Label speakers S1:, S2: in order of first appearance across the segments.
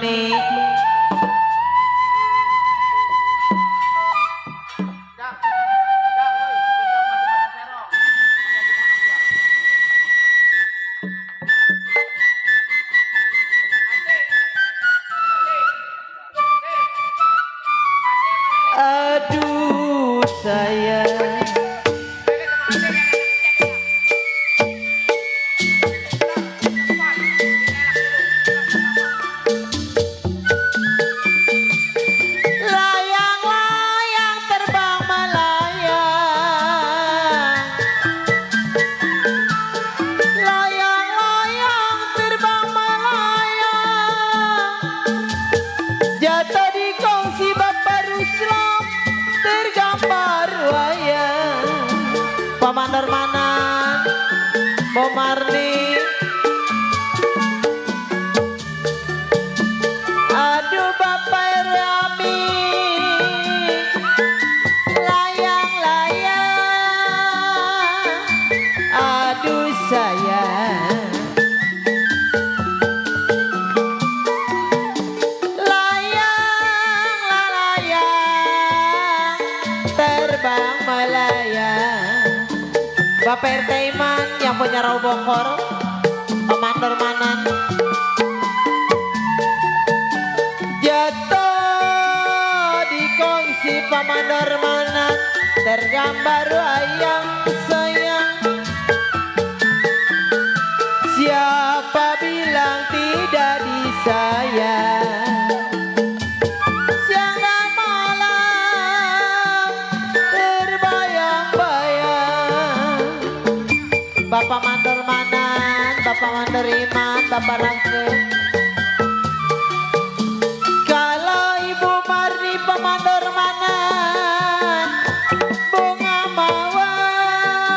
S1: Marni. Aduh sayang, layang-layang terbang melayang, layang-layang terbang melayang, jatuh di kongsi Bapak Ruslam, tergambar wayang. Pamandor Manan, Bo Marni. Aduh Bapak Rami, layang-layang, aduh sayang, layang-layang terbang melayang. Bapak RT Iman yang punya Rawa Bongkor, Pamandor Manan. Jatuh di kongsi Pamandor Manan, tergambar wayang sayang. Siapa bilang tidak disayang? Siang dan malam terbayang-bayang. Bapak Mandor Manan, Bapak Mandor Iman, Bapak Rangke. Kalau Ibu Marni Pamandor Manan, bunga mawar,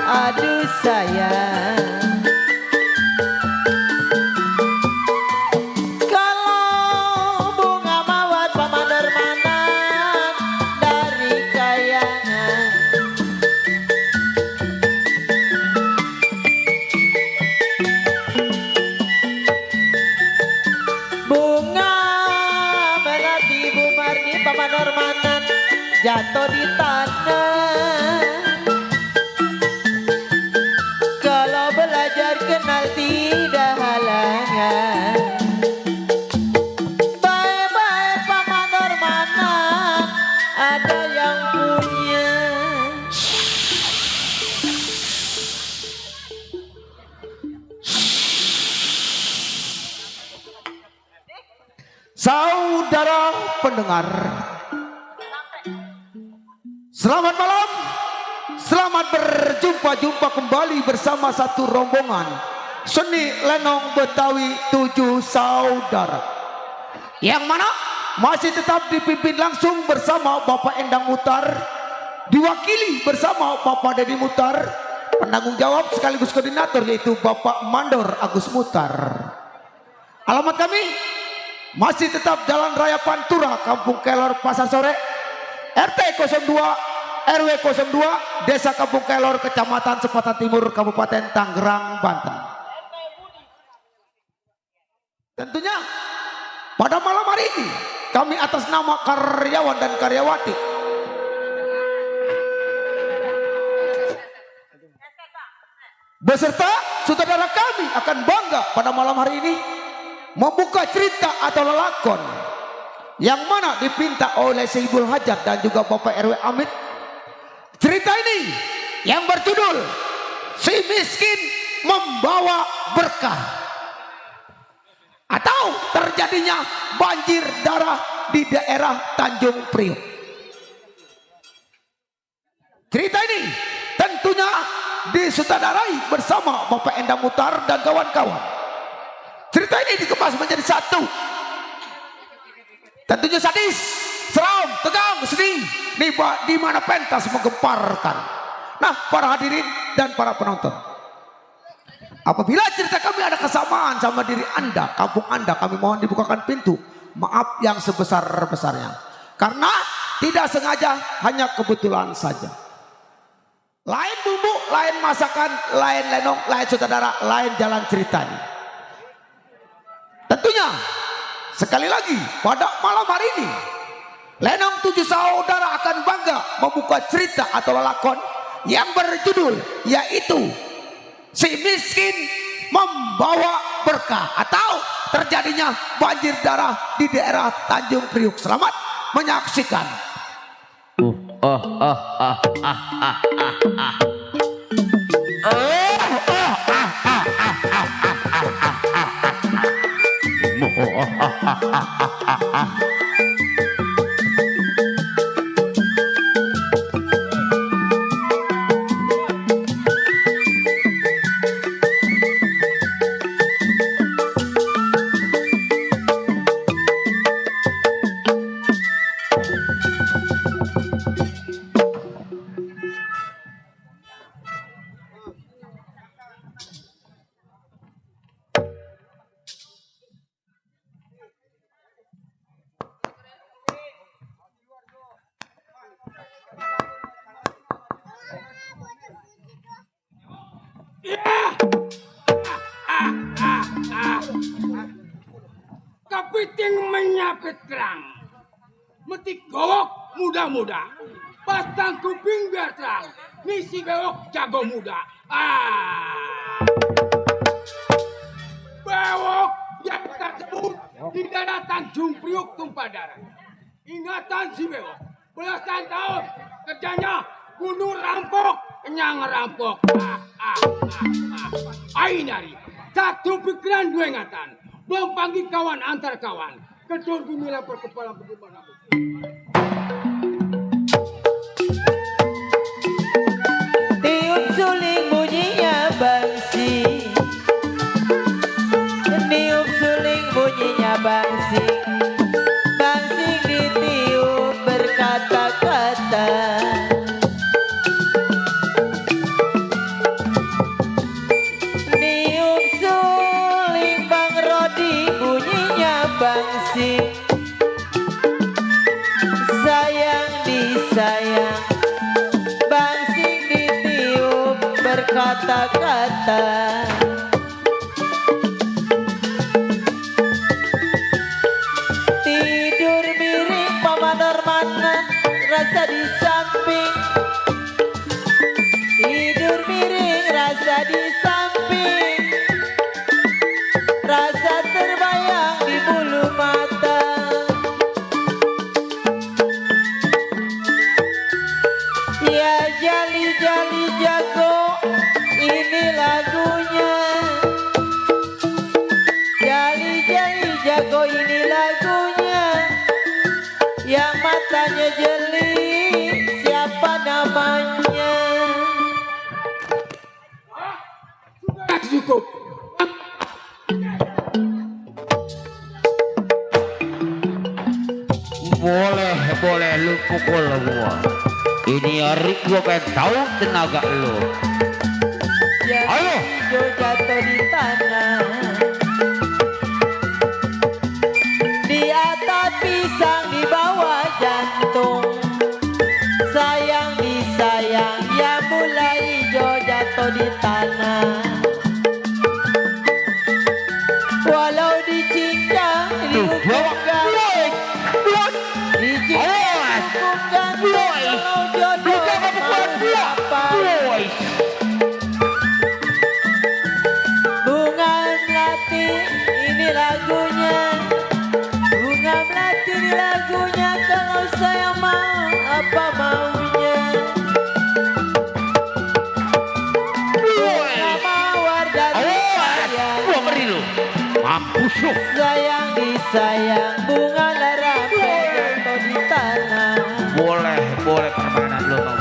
S1: aduh sayang. Kalau bunga mawar Pamandor Manan dari kayangan, bunga melati Ibu Marni Pamandor Manan jatuh di tanah. Kalau belajar kenal tidak halangan. Baik-baik Pamandor Manan ada yang punya.
S2: Saudara pendengar, selamat malam. Selamat berjumpa kembali bersama satu rombongan seni lenong Betawi 7 saudara, yang mana masih tetap dipimpin langsung bersama Bapak Endang Mutar, diwakili bersama Bapak Dedi Mutar, penanggung jawab sekaligus koordinator yaitu Bapak Mandor Agus Mutar. Alamat kami masih tetap Jalan Raya Pantura, Kampung Kelor, Pasar Sore, RT 02 RW 02, Desa Kampung Kelor, Kecamatan Sepatan Timur, Kabupaten Tangerang, Banten. Tentunya pada malam hari ini kami atas nama karyawan dan karyawati beserta saudara kami akan bangga pada malam hari ini membuka cerita atau lelakon yang mana dipinta oleh Syibul Hajat dan juga Bapak RW Amit. Cerita ini yang berjudul Si Miskin Membawa Berkah, atau terjadinya banjir darah di daerah Tanjung Priok. Cerita ini tentunya disutradarai bersama Bapak Endang Mutar dan kawan-kawan. Cerita ini dikemas menjadi satu, tentunya sadis, seram, tegang, sedih, di mana pentas menggemparkan. Nah, para hadirin dan para penonton, apabila cerita kami ada kesamaan sama diri Anda, kampung Anda, kami mohon dibukakan pintu maaf yang sebesar-besarnya, karena tidak sengaja, hanya kebetulan saja. Lain bumbu, lain masakan, lain lenong, lain sutradara, lain jalan ceritanya. Tentunya sekali lagi pada malam hari ini Lenong 7 Saudara akan bangga membuka cerita atau lakon yang berjudul yaitu Si Miskin Membawa Berkah atau terjadinya banjir darah di daerah Tanjung Priuk. Selamat menyaksikan.
S3: Kepiting menyapit kerang, metik gowok muda-muda, pasang kuping biar terang, misi bewok jago muda. Bewok yang tersebut di daerah Tanjung Priuk tumpah darah. Ingatan si bewok, belasan tahun kerjanya bunuh rampok, nyang rampok. Ainari, satu pikiran dua ingatan. Belum panggil kawan antar kawan. Kedor bumi lapor kepala bagaimana?
S1: Tiup suling bunyinya bangsing, tiup suling bunyinya bangsing, bangsing ditiup berkata-kata. Niup suling Bang Rodi bunyinya bangsing, sayang disayang, bangsing ditiup berkata-kata. Tidur miring pamanor mana rasa di samping, tidur miring rasa di samping, rasa terbayang di bulu mata. Ya jali-jali jago ini lagunya, jali-jali jago ini lagunya, yang matanya jeli siapa namanya?
S3: Cukup.
S4: Boleh lu pukul gua. Ini hari gua pengen tahu tenaga lu. Ayo.
S1: Hijau jatuh di tanah, di atas pisang di bawah jantung, sayang disayang ya mulai hijau jatuh di tanah. Walau dicincang dihukum gantung, dicincang dihukum gantung, kalau jodoh mau diapain? Bunga melati ini lagunya, bunga melati ini lagunya, kalau saya mau apa maunya? Bunga mawar dari sayang,
S4: Gua beri lu. Mampus lu.
S1: sayang disayang, bunga larambe jatuh di tanah.
S4: Boleh permainan lu mau.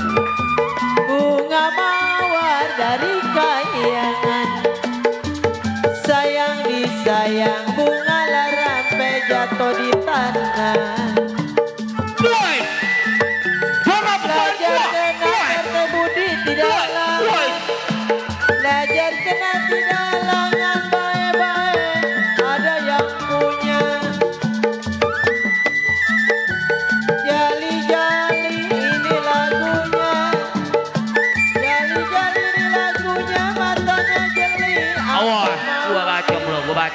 S1: Bunga mawar dari kayangan, sayang disayang, bunga larambe jatuh di tanah.
S4: Boy. Jangan
S1: Belajar kena terbudi tidak lalang, belajar kena tidak langan, baik-baik ada yang punya. Jali-jali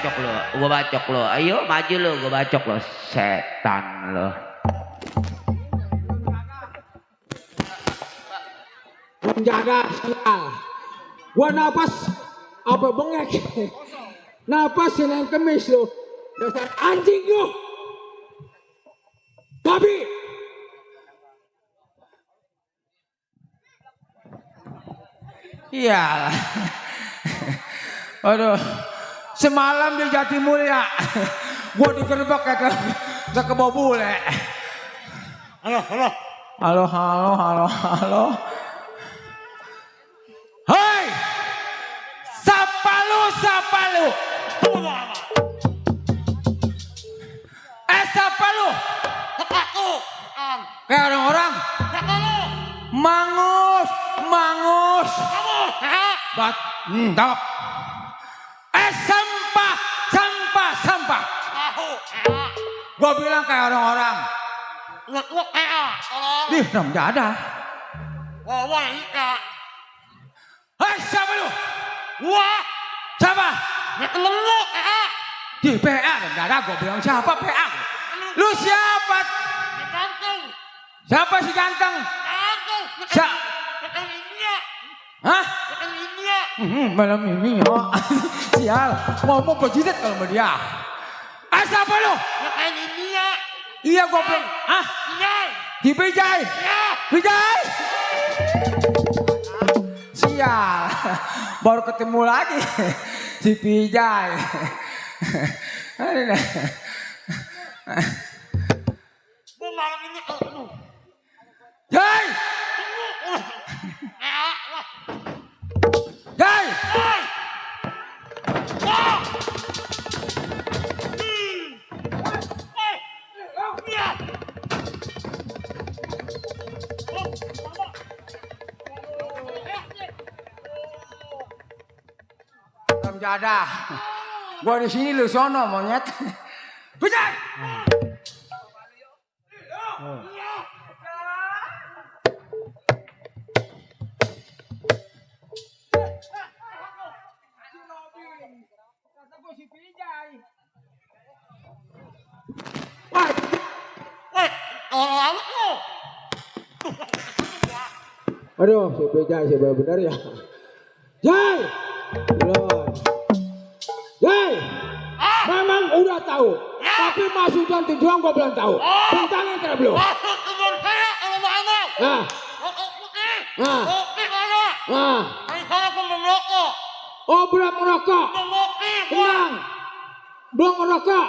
S4: bacok lo. Ayo maju lo, gue bacok lo, setan lo.
S3: Penjaga sial. Gua napas apa bengek. Napas yang kemis lo. Dasar anjing lo. Babi.
S5: Iya. Aduh. Semalam di Jatimulya. Gua digerebek kayak ke bau bule. Halo. Hei! Sapa lu? Sapa lu? Kayak orang-orang. Mangus. Tangkap. Sampah. Gua bilang kayak orang-orang. Ih, nggak ada. Hei, siapa lu? Siapa? Di PA, nggak ada. Gua bilang siapa PA? Lu siapa? Siapa si ganteng? Hah? Malam ini ya. Sial, ngomong begitu kalau sama dia. Siapa lu? Iya gua belum. Hah? Di Bijay. Bijay. Sial, baru ketemu lagi si Bijay. Jai. Jada, gua di sini lu sono monyet. Bijay.
S3: Aduh, si Bijay sih benar ya. Jai. Belum. Jai. Memang udah tahu. Tapi maksud dan tujuan gua belum tahu. Bintangnya tidak belum. Oh, belum merokok. Tenang. Belum merokok.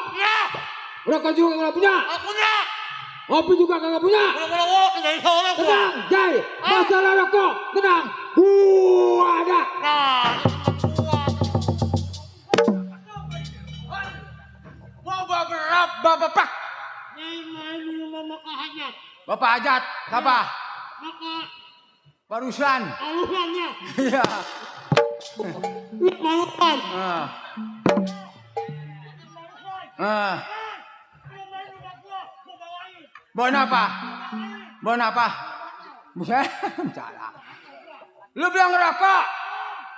S3: Merokok juga nggak punya. Kopi juga kagak punya. Tenang, Jai. Masalah rokok, tenang. Gua ada.
S5: Bapak. Bapak Hajat, siapa? Barusan. Iya. Bon apa? Buset, salah. Lu bilang ngerokok,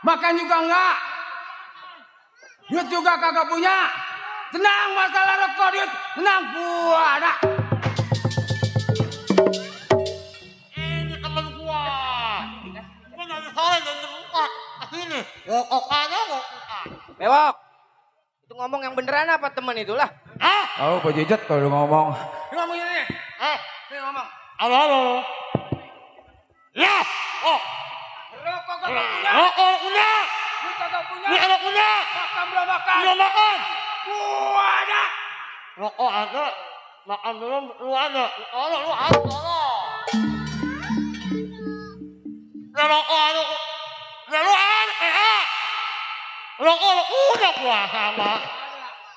S5: makan juga enggak. Duit juga kagak punya. Tenang, masalah rokok duit, tenang, gua ada.
S6: Ini temen gua. Gua dari sore dan tempat. Sini, rokok.
S1: Bewok. Itu ngomong yang beneran apa temen itulah?
S5: Oh, Pak Jejet kalau ngomong.
S1: Ini ngomong ini. Ini ngomong.
S6: Halo. Ya. Oh.
S1: Rokok kagak punya.
S6: Rokok punya.
S1: Duit kagak punya.
S6: Duit kagak punya.
S1: Makan belum makan.
S6: Belum makan.
S1: Gua ada.
S6: Rokok ada. Makan belum. Lu ada. Lu ada. Rokok ada. Lu ada. Rokok udah gua sama.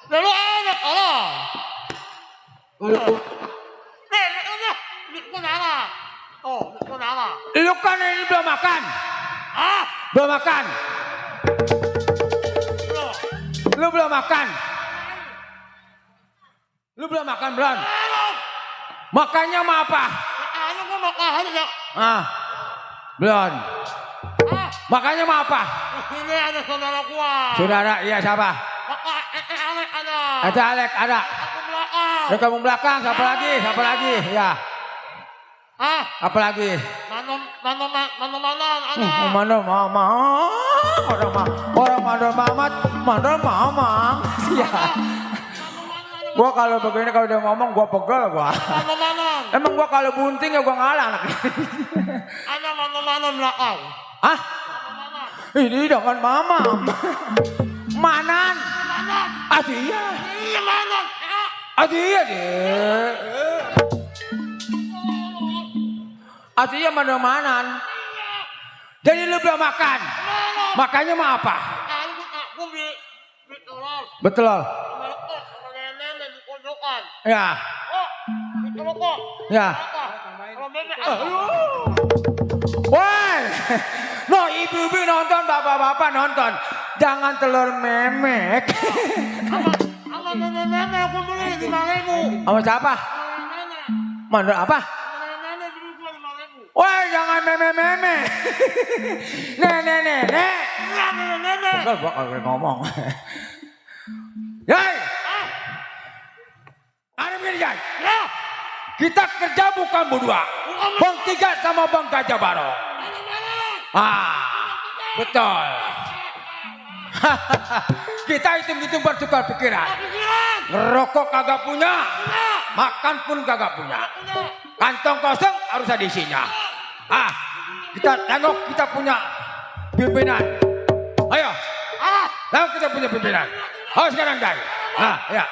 S6: Lalu ada kalau. Duit nama. Oh, duit nama.
S5: Lu kan ini belum makan. Belum makan. Lu belum makan. Lu belum makan, Bron. Makannya sama apa?
S6: Makannya gua makan ya.
S5: Belum. Makannya sama apa?
S6: Ini ada saudara gua.
S5: Saudara, iya siapa? Ada Alek, ada.
S6: Aku belakang.
S5: Ada kamu belakang, siapa lagi? Siapa lagi? Ya.
S6: Ah,
S5: Apa lagi?
S6: mana ada.
S5: Mana mama? Orang mana mama? Ya. Gua kalau begini kalau dia ngomong gua pegel gua.
S6: Mana.
S5: Emang gua kalau bunting ya gua ngalah anak.
S6: Ada mana belakang.
S5: Hah? Ini dengan mama. Manan. Adia.
S6: Iya mana?
S5: Adia deh. Adia mana-manan. Jadi lu belum makan. Makannya mah apa?
S6: Aku beli telur.
S5: Betul.
S6: Sama nenek di pojokan.
S5: Ya.
S6: Oh, itu kok.
S5: Ya.
S6: Kalau nenek
S5: Woi. No, ibu-ibu nonton, bapak-bapak nonton. Jangan telur memek.
S6: sama nenek aku beli 5.000.
S5: Sama siapa?
S6: Nenek.
S5: Mana apa?
S6: Nenek beli gua 5.000.
S5: Woi, jangan meme-meme. Nenek.
S6: Iya, nenek.
S5: Enggak, gua kagak ngomong. Yai. Ada begini, Yai.
S6: Ya.
S5: Kita kerja bukan berdua. Bang Tiga sama Bang Gajah Barong. Betul. Kita hitung-hitung bertukar pikiran. Ngerokok kagak punya. Makan pun kagak punya. Kantong kosong harus ada isinya. Kita tengok kita punya pimpinan. Ayo. Tengok kita punya pimpinan. Ayo sekarang guys. Ya.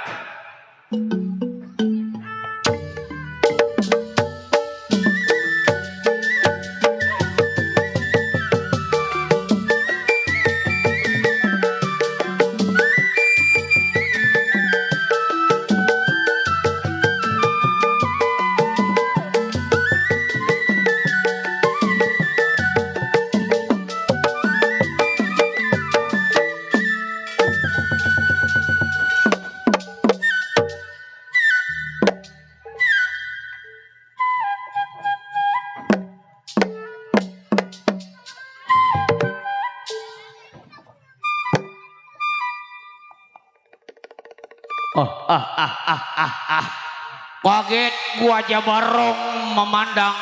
S4: Kaget gua aja Barong memandang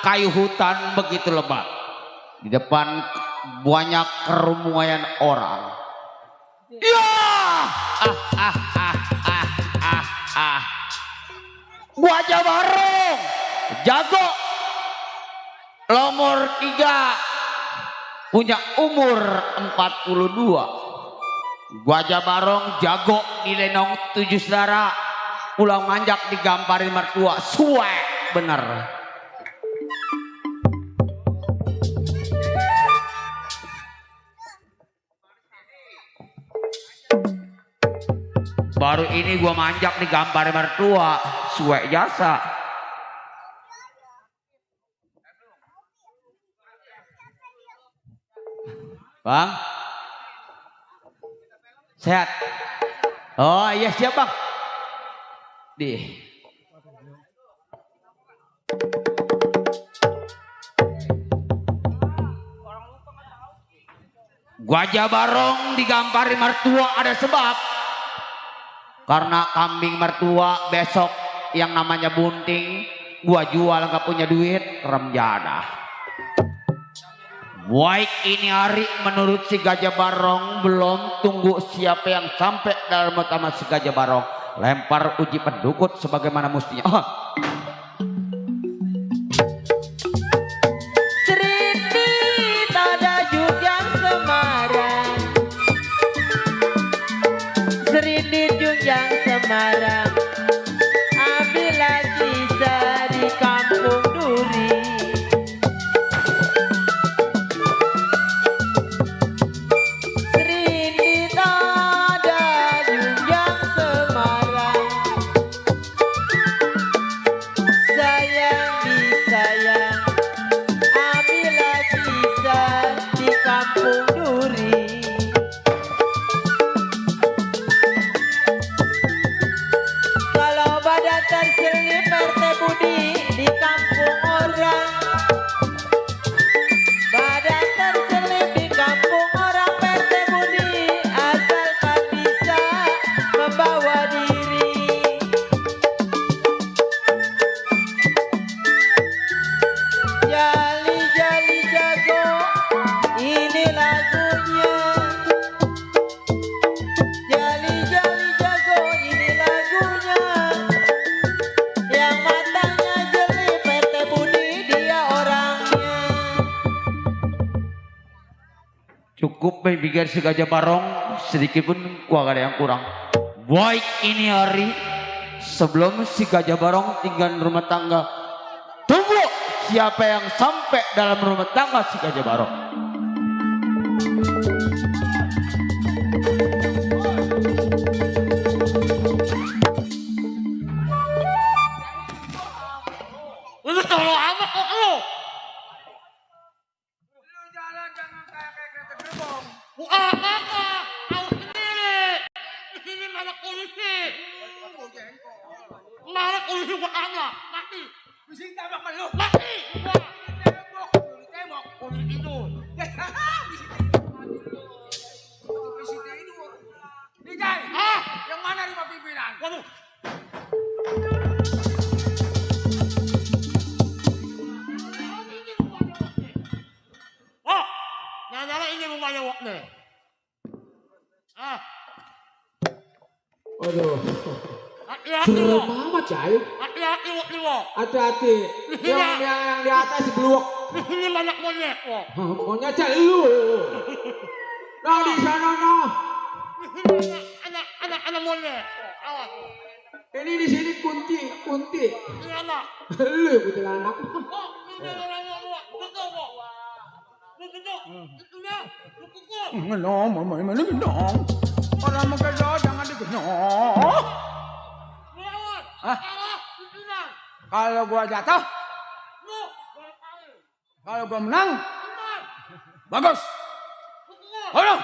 S4: kayu hutan begitu lebat. Di depan banyak kerumunan orang. Ya! Gua aja Barong jago nomor 3 punya umur 42. Gua aja Barong jago di Lenong 7 saudara. Pulau manjak digamparin mertua. Suek bener. Baru ini gua manjak digamparin mertua. Suek jasa. Bang, sehat? Oh iya siap bang. Gua aja Barong digampari mertua ada sebab. Karena kambing mertua besok yang namanya bunting gua jual nggak punya duit remjana. Baik ini hari menurut si Gajah Barong belum, tunggu siapa yang sampai dalam utama si Gajah Barong. Lempar uji pendukut sebagaimana mestinya.
S1: Seriti tada Junjang Semarang, Seriti Junjang Semarang, ambil lagi di kampung Duri. Seriti tada Junjang Semarang, sayang disayang, ambil lagi di kampung Duri.
S4: Cukup memikir si Gajah Barong, sedikit pun gua gak ada yang kurang. Baik ini hari sebelum si Gajah Barong tinggal rumah tangga. Tunggu siapa yang sampai dalam rumah tangga si Gajah Barong.
S6: Lu tolong amat kok lu.
S5: Lu jalan jangan kayak kereta gerbong.
S6: Bukan apa-apa. Tahu sendiri. Di sini mana polisi. Mana polisi buat apa? Mati.
S5: Mesti tabrak sama lu.
S6: Mati. Gua.
S5: Tembok.
S6: Polisi itu.
S5: Mesti tidur. Nih Jai.
S6: Ah.
S5: Yang mana rumah pimpinan?
S6: Waduh. Oh, nyala ini rumahnya Wak nih. Ah,
S3: Aduh.
S6: hati-hati
S3: Serem
S6: Wak.
S3: amat Jai.
S6: Hati-hati Wak nih Wak.
S3: Hati-hati. Yang di atas blok.
S6: Di sini banyak monyet Wak.
S3: Maunya cek lu. Nah di sana nah.
S6: Di sini anak monyet. Awas.
S3: Ini di sini kunti.
S6: Ini anak.
S3: Lu yang kuntilanak.
S6: Oh, ini orang Wak. Betul Wak. Betul. Itunya. Lu pukul.
S5: Ngenong, mana ngenong. Orang mengenong jangan digenong.
S6: Lu awas.
S5: Hah?
S6: Awas. Itunya.
S5: Kalau gua jatuh,
S6: Lu. Gua tahu.
S5: kalau gua menang,
S6: Benar.
S5: bagus.
S6: Pukul.
S5: Halo.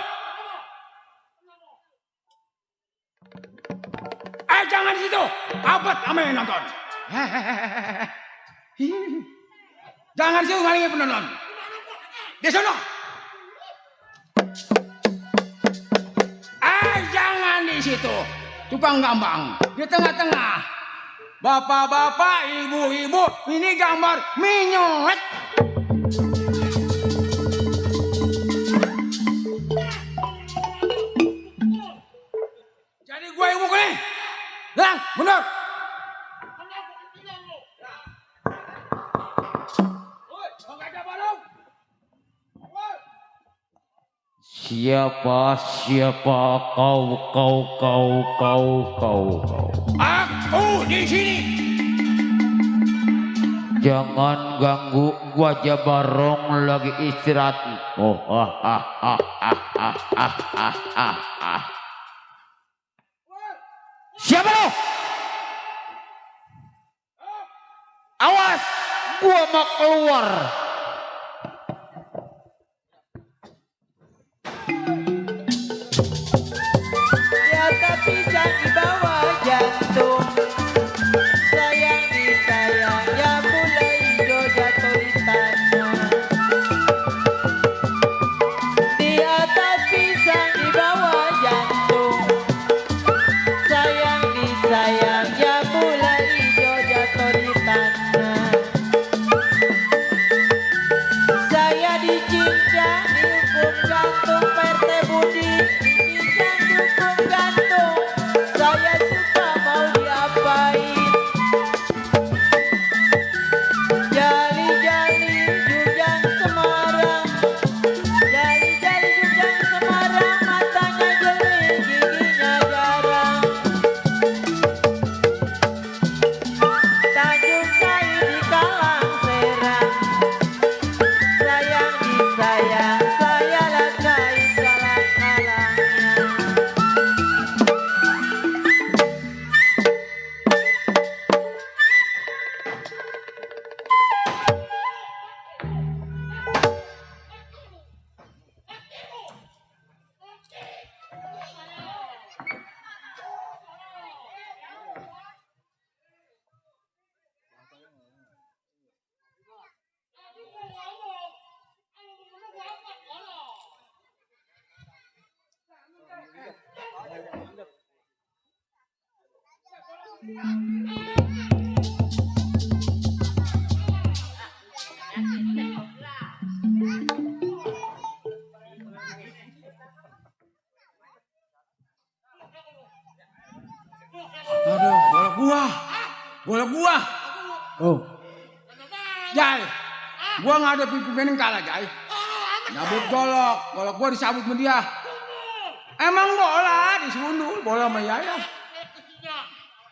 S5: Jangan di situ. Abad sama yang nonton. Jangan di situ ngalingin penonton. Di sana. Jangan di situ. Tukang gambang. Di tengah-tengah. Bapak-bapak, ibu-ibu, ini gambar minyet. Jadi gue yang mukul nih. Lang, mundur.
S4: Siapa kau.
S5: Aku di sini.
S4: Jangan ganggu Gajah Barong lagi istirahat. Oh, Siapa lo? Awas, gua mau keluar.
S1: Di atas pisang di bawah jantung. Sayang disayang ya mulai hijau jatuh di tanah. Di atas pisang di bawah jantung. Sayang disayang ya mulai hijau jatuh di tanah. Saya dicincang dihukum gantung PRT Budi. Dicincang dihukum gantung. Saya suka mau diapain. Jali-jali Jujang Semarang. Jali-jali Jujang Semarang. Matanya jeli, giginya jarang. Tanjung Kayu di Kalang Serang. Sayang disayang, saya lakai kalang-kalangnya.
S5: Aduh, bola gua. Oh. Jai, gua ngadepin pimpinan kalah, Jai. Nyabut golok gua disabut sama dia. Emang bola disundul, bola sama Yaya.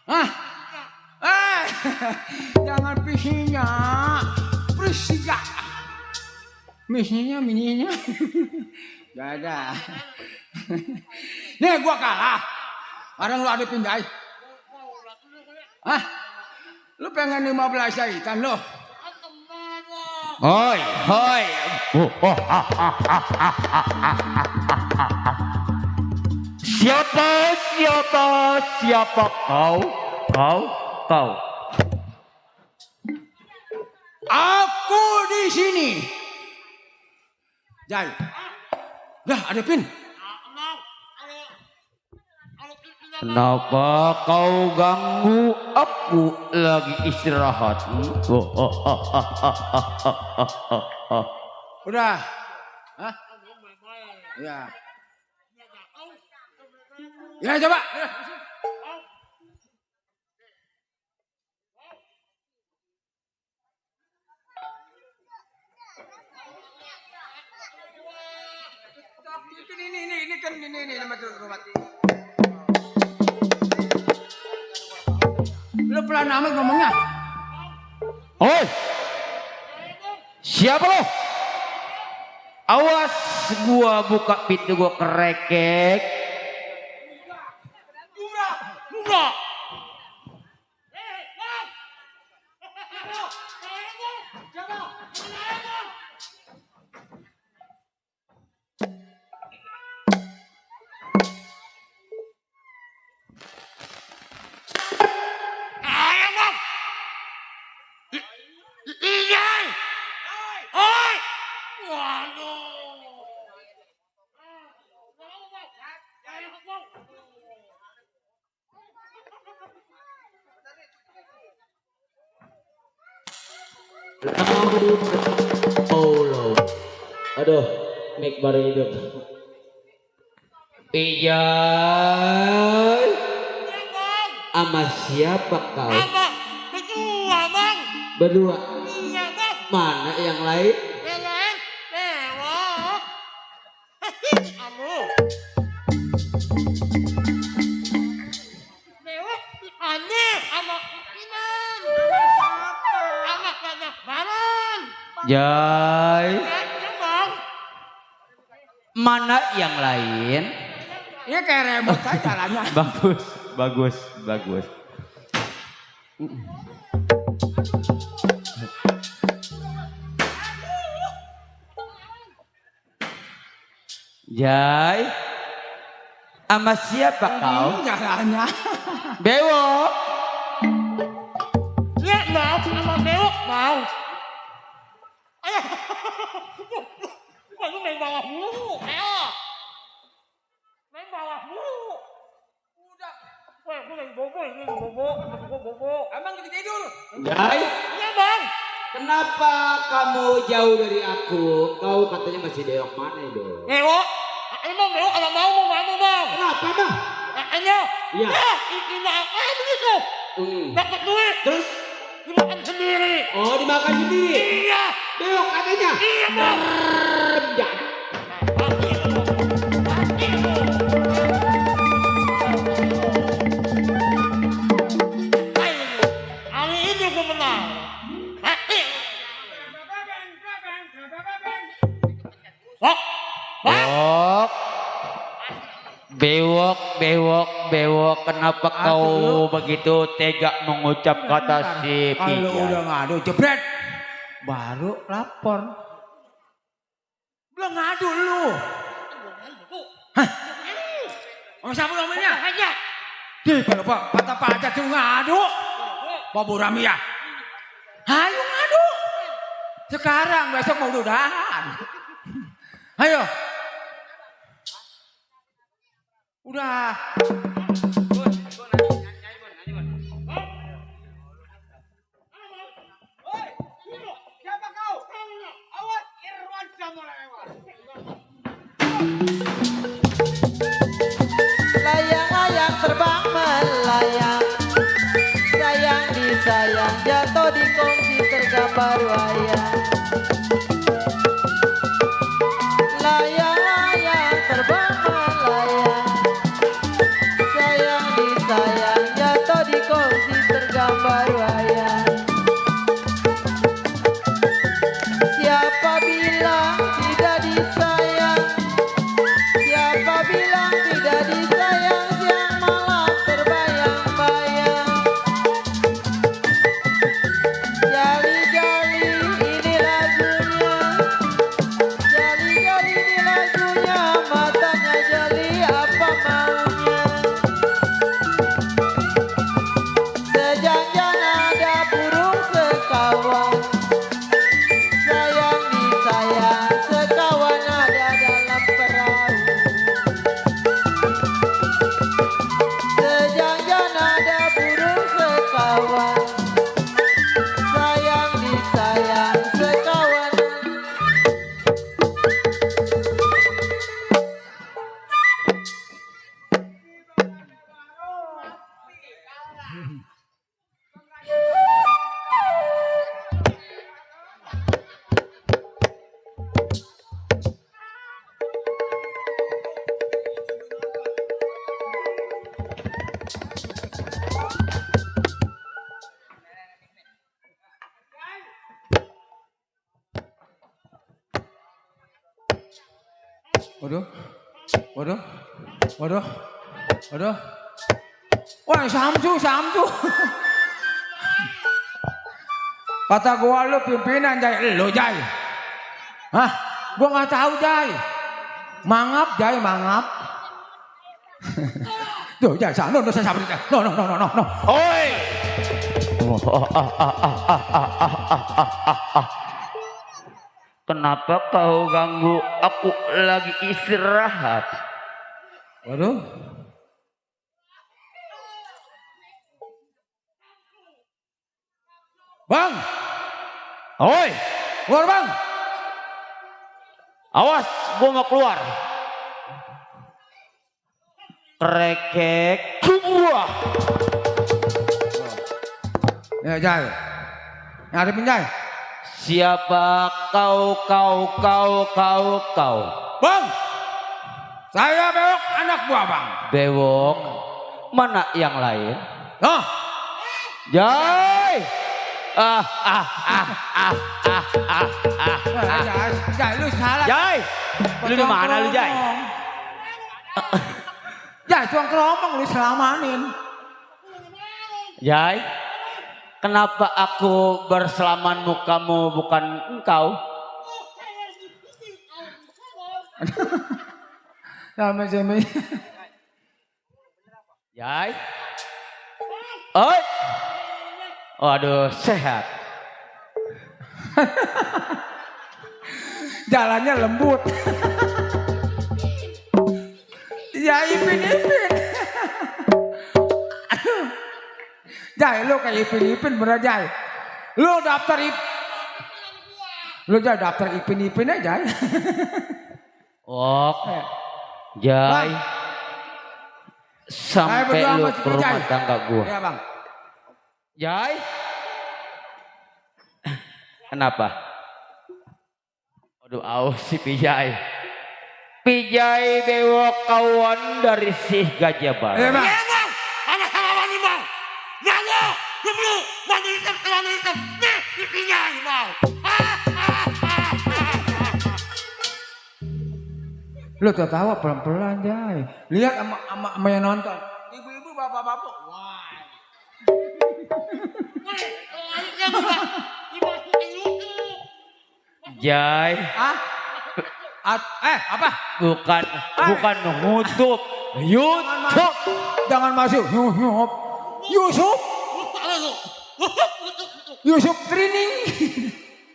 S5: Hah? Jangan pisinya. Prisiga. Mininya. Gak ada. Nih gua kalah. Sekarang lu ada pindah. Hah? Lu pengen 15 jahitan lo?
S4: Hoi. Siapa kau?
S5: Aku di sini. Jai. Dah ada pin.
S4: Kenapa kau ganggu aku lagi istirahat?
S5: Udah. Hah? Ya. Ya coba. Ini nama rumah. Lu pelan amat ngomongnya.
S4: Oi, siapa lo? Awas gua buka pintu gua kerekek.
S6: Enggak.
S3: Paulo. Aduh, mic baru hidup.
S4: Ijay, sama siapa kau?
S6: Abang, berdua bang.
S4: Berdua.
S6: Iya bang.
S4: Mana yang lain?
S6: Yang lain, mewah. Kamu. Mewah, aneh sama Imam. Anak banyak baron.
S4: Jai,
S6: Ya bang.
S4: mana yang lain?
S5: Ini kayak remote aja caranya.
S4: Bagus. Jai, sama siapa kau?
S5: Caranya.
S4: Bewok.
S6: Ya mau sama mewah mau. Ayo. Bukan main bawah mulu. Ayo. Main bawah mulu. Udah. Wah, gue lagi bobo ini, bobo.
S5: Abang kita tidur.
S3: Jai,
S6: Iya bang.
S3: kenapa kamu jauh dari aku? Kau katanya masih deok mana itu?
S6: Mewah. Ini mau mewah kalau mau bang.
S3: Kenapa bang?
S6: Makanya.
S3: Iya.
S6: Ini apa begitu? Dapat duit.
S3: Terus?
S6: Dimakan sendiri.
S3: Oh, dimakan sendiri.
S6: Iya.
S3: Deok katanya.
S6: Iya bang.
S3: Jangan.
S6: Hari ini gue menang.
S4: Bewok. Kenapa kau begitu tega mengucap kata si
S5: Kalau
S4: Pijay?
S5: udah ngadu jebret. Baru lapor. Belum ngadu lu. Hah? Oh siapa namanya?
S6: Aja.
S5: Kalau pak kata Pak Ajat tuh ngadu. Pak Bu Rami ya. Ayo ngadu. Sekarang besok mau udahan. Ayo. Udah. Siapa kau? Awas Irwan mau lewat.
S1: Layang-layang terbang melayang, sayang disayang jatuh di kongsi tergambar wayang. Sejak ada burung sekawan, sayang disayang sekawan ada dalam perahu. Sejak ada burung sekawan, sayang disayang sekawan.
S5: Waduh. Waduh. Waduh. Waduh. Wah, Samsu. Kata gua lu pimpinan Jai, lu Jai. Hah? Gua nggak tahu Jai. Mangap Jai, mangap. Tuh Jai, no, saya sabar Jai. No.
S4: Oi. Kenapa kau ganggu aku lagi istirahat?
S5: Waduh. Bang,
S4: Oi,
S5: keluar bang.
S4: awas, gua mau keluar. Krekek, buah.
S5: Ya Jai, ngadepin Jai.
S4: Siapa kau?
S5: Bang, saya Bewok anak buah bang.
S4: Bewok, mana yang lain?
S5: Noh,
S4: Jai.
S5: Jai, lu salah.
S4: Jai, lu di mana lu Jai?
S5: Jai, tuang keromong lu selamanin.
S4: Jai, kenapa aku berselamanmu kamu bukan engkau?
S5: Sama-sama.
S4: Jai. Oi. Waduh, sehat.
S5: Jalannya lembut. Ya Ipin. Jai, lu kayak Ipin bener Jai. Lu daftar Ipin aja.
S4: Ok. Jai. Sampai lu ke rumah tangga gua.
S5: Iya bang.
S4: Jai. Kenapa? Aduh, aus si Pijai. Pijai Bewok kawan dari si Gajah Barat.
S5: Iya bang.
S6: Anak halaman ini bang. Nyanyi, dulu, mandi hitam, celana hitam. Nih, pipinya ini bang.
S5: Lu tertawa pelan-pelan Jai. Lihat sama yang nonton. Ibu-ibu, bapak-bapak. Wah.
S4: Jai.
S5: Apa?
S4: Bukan nutup. YouTube.
S5: Jangan masuk. Yusuf training.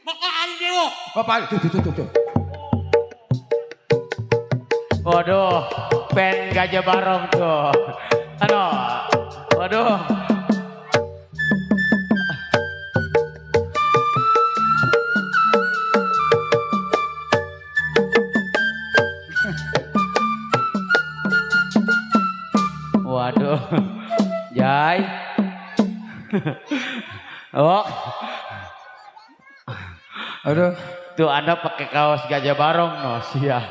S6: Makaan dia.
S5: Bapak, tuh.
S4: Waduh, pen Gajah Barong tuh. Waduh. Waduh, Jai. Oh,
S5: Aduh.
S4: tuh Anda pakai kaos Gajah Barong, no sial.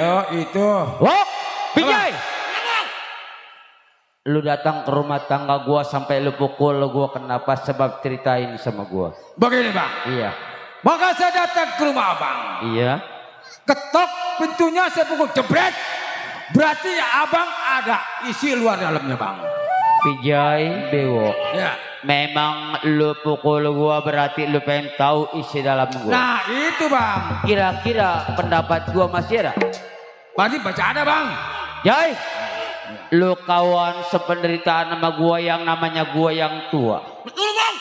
S5: Oh itu.
S4: Oh, Pijai. Lu datang ke rumah tangga gua sampai lu pukul gua, kenapa? Sebab ceritain sama gua.
S5: Begini bang.
S4: Iya.
S5: Maka saya datang ke rumah abang.
S4: Iya.
S5: Ketok pintunya saya pukul jebret. Berarti abang ada isi luar dalamnya bang.
S4: Pijai Bewok.
S5: Ya.
S4: Memang lu pukul gua berarti lu pengen tahu isi dalam gua.
S5: Nah itu bang.
S4: Kira-kira pendapat gua masih ada?
S5: Berarti baca ada bang.
S4: Jai. Lu kawan sependeritaan sama gua yang namanya gua yang tua.
S6: Betul bang.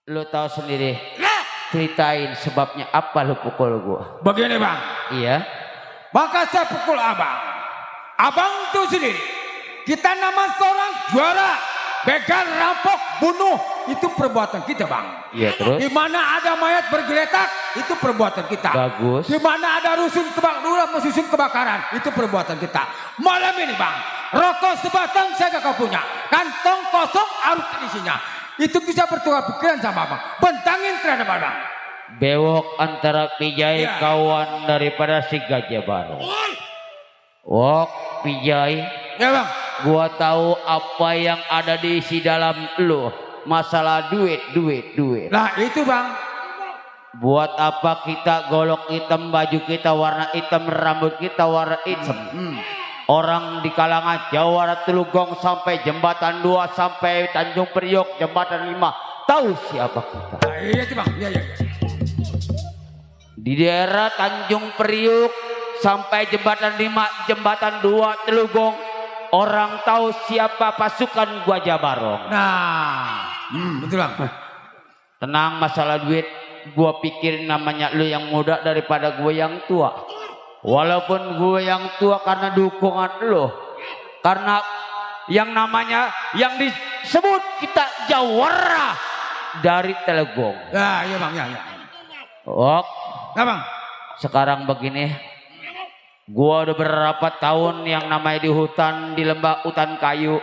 S4: Lu tahu sendiri.
S6: Ya.
S4: Ceritain sebabnya apa lu pukul gua.
S5: Begini bang,
S4: Iya.
S5: maka saya pukul abang. Abang tuh sendiri. Kita nama seorang juara. Begal, rampok, bunuh. Itu perbuatan kita bang.
S4: Iya terus.
S5: Di mana ada mayat bergeletak, itu perbuatan kita.
S4: Bagus.
S5: Di mana ada rusun mesusun kebakaran, itu perbuatan kita. Malam ini bang, rokok sebatang saya gak punya. Kantong kosong harus isinya. Itu bisa bertukar pikiran sama abang. Bentangin terhadap abang.
S4: Bewok antara Pijai
S5: Iya.
S4: kawan daripada si Gajah Baru. Wok Pijai,
S5: Ya bang.
S4: gua tahu apa yang ada di isi dalam lu. Masalah duit.
S5: Nah itu bang.
S4: Buat apa kita golok hitam, baju kita warna hitam, rambut kita warna hitam. Orang di kalangan Jawa Telugong sampai jembatan 2 sampai Tanjung Priok jembatan 5 tahu siapa kita.
S5: Nah, iya itu bang. Iya.
S4: Di daerah Tanjung Priok sampai jembatan 5 jembatan 2 Telugong orang tahu siapa pasukan Gajah Barong.
S5: Nah, betul bang.
S4: Tenang masalah duit, gua pikirin namanya lu yang muda daripada gua yang tua. Walaupun gua yang tua karena dukungan lu, karena yang namanya yang disebut kita jawara dari Telugong.
S5: Ya, iya bang. Ya.
S4: Ok,
S5: Nah bang.
S4: sekarang begini, gua udah berapa tahun yang namanya di hutan, di lembah hutan kayu.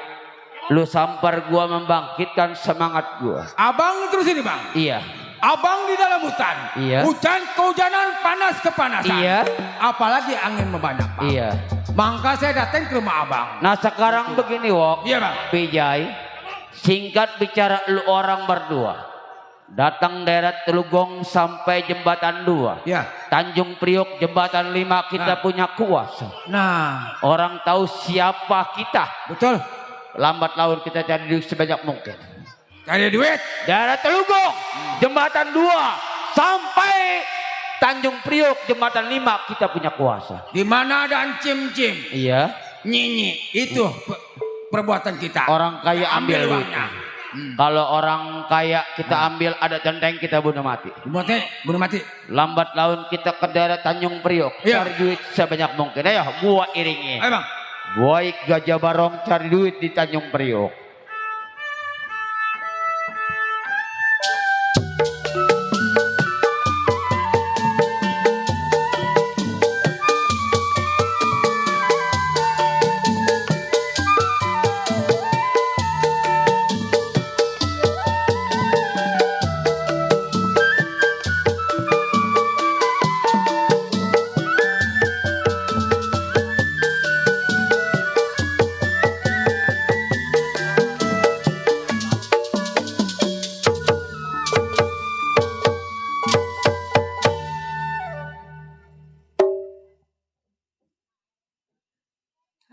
S4: Lu sampar gua membangkitkan semangat gua.
S5: Abang terus ini bang.
S4: Iya.
S5: Abang di dalam hutan.
S4: Iya.
S5: Hujan kehujanan, panas kepanasan.
S4: Iya.
S5: Apalagi angin membanyak bang.
S4: Iya.
S5: Maka saya datang ke rumah abang.
S4: Nah sekarang begini Wok.
S5: Iya bang.
S4: Pijai, singkat bicara lu orang berdua. Datang daerah Telugong sampai jembatan 2.
S5: Ya.
S4: Tanjung Priok jembatan 5 kita punya kuasa.
S5: Nah,
S4: Orang tahu siapa kita.
S5: betul.
S4: Lambat laun kita cari duit sebanyak mungkin.
S5: Cari duit.
S4: Daerah Telugong jembatan 2 sampai Tanjung Priok jembatan 5 kita punya kuasa.
S5: Di mana ada encim-cim,
S4: Iya.
S5: nyinyi, itu perbuatan kita.
S4: Orang kaya ambil duit.
S5: uangnya.
S4: Kalau orang kaya kita ambil, ada centeng kita bunuh mati.
S5: Bunuh mati.
S4: Lambat laun kita ke daerah Tanjung Priok,
S5: Iya.
S4: cari duit sebanyak mungkin. Ayo gua iringi.
S5: Ayo bang.
S4: Gua Gajah Barong cari duit di Tanjung Priok.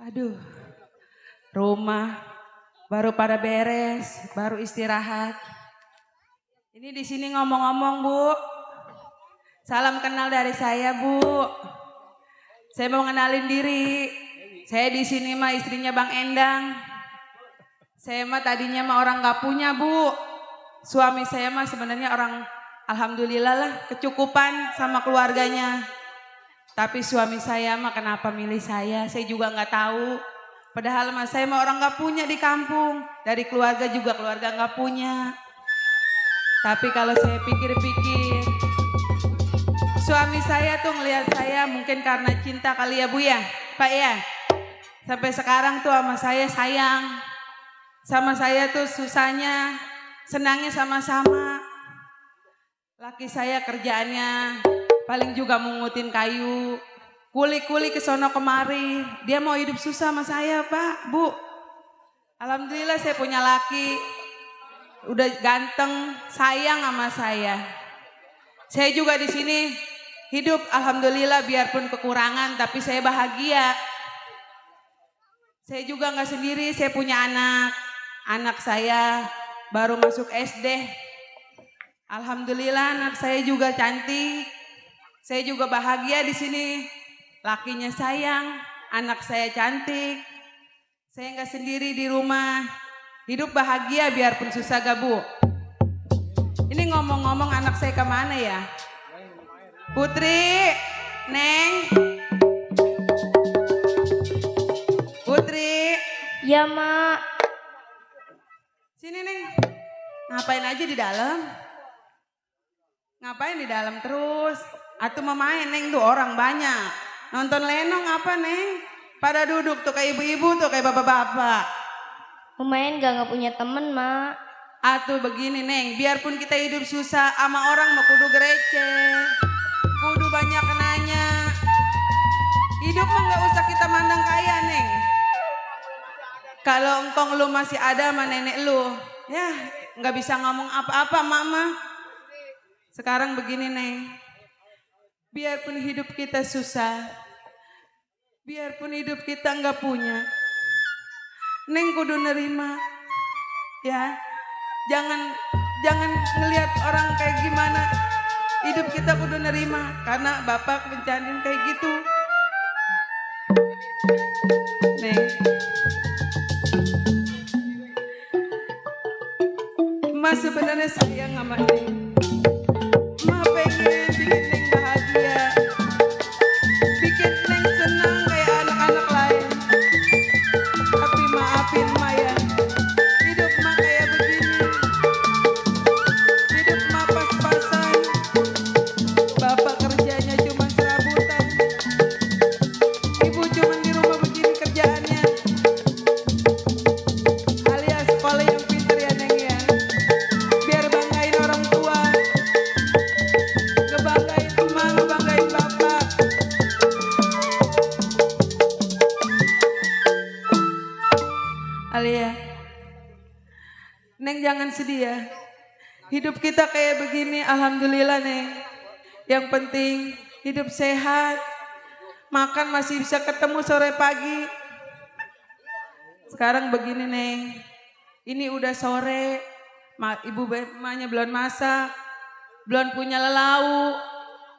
S7: Aduh, rumah baru pada beres, baru istirahat. Ini di sini ngomong-ngomong Bu, salam kenal dari saya Bu. Saya mau ngenalin diri. Saya di sini mah istrinya Bang Endang. Saya mah tadinya mah orang nggak punya Bu. Suami saya mah sebenarnya orang alhamdulillah lah kecukupan sama keluarganya. Tapi suami saya mah kenapa milih saya juga nggak tahu. Padahal mah saya mah orang nggak punya di kampung. Dari keluarga juga keluarga nggak punya. Tapi kalau saya pikir-pikir, suami saya tuh ngelihat saya mungkin karena cinta kali ya Bu ya, Pak ya. Sampai sekarang tuh sama saya sayang. Sama saya tuh susahnya, senangnya sama-sama. Laki saya kerjaannya paling juga mengutin kayu, kuli-kuli ke sono kemari. Dia mau hidup susah sama saya Pak, Bu. Alhamdulillah saya punya laki, udah ganteng, sayang sama saya. Saya juga di sini hidup alhamdulillah biarpun kekurangan tapi saya bahagia. Saya juga nggak sendiri, saya punya anak. Anak saya baru masuk SD. Alhamdulillah anak saya juga cantik. Saya juga bahagia di sini. Lakinya sayang, anak saya cantik. Saya nggak sendiri di rumah. Hidup bahagia biarpun susah gak Bu? Ini ngomong-ngomong anak saya kemana ya? Putri, Neng. Putri.
S8: Ya, Mak.
S7: Sini Neng. Ngapain aja di dalam? Ngapain di dalam terus? Atau mau main Neng tuh orang banyak. Nonton lenong apa Neng? Pada duduk tuh kayak ibu-ibu tuh kayak bapak-bapak.
S8: Lumayan gak punya temen, Mak.
S7: Atuh begini Neng, biarpun kita hidup susah sama orang mau kudu gerece. Kudu banyak nanya. Hidup mah gak usah kita mandang kaya Neng. Kalau engkong lu masih ada sama nenek lu, ya gak bisa ngomong apa-apa mama. Sekarang begini Neng, biarpun hidup kita susah, biarpun hidup kita gak punya, Neng kudu nerima, ya. Jangan ngelihat orang kayak gimana. Hidup kita kudu nerima karena bapak bercandain kayak gitu. Neng, Mas sebenarnya sayang sama Neng. Ma pengen bikin Neng bahagia, bikin Neng senang kayak anak-anak lain. Tapi maafin Ma ya, hidup Ma kayak begini. Hidup Ma pas-pasan. Bapak kerjanya cuma serabutan. Ibu cuma di rumah begini kerjaannya. Alias sekolah yang pintar ya Neng ya. Biar banggain orang tua. Ngebanggain emak, ngebanggain bapak. Alia, Neng jangan sedih ya. Hidup kita kayak begini, alhamdulillah Neng. Yang penting hidup sehat. Makan masih bisa ketemu sore pagi. Sekarang begini Neng. Ini udah sore. Ibu emaknya belum masak. Belum punya lelau.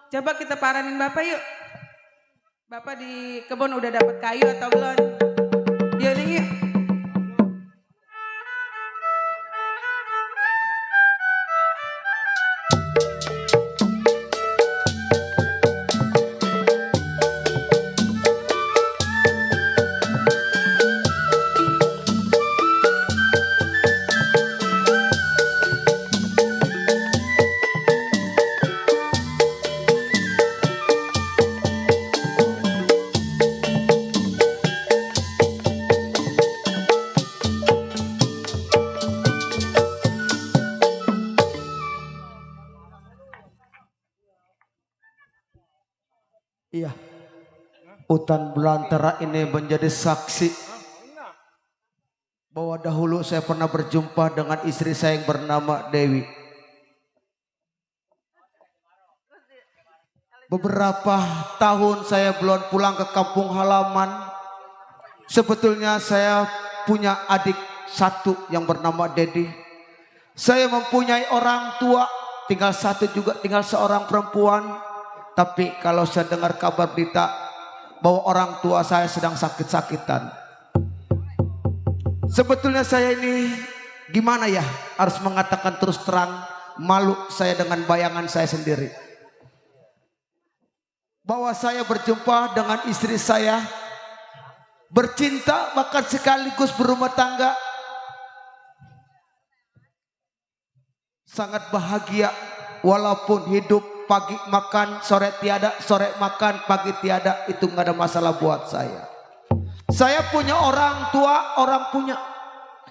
S7: Coba kita paranin Bapak yuk. Bapak di kebun udah dapat kayu atau belum? Yuk Neng yuk.
S2: Iya, hutan belantara ini menjadi saksi bahwa dahulu saya pernah berjumpa dengan istri saya yang bernama Dewi. Beberapa tahun saya belum pulang ke kampung halaman. Sebetulnya saya punya adik satu yang bernama Dedi. Saya mempunyai orang tua, tinggal satu juga, tinggal seorang perempuan. Tapi kalau saya dengar kabar berita bahwa orang tua saya sedang sakit-sakitan, sebetulnya saya ini gimana ya, harus mengatakan terus terang, malu saya dengan bayangan saya sendiri. Bahwa saya berjumpa dengan istri saya, bercinta bahkan sekaligus berumah tangga, sangat bahagia walaupun hidup pagi makan, sore tiada, sore makan, pagi tiada, itu nggak ada masalah buat saya. Saya punya orang tua, orang punya.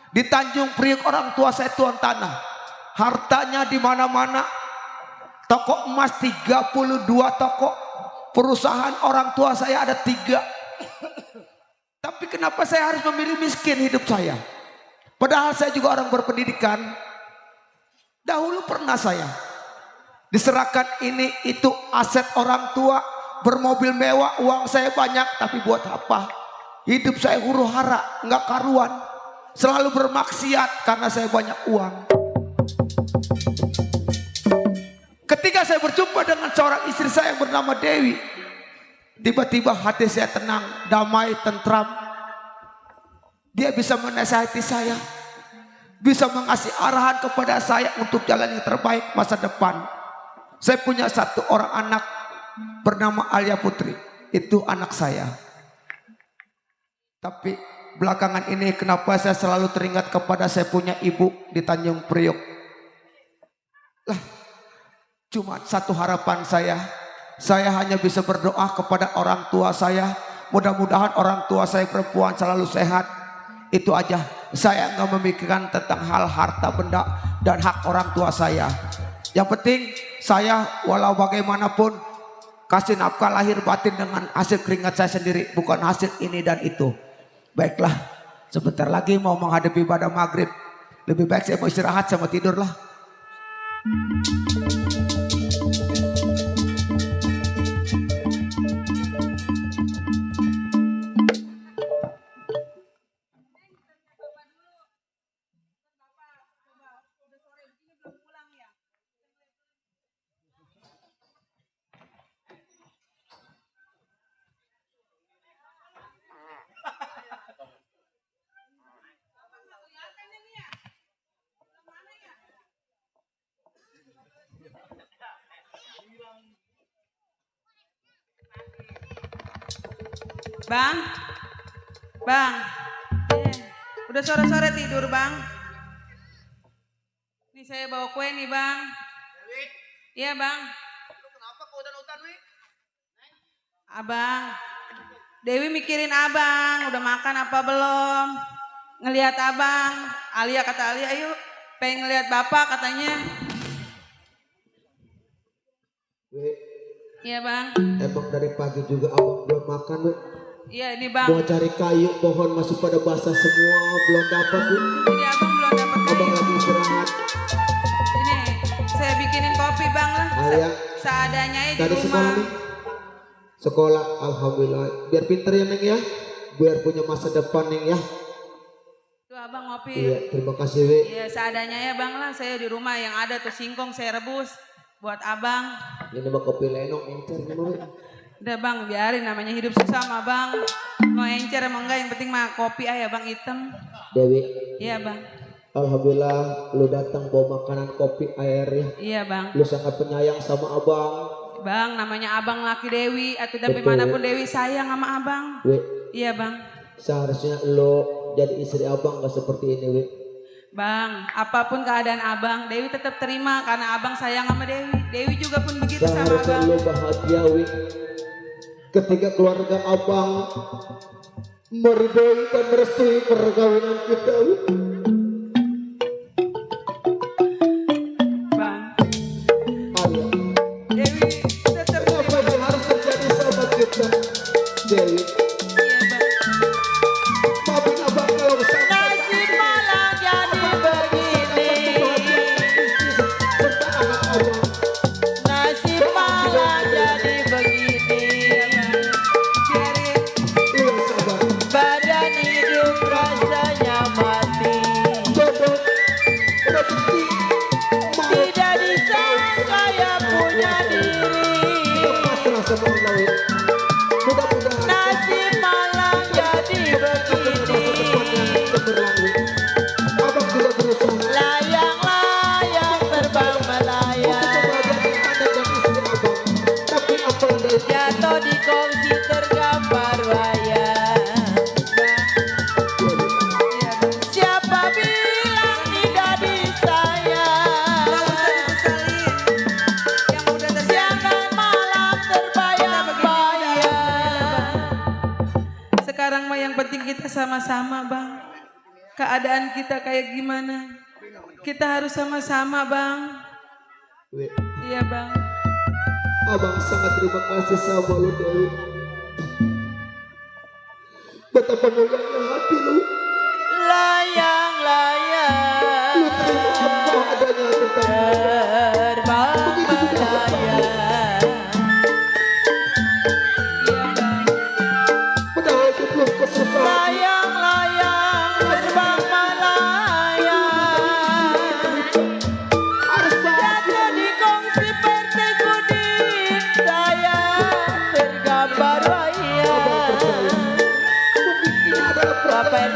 S2: Di Tanjung Priok orang tua saya tuan tanah. Hartanya di mana-mana. Toko emas 32 toko. Perusahaan orang tua saya ada 3. Tapi kenapa saya harus memilih miskin hidup saya? Padahal saya juga orang berpendidikan. Dahulu pernah saya diserahkan ini itu aset orang tua, bermobil mewah, uang saya banyak, tapi buat apa? Hidup saya huru hara, nggak karuan, selalu bermaksiat karena saya banyak uang. Ketika saya berjumpa dengan seorang istri saya yang bernama Dewi, tiba-tiba hati saya tenang, damai, tentram. Dia bisa menasihati saya, bisa mengasih arahan kepada saya untuk jalan yang terbaik masa depan. Saya punya satu orang anak bernama Alia Putri, itu anak saya. Tapi belakangan ini kenapa saya selalu teringat kepada saya punya ibu di Tanjung Priok. Lah, cuma satu harapan saya hanya bisa berdoa kepada orang tua saya. Mudah-mudahan orang tua saya perempuan selalu sehat. Itu aja. Saya nggak memikirkan tentang hal harta benda dan hak orang tua saya. Yang penting saya walau bagaimanapun kasih nafkah lahir batin dengan hasil keringat saya sendiri, bukan hasil ini dan itu. Baiklah, sebentar lagi mau menghadapi ibadah maghrib. Lebih baik saya mau istirahat sama tidur lah.
S7: Bang, udah sore-sore tidur bang. Nih saya bawa kue nih bang. Iya bang.
S2: Kenapa kau hutan-hutan nih?
S7: Abang, Dewi mikirin abang, udah makan apa belum? Ngelihat abang, Alia kata Alia, ayo pengen ngelihat bapak katanya. Iya bang.
S3: Emang dari pagi juga abang belum makan, Bu.
S7: Iya ini bang.
S3: Mau cari kayu, pohon masih pada basah semua, belum dapat, Bu.
S7: Ini abang belum dapat kayu.
S3: Abang lagi istirahat.
S7: Ini saya bikinin kopi bang lah.
S3: Alia,
S7: Seadanya di
S3: tadi
S7: rumah.
S3: sekolah nih? Sekolah, alhamdulillah. Biar pinter ya Neng ya, biar punya masa depan Neng ya.
S7: Tuh abang ngopi.
S3: Iya, terima kasih Wi.
S7: Iya seadanya ya bang lah. Saya di rumah yang ada tuh singkong saya rebus buat abang.
S3: Ini mah kopi lenong encer gimana?
S7: Udah bang biarin namanya hidup susah mah bang. Mau encer emang enggak, yang penting mah kopi aja bang hitam.
S3: Dewi.
S7: Iya bang.
S3: Alhamdulillah lu datang bawa makanan, kopi, air ya.
S7: Iya bang.
S3: Lu sangat penyayang sama abang.
S7: Bang namanya abang laki Dewi. Atau sampai
S3: Betul.
S7: manapun Dewi sayang sama abang.
S3: Wi,
S7: Iya bang.
S3: seharusnya lu jadi istri abang gak seperti ini Wi.
S7: Bang apapun keadaan abang, Dewi tetap terima karena abang sayang sama Dewi. Dewi juga pun begitu sama
S3: Seharusnya
S7: abang.
S3: lu bahagia Wi. Ketika keluarga abang meridoi dan merestui perkawinan kita Wi.
S7: Bang
S3: Alia,
S7: Dewi tetap
S3: apa
S7: terima.
S3: yang harus terjadi sama kita? Dewi,
S7: Iya bang.
S3: maafin abang kalau sampai
S1: Nasib malang jadi begini.
S3: serta anak abang.
S1: Nasib malang jadi begini.
S7: Biarin.
S3: Lu yang sabar.
S1: Badan hidup rasanya mati.
S3: Jodoh rezeki mau
S1: Tidak disangka ya punya diri.
S3: pasrah sama Allah Wi. Mudah-mudahan
S1: Nasib malang jadi begini.
S3: cemerlang Wi. Abang juga berusaha
S1: Layang-layang terbang melayang.
S3: tapi apa yang
S1: Jatuh di kongsi tergambar wayang.
S7: Iya bang.
S1: Siapa bilang tidak disayang?
S7: Gak usah disesalin. Yang udah terjadi.
S1: Siangan malam terbayang-bayang.
S7: Sekarang mah yang penting kita sama-sama bang. Keadaan kita kayak gimana? Kita harus sama-sama bang.
S3: Wi,
S7: Iya bang.
S3: abang sangat terima kasih sama lu Dewi. Betapa mulianya hati lu.
S1: Layang-layang
S3: Lu terima apa adanya tentang
S1: terbang melayang.
S7: Iya bang.
S3: padahal itu belum kesusahan.
S1: Layang-layang terbang melayang.
S3: Harus bahagia.
S1: Jatuh di kongsi pertikudin saya tergambar wayang.
S3: Mungkin ini adalah
S1: Papen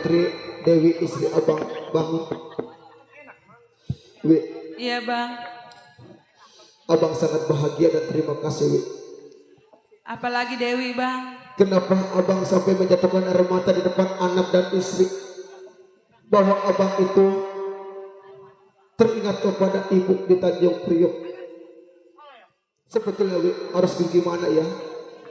S2: Putri Dewi istri abang bangun. Wi,
S7: Iya bang.
S2: abang sangat bahagia dan terima kasih Wi.
S7: Apalagi Dewi bang.
S2: Kenapa abang sampai menjatuhkan air mata di depan anak dan istri? Bahwa abang itu teringat kepada ibu di Tanjung Priok. Sebetulnya Wi, harus gimana ya?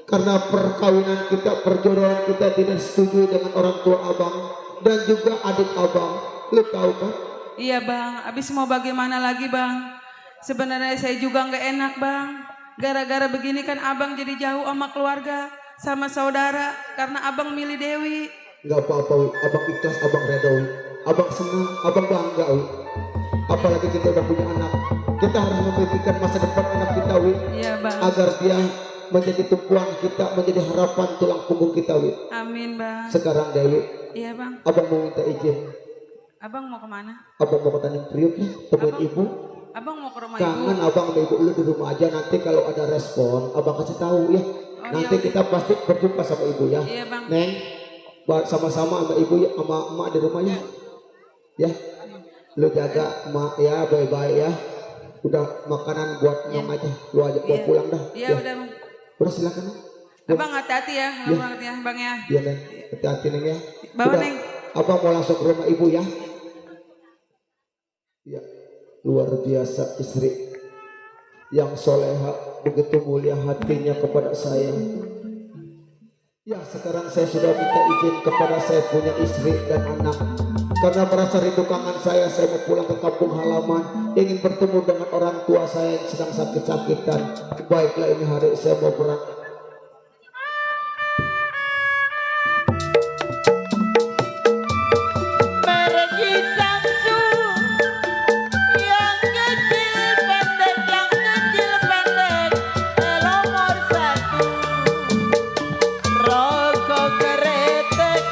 S2: Karena perkawinan kita, perjodohan kita tidak setuju dengan orang tua abang dan juga adik abang. Lu tahu kan?
S7: Iya bang. Abis mau bagaimana lagi bang? Sebenarnya saya juga nggak enak bang. Gara-gara begini kan abang jadi jauh sama keluarga, sama saudara. Karena abang milih Dewi.
S2: Gak apa-apa Wi, abang ikhlas, abang reda Wi. Abang senang, abang bangga Wi. Apalagi kita udah punya anak. Kita harus memikirkan masa depan anak kita Wi.
S7: Iya bang.
S2: Agar dia menjadi tumpuan kita, menjadi harapan tulang punggung kita Wi.
S7: Amin bang.
S2: Sekarang Dewi,
S7: Iya bang.
S2: abang mau minta izin.
S7: Abang mau kemana?
S2: Abang mau ke Tanjung Priok ya, temuin ibu.
S7: Abang mau ke rumah
S2: Kangen
S7: ibu.
S2: abang sama ibu lu di rumah aja. Nanti kalau ada respon, abang kasih tahu ya. Nanti
S7: iya,
S2: kita pasti berjumpa sama ibu ya.
S7: Iya bang.
S2: Neng, sama-sama sama ibu ya, sama emak di rumah ya. Ya, lu jaga emak ya, baik-baik ya. Udah makanan buat nyong aja, lu aja buat pulang dah.
S7: Iya
S2: Ya.
S7: udah bang.
S2: Udah silakan.
S7: Abang hati-hati ya.
S2: Iya.
S7: Abang hati ya bang ya.
S2: Iya Neng, hati-hati Neng ya.
S7: Bawa
S2: Udah,
S7: Neng.
S2: abang mau langsung ke rumah ibu ya. Ya, luar biasa istri yang soleha, begitu mulia hatinya kepada saya. Ya, sekarang saya sudah minta izin kepada saya punya istri dan anak. Karena merasa rindu kangen saya mau pulang ke kampung halaman, ingin bertemu dengan orang tua saya yang sedang sakit-sakitan. Baiklah, ini hari saya mau berangkat.
S1: Pergi Samsung yang kecil pendek, yang kecil pendek, nomor satu. Rokok keretek,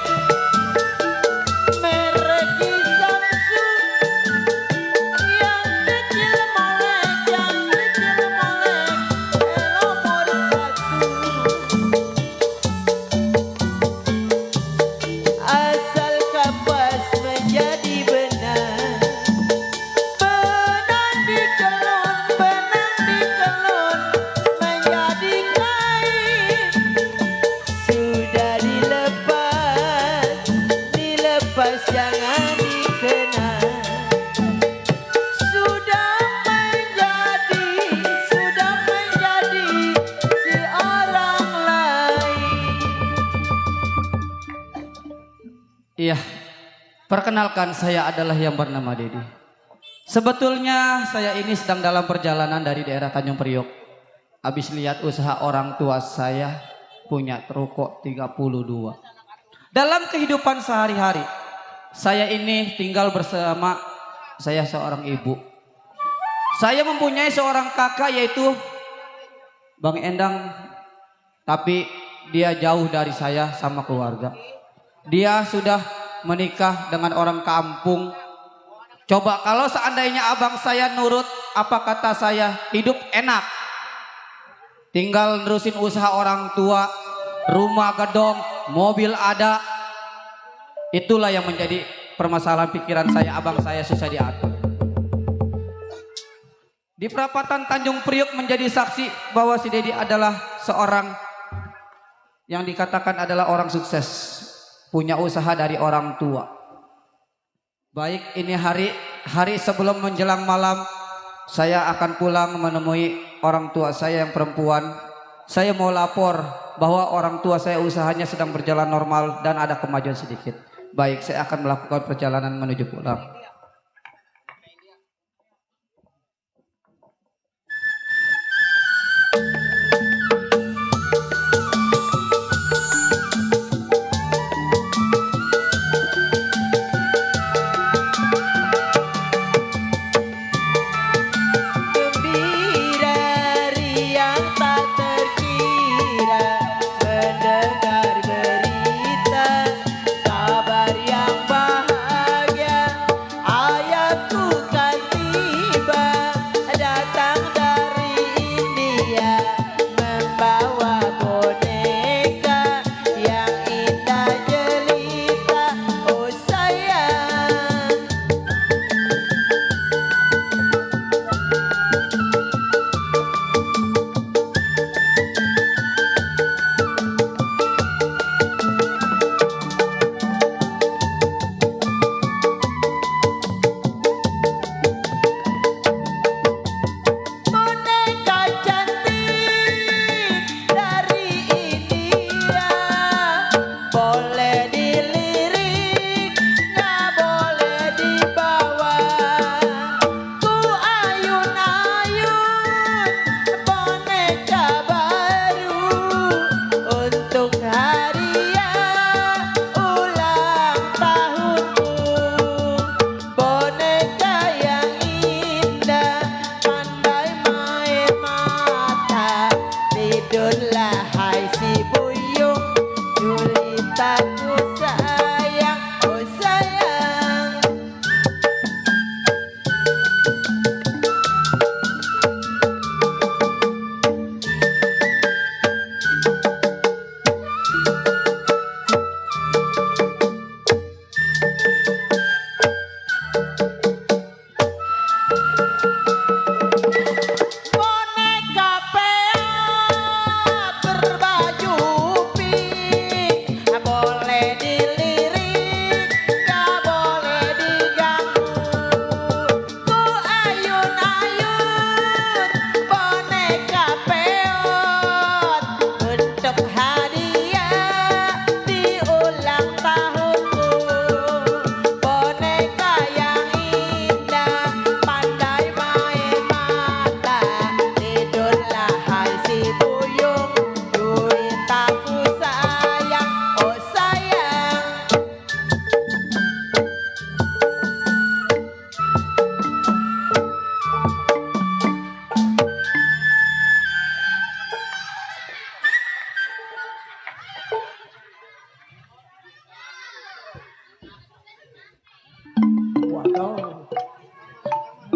S1: merek Samsung yang kecil molek, nomor satu. Asal kapas menjadi benar, benang dikelun menjadi kain. Sudah dilepas jangan dikenal. Sudah menjadi si orang lain.
S4: Iya, perkenalkan saya adalah yang bernama Dedi. Sebetulnya saya ini sedang dalam perjalanan dari daerah Tanjung Priok. Habis lihat usaha orang tua saya punya ruko 32. Dalam kehidupan sehari-hari, saya ini tinggal bersama saya seorang ibu. Saya mempunyai seorang kakak yaitu Bang Endang, tapi dia jauh dari saya sama keluarga. Dia sudah menikah dengan orang kampung. Coba kalau seandainya abang saya nurut apa kata saya, hidup enak. Tinggal nerusin usaha orang tua, rumah gedong, mobil ada. Itulah yang menjadi permasalahan pikiran saya, abang saya susah diatur. Di perapatan Tanjung Priok menjadi saksi bahwa si Dedi adalah seorang yang dikatakan adalah orang sukses. Punya usaha dari orang tua. Baik, ini hari sebelum menjelang malam, saya akan pulang menemui orang tua saya yang perempuan. Saya mau lapor bahwa orang tua saya usahanya sedang berjalan normal dan ada kemajuan sedikit. Baik, saya akan melakukan perjalanan menuju pulang.
S1: Gembira riang tak terkira mendengar berita kabar yang bahagia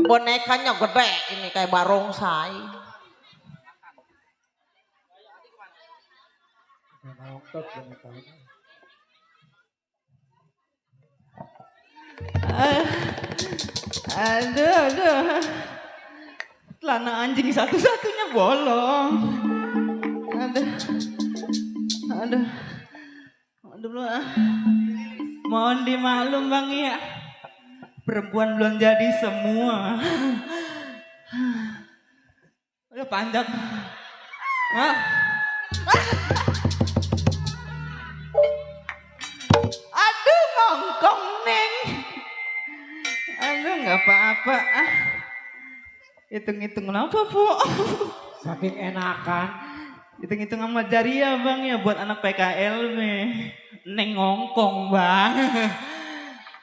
S1: bonekanya gede ini kayak barongsai.
S7: Aduh. Celana anjing satu-satunya bolong. Aduh. Mohon dimaklum Bang ya. Perempuan belum jadi semua. Udah panjang. Aduh ngongkong neng. Aduh nggak apa-apa. Hitung-hitung apa Bu?
S3: Saking enakan.
S7: Hitung-hitung sama jari ya Bang ya buat anak PKL nih. Neng ngongkong Bang.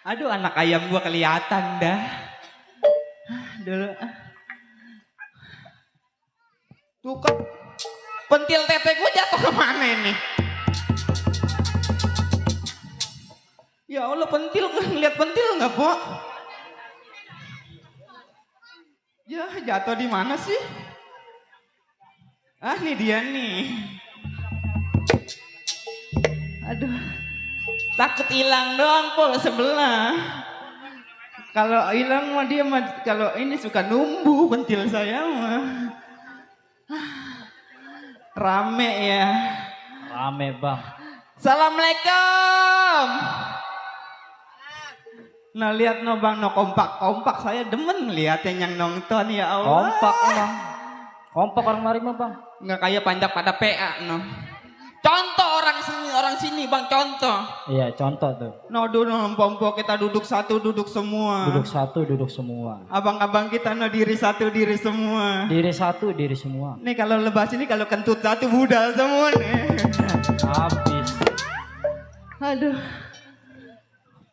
S7: Aduh anak ayam gua kelihatan dah. Dulu. Tuh kan pentil tete gua jatuh kemana nih? Ya Allah pentil, ngeliat pentil nggak Po? Ya jatuh di mana sih? Ah nih dia nih. Aduh. Takut hilang doang Po sebelah. Kalau hilang mah dia kalau ini suka numbuh pentil saya mah. Rame ya.
S6: Rame Bang.
S7: Assalamualaikum. Nah lihat no Bang no kompak saya demen lihatnya yang nonton ya Allah.
S6: Kompak Bang. Kompak orang mari mah Bang.
S7: Nggak kayak panjang pada PA no. Contoh orang sini Bang contoh.
S6: Iya contoh tuh.
S7: No pompo kita duduk satu duduk semua.
S6: Duduk satu duduk semua.
S7: Abang-abang kita no diri satu diri semua.
S6: Diri satu diri semua.
S7: Nih kalau lebas ini kalau kentut satu budal semua nih.
S6: Habis.
S7: Aduh.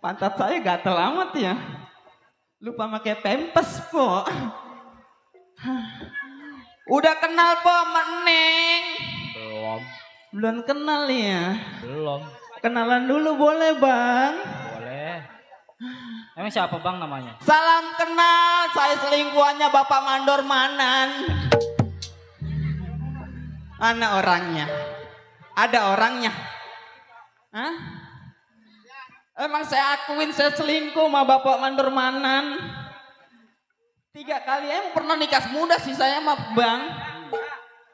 S7: Pantat saya gatel amat ya. Lupa pakai pempes Po. Udah kenal Po sama Neng? Belum kenal ya?
S6: Belum.
S7: Kenalan dulu boleh Bang?
S6: Boleh. Emang siapa Bang namanya?
S7: Salam kenal, saya selingkuhannya Bapak Mandor Manan. Mana orangnya? Ada orangnya? Hah? Emang saya akuin saya selingkuh sama Bapak Mandor Manan. 3 kali emang pernah nikah muda sih saya sama Bang.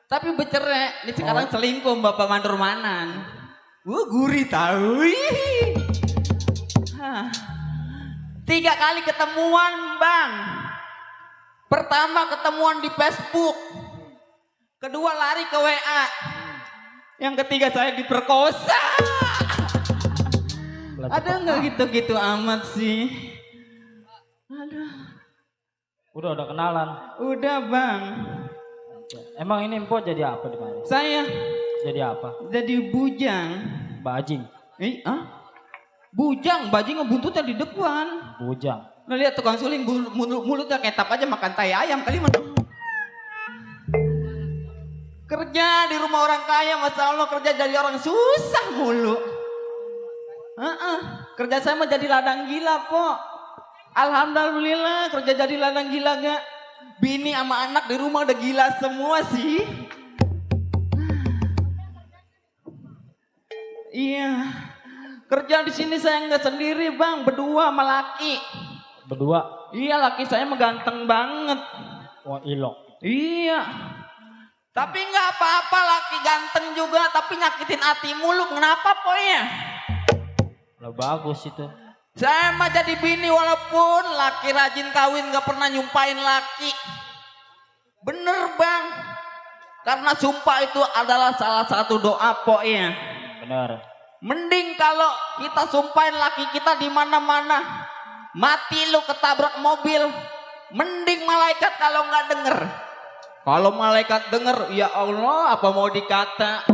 S7: Tapi bercerai, ini sekarang selingkuh Bapak Mandor Manan. Gurih tahu. 3 kali ketemuan Bang. Pertama ketemuan di Facebook. Kedua lari ke WA. Yang ketiga saya diperkosa. Ada nggak gitu-gitu amat sih? Aduh.
S6: Udah kenalan.
S7: Udah Bang.
S6: Emang ini Empok jadi apa di mana?
S7: Saya
S6: jadi apa?
S7: Jadi bujang.
S6: Bajing.
S7: Bujang, bajing buntutnya di depan.
S6: Bujang.
S7: Nah lihat tukang suling mulutnya ketap aja makan tai ayam kali mana. Kerja di rumah orang kaya, Masya Allah kerja jadi orang susah mulu. Kerja saya mah jadi ladang gila Po. Alhamdulillah kerja jadi ladang gila gak. Bini sama anak di rumah udah gila semua sih. Iya. Kerja di sini saya nggak sendiri Bang, berdua sama laki.
S6: Berdua?
S7: Iya laki saya mah ganteng banget.
S6: Wah ilok.
S7: Iya. Tapi nggak apa-apa laki ganteng juga, tapi nyakitin hati mulu. Kenapa Po ya?
S6: Lah bagus itu.
S7: Saya mah jadi bini walaupun laki rajin kawin gak pernah nyumpain laki. Bener Bang. Karena sumpah itu adalah salah satu doa pokoknya.
S6: Bener.
S7: Mending kalau kita sumpahin laki kita di mana-mana. Mati lu ketabrak mobil. Mending malaikat kalau nggak denger. Kalau malaikat denger, ya Allah apa mau dikata.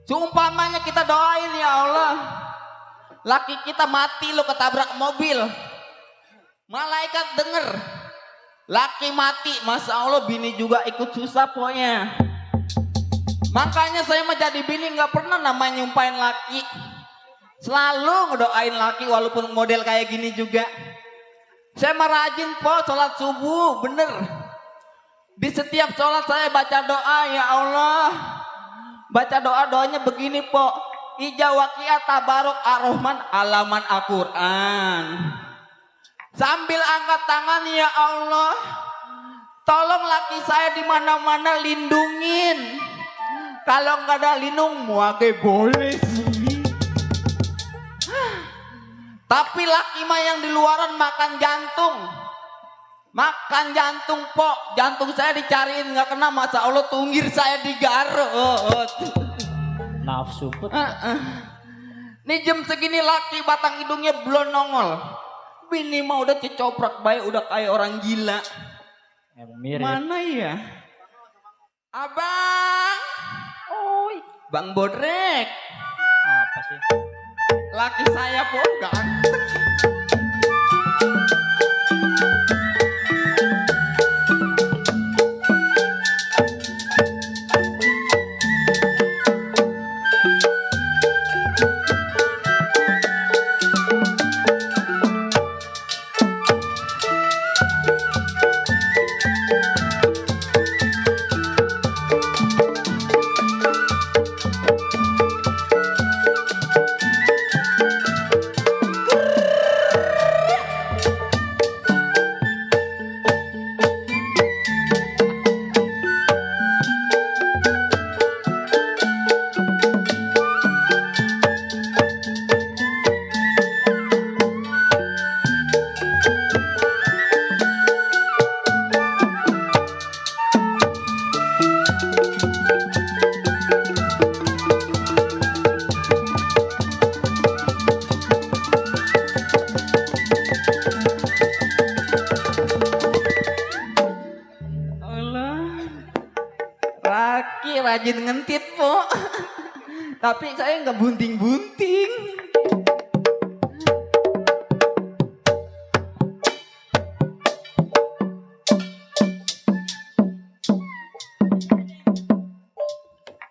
S7: Sumpamanya kita doain ya Allah. Laki kita mati lo ketabrak mobil. Malaikat denger. Laki mati, Masya Allah bini juga ikut susah pokoknya. Makanya saya mah jadi bini gak pernah namanya nyumpain laki. Selalu ngedoain laki walaupun model kayak gini juga.
S4: Saya mah rajin po sholat subuh, bener. Di setiap sholat saya baca doa, ya Allah. Baca doanya begini po. Ija waqiat tabarok ar-Rahman alaman Al-Quran. Sambil angkat tangan, ya Allah. Tolong laki saya di mana-mana lindungin. Kalau nggak ada lindung, muage boleh sih. Tapi laki mah yang di luaran makan jantung. Makan jantung po. Jantung saya dicariin nggak kena, masa Allah tunggir saya digarut.
S6: Nafsu bet.
S4: Nih jam segini laki batang hidungnya belum nongol. Bini mah udah cecoprak baik, udah kayak orang gila.
S6: Emang mirip.
S4: Mana ya? Abang. Oi, Bang Bodrek.
S6: Apa sih?
S4: Laki saya po ganteng. Laki rajin ngentit po. Tapi saya nggak bunting-bunting.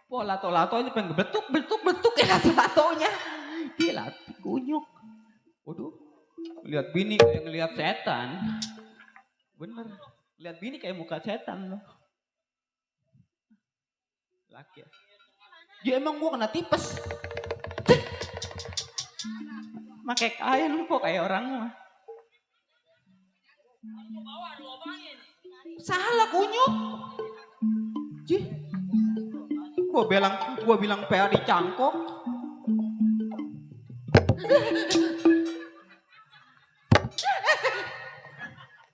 S4: Po lato-lato aja pengen betuk ya lato-latonya. Gila, kunyuk. Waduh, lihat bini kayak ngelihat setan. Bener, lihat bini kayak muka setan loh. Laki ya. Ya emang gua kena tipes. Pakai kain kok kayak orang mah. Salah kunyuk. Jih. Gua bilang PA di cangkok.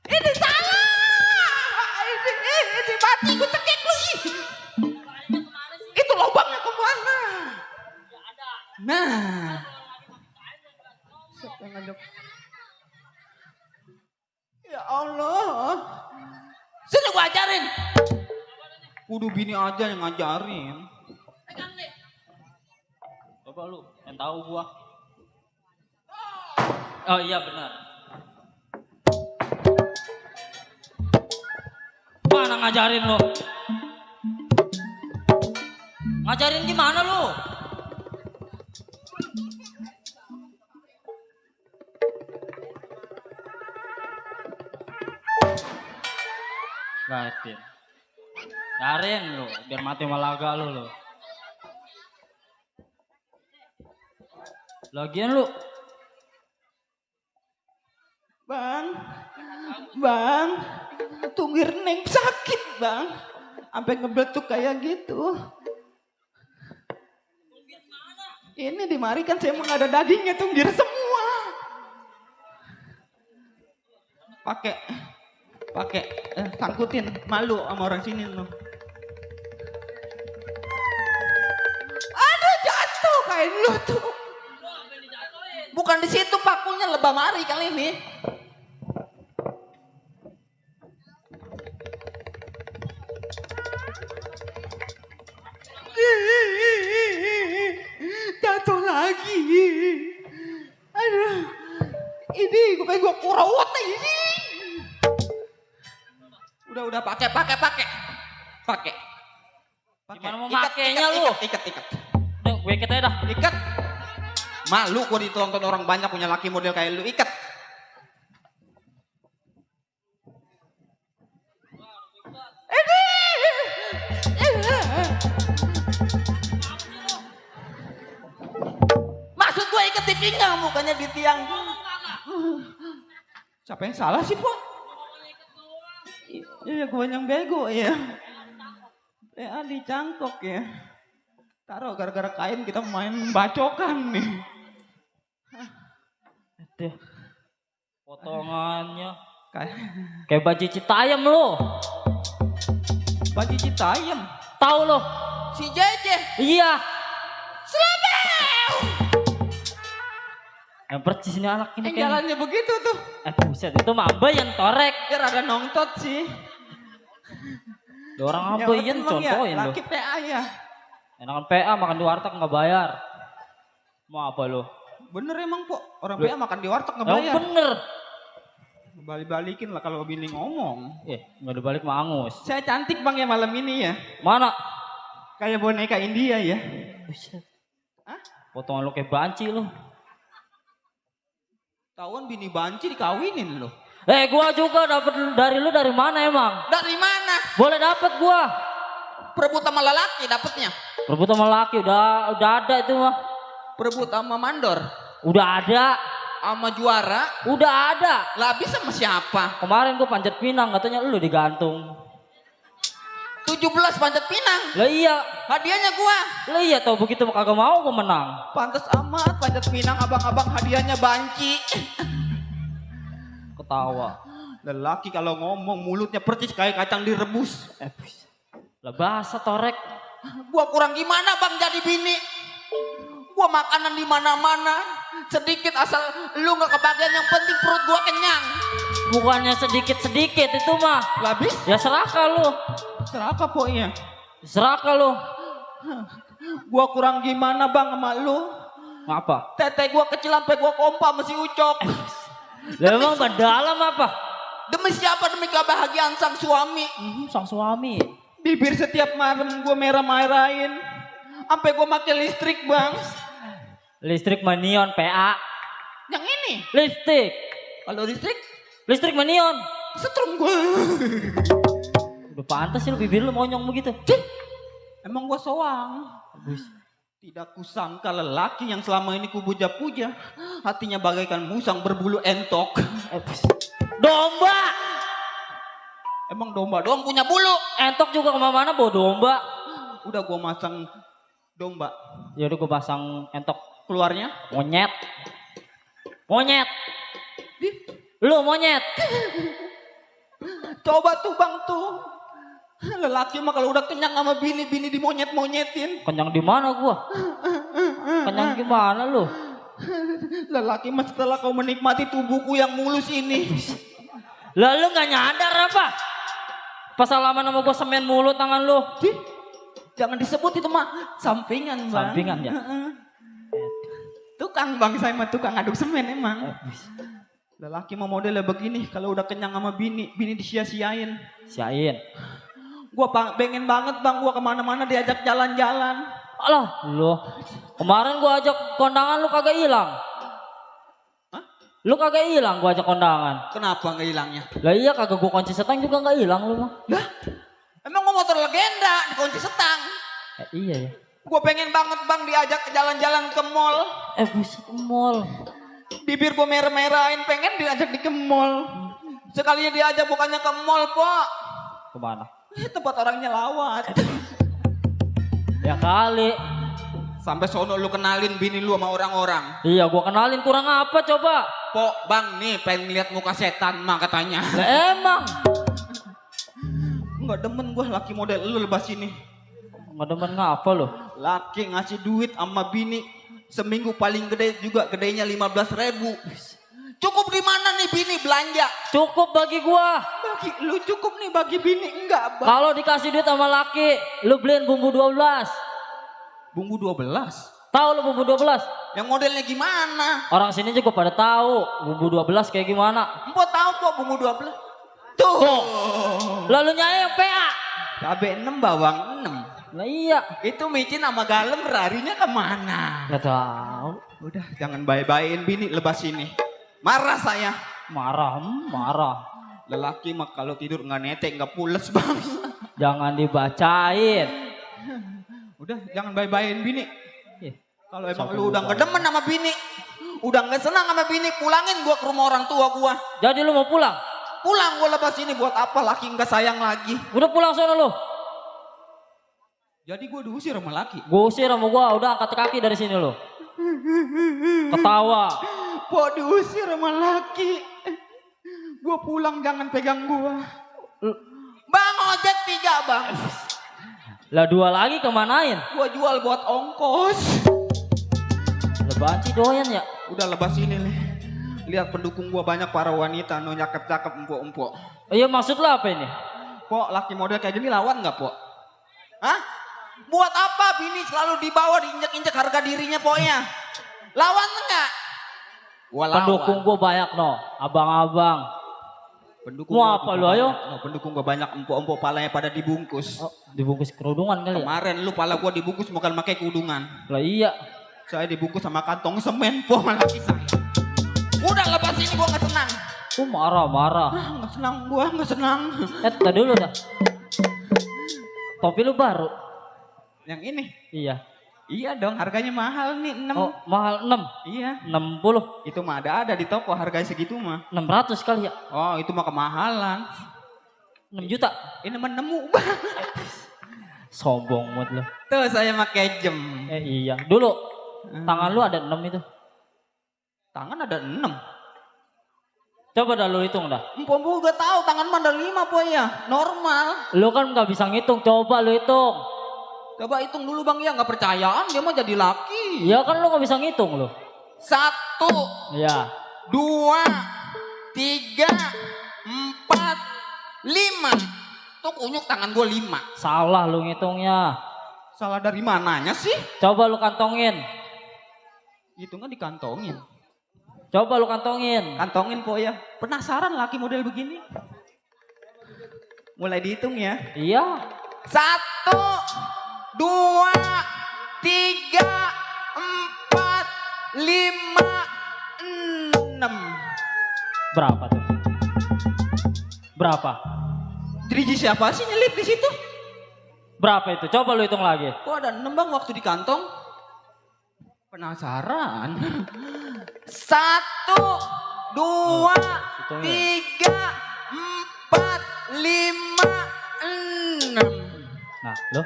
S4: Ini salah. Ini mati gua cekik lu. Itu lubangnya kemana? Nah. Siapa yang ngajak? Ya Allah. Sini gua ajarin. Kudu bini aja yang ngajarin.
S6: Coba lu yang tahu gua. Oh iya benar. Mana ngajarin lu? Ngajarin gimana lu? Ngajarin. Ngajarin lu, biar mati malaga lu. Lagian lu.
S4: Bang, tunggir neng sakit bang, sampai ngebeletuk kayak gitu. Ini di mari kan saya mau nggak ada dagingnya, tunggir semua. Pakai sangkutin, malu sama orang sini loh. Aduh jatuh kain lu tuh. Bukan di situ pakunya, lebah mari kali ini. Jatuh lagi. Aduh. Ini gue pengen gue kurawat ini. Udah pakai.
S6: Gimana mau makainya lu?
S4: Ikat.
S6: Nih, gue ikat aja dah.
S4: Ikat. Malu gue ditonton orang banyak punya laki model kayak lu, ikat. kencing mukanya di tiang.
S2: Siapa yang salah sih, Pak?
S1: Iya, gue yang bego ya. PA dicangkok ya. Taruh gara-gara kain kita main bacokan nih.
S6: Aduh. Potongannya
S1: Kayak
S6: kayak baju Citayam lo.
S1: baju Citayam.
S6: Tahu lo?
S4: Si Jeje.
S6: Iya. Yang percis ini anak ini
S1: Yang
S6: kan.
S1: jalannya begitu tuh.
S6: Buset, itu mah Abai yang torek.
S1: Dia rada nongtot sih.
S6: Ada orang Abai yang
S1: emang ya,
S6: contohin lo.
S1: laki PA ya.
S6: Enakan PA makan di warteg nggak bayar. Mau apa lo?
S1: Bener emang, Po. Orang
S6: Loh.
S1: PA makan di warteg nggak
S6: Yang
S1: bayar.
S6: bener.
S1: Balik-balikin lah kalau bini ngomong.
S6: Nggak dibalik mah angus.
S1: Saya cantik bang ya malam ini ya.
S6: Mana?
S1: Kayak boneka India ya.
S6: Buset.
S1: Hah?
S6: Potongan lo kayak banci lo.
S1: Tahuan bini banci dikawinin loh.
S6: Gua juga dapet dari lu dari mana emang?
S4: Dari mana?
S6: Boleh dapet gua.
S4: Perebut sama lelaki dapetnya.
S6: Rebut sama laki udah ada itu mah.
S4: Perebut sama mandor.
S6: Udah ada.
S4: Sama juara.
S6: Udah ada.
S4: Lah habis sama siapa?
S6: Kemarin gua panjat pinang katanya lu digantung.
S4: 17 panjat pinang.
S6: Lah iya.
S4: Hadiahnya gua.
S6: Lah iya tau begitu kagak mau gua menang.
S4: Pantes amat panjat pinang abang-abang hadiahnya banci.
S6: Ketawa.
S1: Lelaki kalau ngomong mulutnya percis kayak kacang direbus.
S6: Lah bahasa torek.
S4: Gua kurang gimana bang jadi bini? Gua makanan di mana-mana. Sedikit asal lu nggak kebagian, yang penting perut gua kenyang.
S6: Bukannya sedikit-sedikit itu mah.
S1: Labis?
S6: Ya serakah lu.
S1: Seraka pokoknya.
S6: Serakah lu.
S1: Gua kurang gimana bang sama lu?
S6: Ngapa?
S4: Tete gua kecil sampai gua kompa mesti ucok.
S6: Lah emang dalam apa?
S4: Demi siapa? Demi kebahagiaan sang suami.
S6: Sang suami.
S1: Bibir setiap malam gua merah-merahin. Sampai gua pakai listrik bang.
S6: Listrik manion PA.
S4: Yang ini.
S6: Listrik.
S4: Kalau listrik,
S6: Listrik manion.
S4: setrum gua.
S6: Udah pantas sih lu bibir lu monyong begitu.
S1: Emang gua soang. Tidak kusangka lelaki yang selama ini kupuja-puja, hatinya bagaikan musang berbulu entok.
S6: Domba.
S4: Emang domba doang punya bulu.
S6: Entok juga kemana-mana bawa domba.
S1: Udah gua masang domba.
S6: Ya udah gue pasang entok.
S1: Keluarnya
S6: Monyet. Monyet. Lu monyet.
S1: coba tuh bang tuh. Lelaki mah kalau udah kenyang sama bini dimonyet-monyetin.
S6: Kenyang di mana gua? Kenyang gimana lu?
S1: Lelaki mah setelah kau menikmati tubuhku yang mulus ini.
S6: Lalu nggak nyadar apa? Pas salaman sama gua semen mulu tangan lu.
S1: Jangan disebut itu mah sampingan bang.
S6: Sampingan ya?
S1: Tukang bang, saya mah tukang aduk semen emang. Lelaki mah modelnya begini, kalau udah kenyang sama bini disia-siain.
S6: Siain.
S1: Gua pengen banget bang, gua kemana-mana diajak jalan-jalan.
S6: Alah, lu. Kemarin gua ajak kondangan lu kagak hilang.
S1: Hah?
S6: Lu kagak hilang gua ajak kondangan.
S1: Kenapa nggak hilangnya?
S6: Lah iya kagak gua kunci setang juga nggak hilang lu mah.
S1: Lah,
S4: Emang gua motor legenda dikunci setang.
S6: Iya ya.
S4: Gua pengen banget bang diajak jalan-jalan ke mall.
S6: Buset mall.
S1: bibir gua merah-merahin, pengen diajak di ke mall. Sekalinya diajak bukannya ke mall, Pak.
S6: Kemana?
S1: Tempat orangnya lawat.
S6: Ya kali.
S1: Sampai sono lu kenalin bini lu sama orang-orang.
S6: Iya gua kenalin kurang apa coba?
S1: Pok, bang nih pengen lihat muka setan mah katanya.
S6: Lah emang.
S1: Enggak demen gua laki model lu lebas ini.
S6: Nggak demen ngapa lu?
S1: Laki ngasih duit sama bini seminggu paling gede juga gedenya 15.000.
S4: Cukup di mana nih bini belanja?
S6: Cukup bagi gua.
S1: Bagi lu cukup nih, bagi bini enggak, Bang.
S6: Kalau dikasih duit sama laki, lu beliin bumbu 12.
S1: Bumbu 12.
S6: Tahu lu bumbu 12?
S4: Yang modelnya gimana?
S6: Orang sini juga pada tahu bumbu 12 kayak gimana.
S4: Empok tahu kok bumbu 12.
S6: Tuh. Lalu nyai yang PA.
S1: Cabe 6, bawang 6.
S6: Nah iya.
S1: Itu micin sama galem larinya kemana?
S6: Gak tahu.
S1: Udah jangan bye-byein bini lebas ini. Marah saya.
S6: Marah.
S1: Lelaki mah kalau tidur nggak netek nggak pules bang.
S6: Jangan dibacain.
S1: Udah jangan bye-byein bini.
S6: Ih,
S1: Kalau emang
S6: sampai
S1: lu udah
S6: lupa.
S1: nggak demen sama bini, Udah nggak senang sama bini, pulangin gua ke rumah orang tua gua.
S6: Jadi lu mau pulang?
S1: Pulang gua lepas ini buat apa laki nggak sayang lagi.
S6: Udah pulang sono lu.
S1: Jadi gua diusir sama laki.
S6: Gua usir sama gua, udah angkat kaki dari sini lu. Ketawa.
S1: Pok diusir sama laki. Gua pulang jangan pegang gua. Bang ojek 3 bang.
S6: Lah 2 lagi kemanain?
S1: Gua jual buat ongkos.
S6: Lebaran sih doyan ya.
S1: Udah lepas ini nih. Lihat pendukung gua banyak para wanita, no cakep-cakep empok-empok.
S6: Iya maksud lu apa ini?
S1: Pok, laki model kayak gini lawan nggak Pok? Hah? Buat apa bini selalu dibawa diinjek-injek harga dirinya pokoknya? Lawan nggak? Gua lawan.
S6: Pendukung gua banyak no, abang-abang.
S1: Pendukung
S6: Mau
S1: gua
S6: apa
S1: juga
S6: lu, ayo?
S1: banyak. No, pendukung gua banyak empok-empok palanya pada dibungkus.
S6: Oh, dibungkus kerudungan kali ya?
S1: Kemarin lu pala gua dibungkus bukan pakai kudungan.
S6: Lah iya.
S1: Saya dibungkus sama kantong semen Pok sama laki saya. Udah lepas ini gua nggak senang.
S6: Tuh marah-marah.
S1: Nggak senang gua nggak senang.
S6: Tadi dulu dah. Topi lu baru?
S1: Yang ini?
S6: Iya.
S1: Iya dong, harganya mahal nih 6.
S6: Oh mahal 6?
S1: Iya.
S6: 60?
S1: Itu mah ada di toko harganya segitu mah.
S6: 600 kali ya?
S1: Oh itu mah kemahalan.
S6: 6 juta?
S1: Ini menemu banget.
S6: Sombong banget lu.
S1: Tuh saya pakai jam.
S6: Iya. Dulu tangan lu ada 6 itu.
S1: Tangan ada 6.
S6: Coba dah lu hitung dah.
S1: Empok gak tahu tangan mah ada 5 Pok ya. Normal.
S6: Lu kan nggak bisa ngitung, coba lu hitung.
S1: Coba hitung dulu Bang ya, nggak percayaan dia mah jadi laki.
S6: Ya kan lu nggak bisa ngitung lu.
S1: 1,
S6: Iya.
S1: 2, 3, 4, 5. Tuh kunyuk tangan gua 5.
S6: Salah lu ngitungnya.
S1: Salah dari mananya sih?
S6: Coba lu kantongin.
S1: Hitungnya dikantongin.
S6: Coba lu kantongin.
S1: Kantongin Pok ya. Penasaran laki model begini? Mulai dihitung ya.
S6: Iya.
S1: 1, 2, 3, 4, 5, 6.
S6: Berapa tuh? Berapa?
S1: Driji siapa sih nyelip di situ?
S6: Berapa itu? Coba lu hitung lagi.
S1: Kok ada 6 Bang waktu di kantong? Penasaran. 1, 2, 3, 4, 5, 6.
S6: Nah, lu?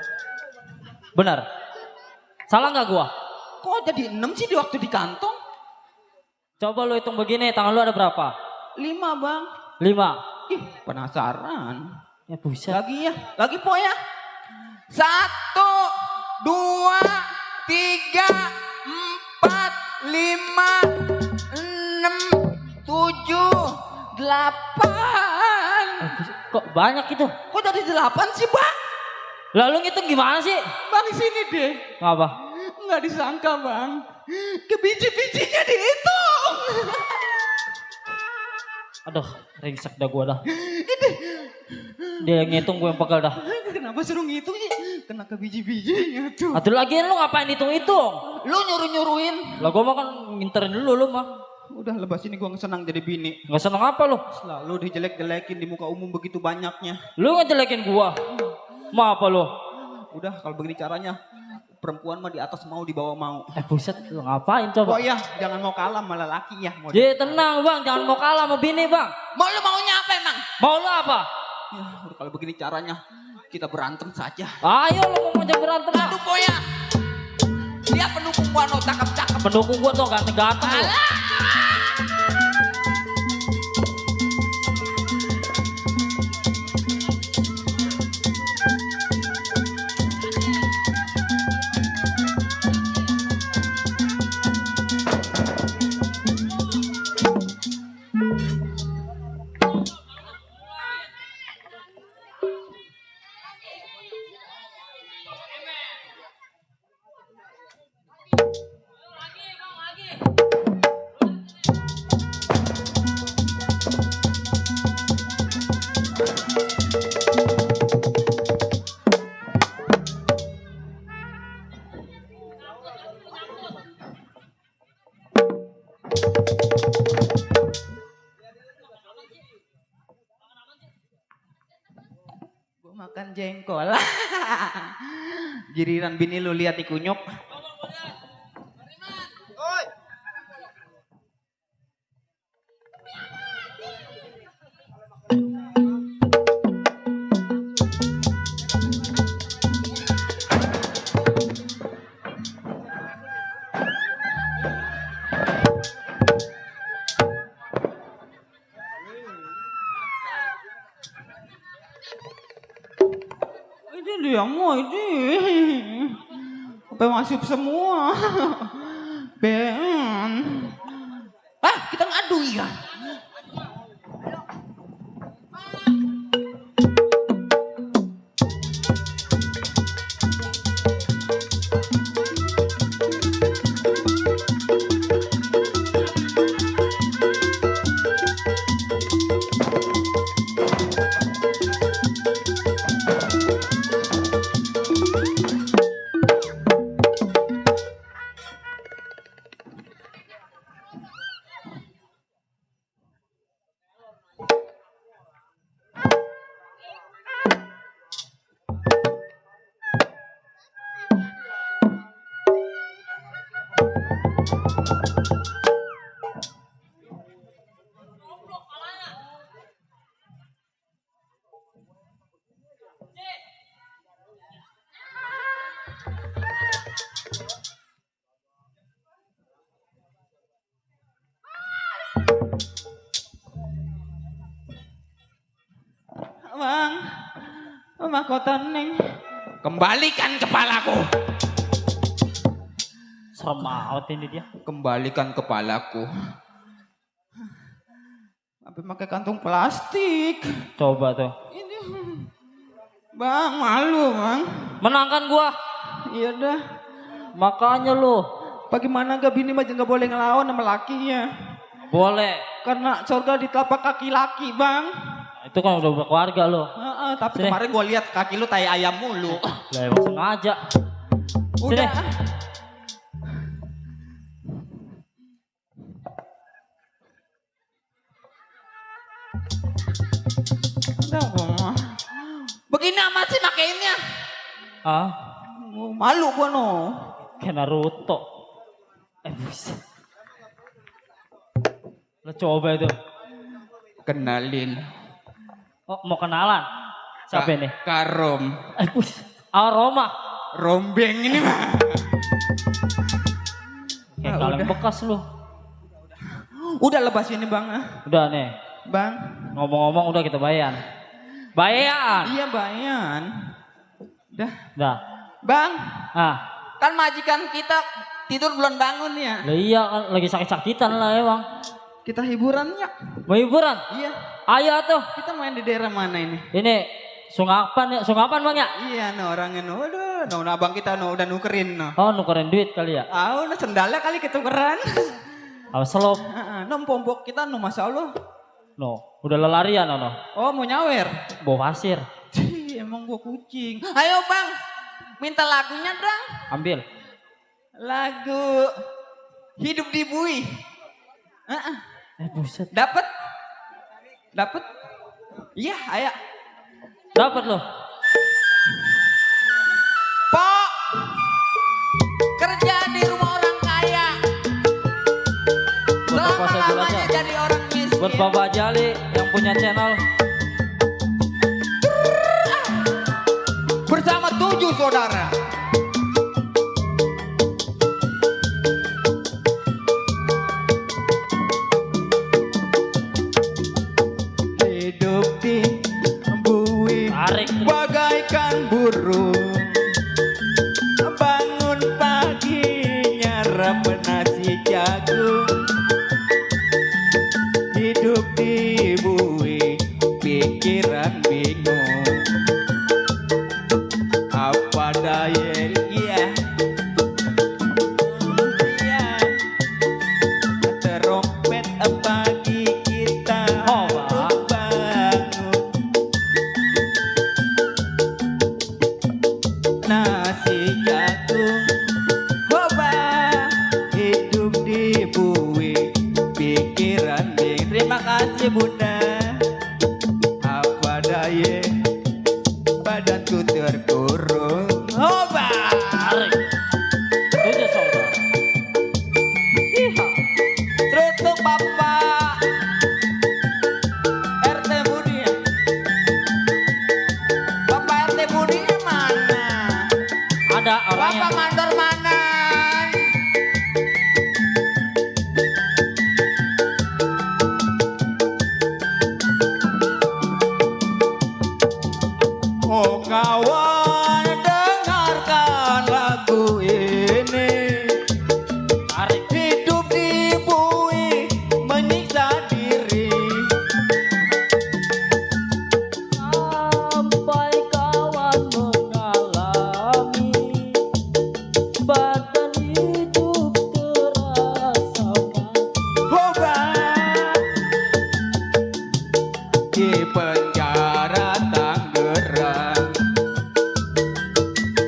S6: Benar. Salah nggak gua?
S1: Kok jadi 6 sih di waktu di kantong?
S6: Coba lu hitung begini, tangan lu ada berapa?
S1: 5 Bang.
S6: 5.
S1: Ih penasaran.
S6: Ya buset.
S1: Lagi ya, lagi Po ya. 1, 2, 3, 4, 5, 6, 7, 8.
S6: Kok banyak itu?
S1: Kok jadi 8 sih Bang?
S6: Lalu ngitung gimana sih?
S1: Bang sini deh.
S6: Ngapa?
S1: Nggak disangka Bang. Ke biji-bijinya dihitung.
S6: Aduh, ringsek dah gua dah. Dia yang ngitung gua yang pegal dah.
S1: Kenapa suruh ngitung sih? Kena ke biji-bijinya tuh.
S6: Atau lagi lu ngapain hitung-hitung?
S1: Lu nyuruh-nyuruhin.
S6: Lah gua mah kan nginterin dulu lu mah.
S1: Udah lepas ini gua senang jadi bini.
S6: Nggak seneng apa lu?
S1: Selalu dijelek-jelekin di muka umum begitu banyaknya.
S6: Lu ngejelekin gua. Mau apa lu?
S1: Udah kalau begini caranya. Perempuan mah di atas mau di bawah mau.
S6: Buset, lu ngapain coba?
S1: Oh ya, jangan mau kalah malah laki ya. Mau
S6: Jadi tenang bang, jangan mau kalah sama bini bang.
S1: mau lu maunya apa emang?
S6: Mau lu apa?
S1: Ya, udah kalau begini caranya kita berantem saja.
S6: Ayo lu mau ngajak berantem lah.
S1: Aduh Poya. Lihat pendukung gua no cakep-cakep.
S6: Pendukung gua tuh ganteng-ganteng lu.
S1: Gua makan jengkol. Giliran bini lu lihat ikunyuk. Ini dia mau ini. Sampai masuk semua. Ben. Kita ngadu ya. Bang, mahkota neng. Kembalikan kepalaku.
S6: Serem banget ini dia.
S1: Kembalikan kepalaku. Sampai pakai kantung plastik.
S6: Coba tuh.
S1: Ini, Bang, malu bang.
S6: Menangkan gua.
S1: Iya dah.
S6: Makanya lu.
S1: Bagaimana gak bini mah nggak boleh ngelawan sama lakinya?
S6: Boleh.
S1: Karena surga di telapak kaki laki bang.
S6: Itu kan udah berkeluarga lo.
S1: Tapi
S6: Sini.
S1: kemarin gue lihat kaki lu tai ayam mulu.
S6: Lah emang sengaja.
S1: Udah. Begini amat sih makainya.
S6: Ah,
S1: Malu gua no.
S6: kayak Naruto. Buset. Lo coba itu.
S1: Kenalin.
S6: Oh, mau kenalan? Siapa ini?
S1: Karom.
S6: Buset. Aroma.
S1: Rombeng ini mah.
S6: Kayak kaleng bekas lu.
S1: Udah lepas ini bang.
S6: Udah nih.
S1: Bang.
S6: Ngomong-ngomong udah kita bayan. Bayan.
S1: Iya bayan.
S6: Dah.
S1: Bang.
S6: Ah.
S1: Kan majikan kita tidur belum bangun ya.
S6: Lah iya kan lagi sakit-sakitan lah emang.
S1: Kita hiburan ya.
S6: Mau hiburan?
S1: Iya.
S6: Ayo tuh.
S1: Kita main di daerah mana ini?
S6: Ini Sungapan ya, Sungapan bang ya?
S1: Iya no orangnya no. Aduh, no abang kita no udah nukerin no.
S6: Oh nukerin duit kali ya?
S1: Ah, no sendalnya kali ketukeran.
S6: Apa selop?
S1: No pompok kita no masya Allah.
S6: No, udah lelarian no.
S1: Oh mau nyawer.
S6: Bawa pasir.
S1: Emang gua kucing. Ayo bang, minta lagunya dong.
S6: Ambil.
S1: Lagu Hidup di Bui.
S6: Buset.
S1: Dapat? Dapat? Iya, ayo.
S6: Dapat loh.
S1: Pok, kerja di rumah orang kaya.
S6: Buat Bapak saya
S1: Selama-lamanya
S6: belajar.
S1: jadi orang miskin.
S6: Buat Bapak Jali yang punya channel.
S1: Bersama 7 saudara. Hidup di bui
S6: Tarik.
S1: bagaikan burung. Bangun pagi nyarap nasi jagung. Hidup di bui pikiran bingung. Apa daya iya. Iya. Terompet pagi kita
S6: Oh, Pak.
S1: bangun. Nasi jagung. Coba hidup di bui pikiran bingung. Terima kasih Bunda. Apa daya badanku terkurung. Coba.
S6: Tarik. Itu aja saudara.
S1: Teruntuk Bapak RT Budi ya? Bapak RT Budi mana?
S6: Ada orang yang
S1: Bapak mandor mana?
S4: di penjara Tangerang.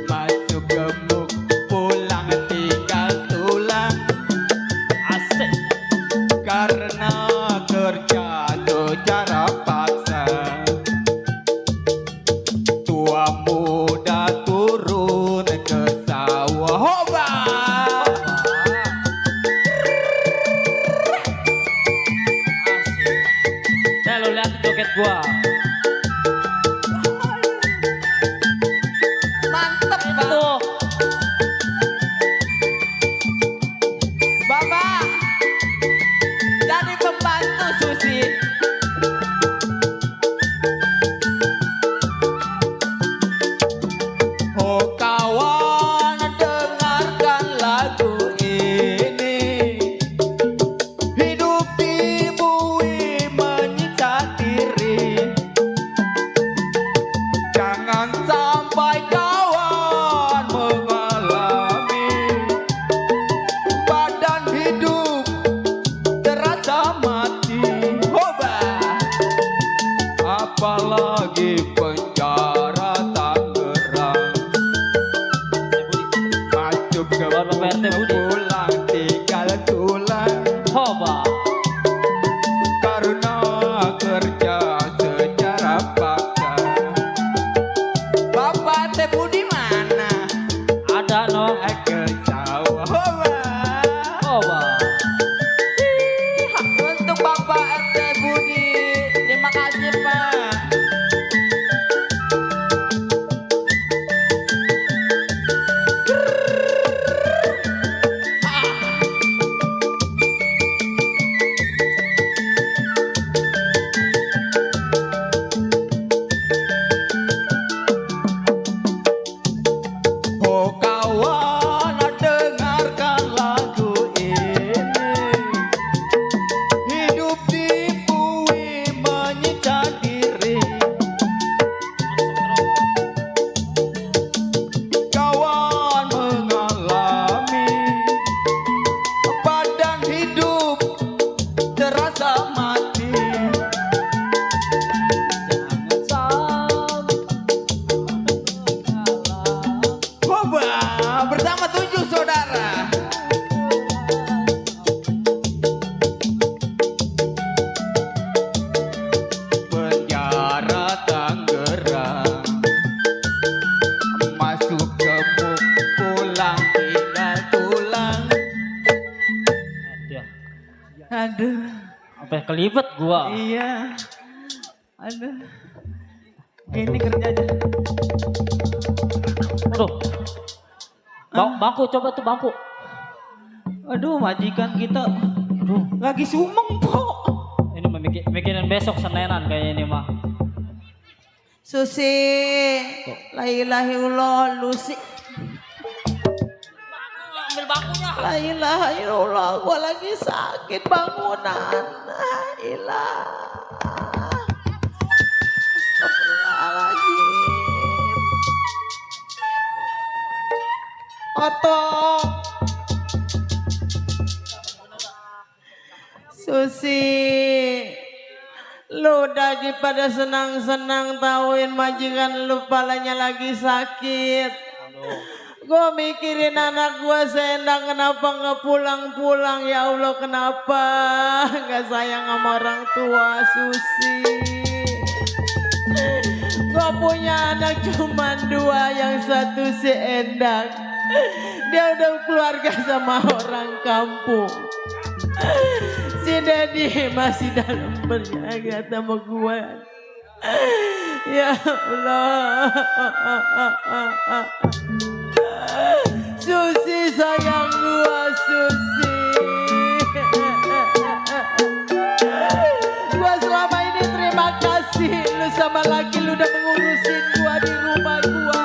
S4: Masuk gemuk pulang tinggal tulang. Asik. Karena kerja secara paksa. Tua muda turun ke sawah. Hoba.
S6: Nah, lo lihat joget gua.
S1: Mantep Bang.
S6: Tuh.
S1: Bapak jadi pembantu Susi. Oh kawan, dengarkan lagu ini. Hidup dibui menyiksa diri. Jangan sampai kawan mengalami badan hidup terasa mati. Hoba. Apalagi penjara Tangerang. Masuk ke
S6: Bapak PRT Budi.
S1: pulang tinggal tulang.
S6: Hoba.
S1: Karena kerja secara paksa. Bapak Teh Budi mana?
S6: Ada no.
S1: Ke sawah. Hoba.
S6: Hoba.
S1: Untuk Bapak RT Budi, terima kasih Pak. Oh kawan, dengarkan lagu ini. Hidup dibui menyiksa diri. Kawan mengalami badan hidup terasa mati. Hoba bersama 7 saudara. Penjara Tangerang. Masuk gemuk pulang tinggal tulang.
S6: Dia.
S7: Aduh,
S6: Sampai kelibet gua.
S7: iya. Aduh. Ini kerjanya.
S6: Aduh. Bangku coba tuh bangku.
S7: Aduh, majikan kita
S6: Aduh.
S7: lagi sumeng, Po.
S6: Ini mikirin besok Senenan kayaknya ini mah.
S7: Susi, la ilaha illallah, Lucy.
S6: Ambil bangkunya.
S7: La ilaha illallah, gua lagi sakit bangunan. La ilaha. Astagfirullahaladzim. Otong. Susi, lu daripada senang-senang tahuin majikan lu palanya lagi sakit. Gue mikirin anak gue Sendang kenapa nggak pulang-pulang, ya Allah kenapa nggak sayang sama orang tua Susi. Gue punya anak cuma 2, yang satu si Endang. Dia udah keluarga sama orang kampung. Si Dedi masih dalam perjalanan sama gue. Ya Allah. Susi sayang gua, Susi. Gua selama ini terima kasih lu sama laki lu udah mengurusin gua di rumah gua.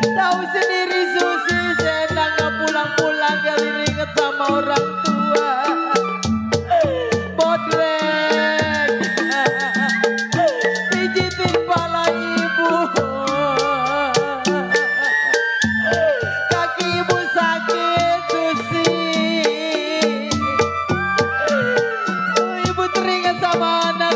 S7: Tahu sendiri Susi, Sendang gak pulang-pulang kali inget sama orang tua. Bodrek, pijitin kepala ibu. Kaki ibu sakit, Susi. Ibu teringat sama anak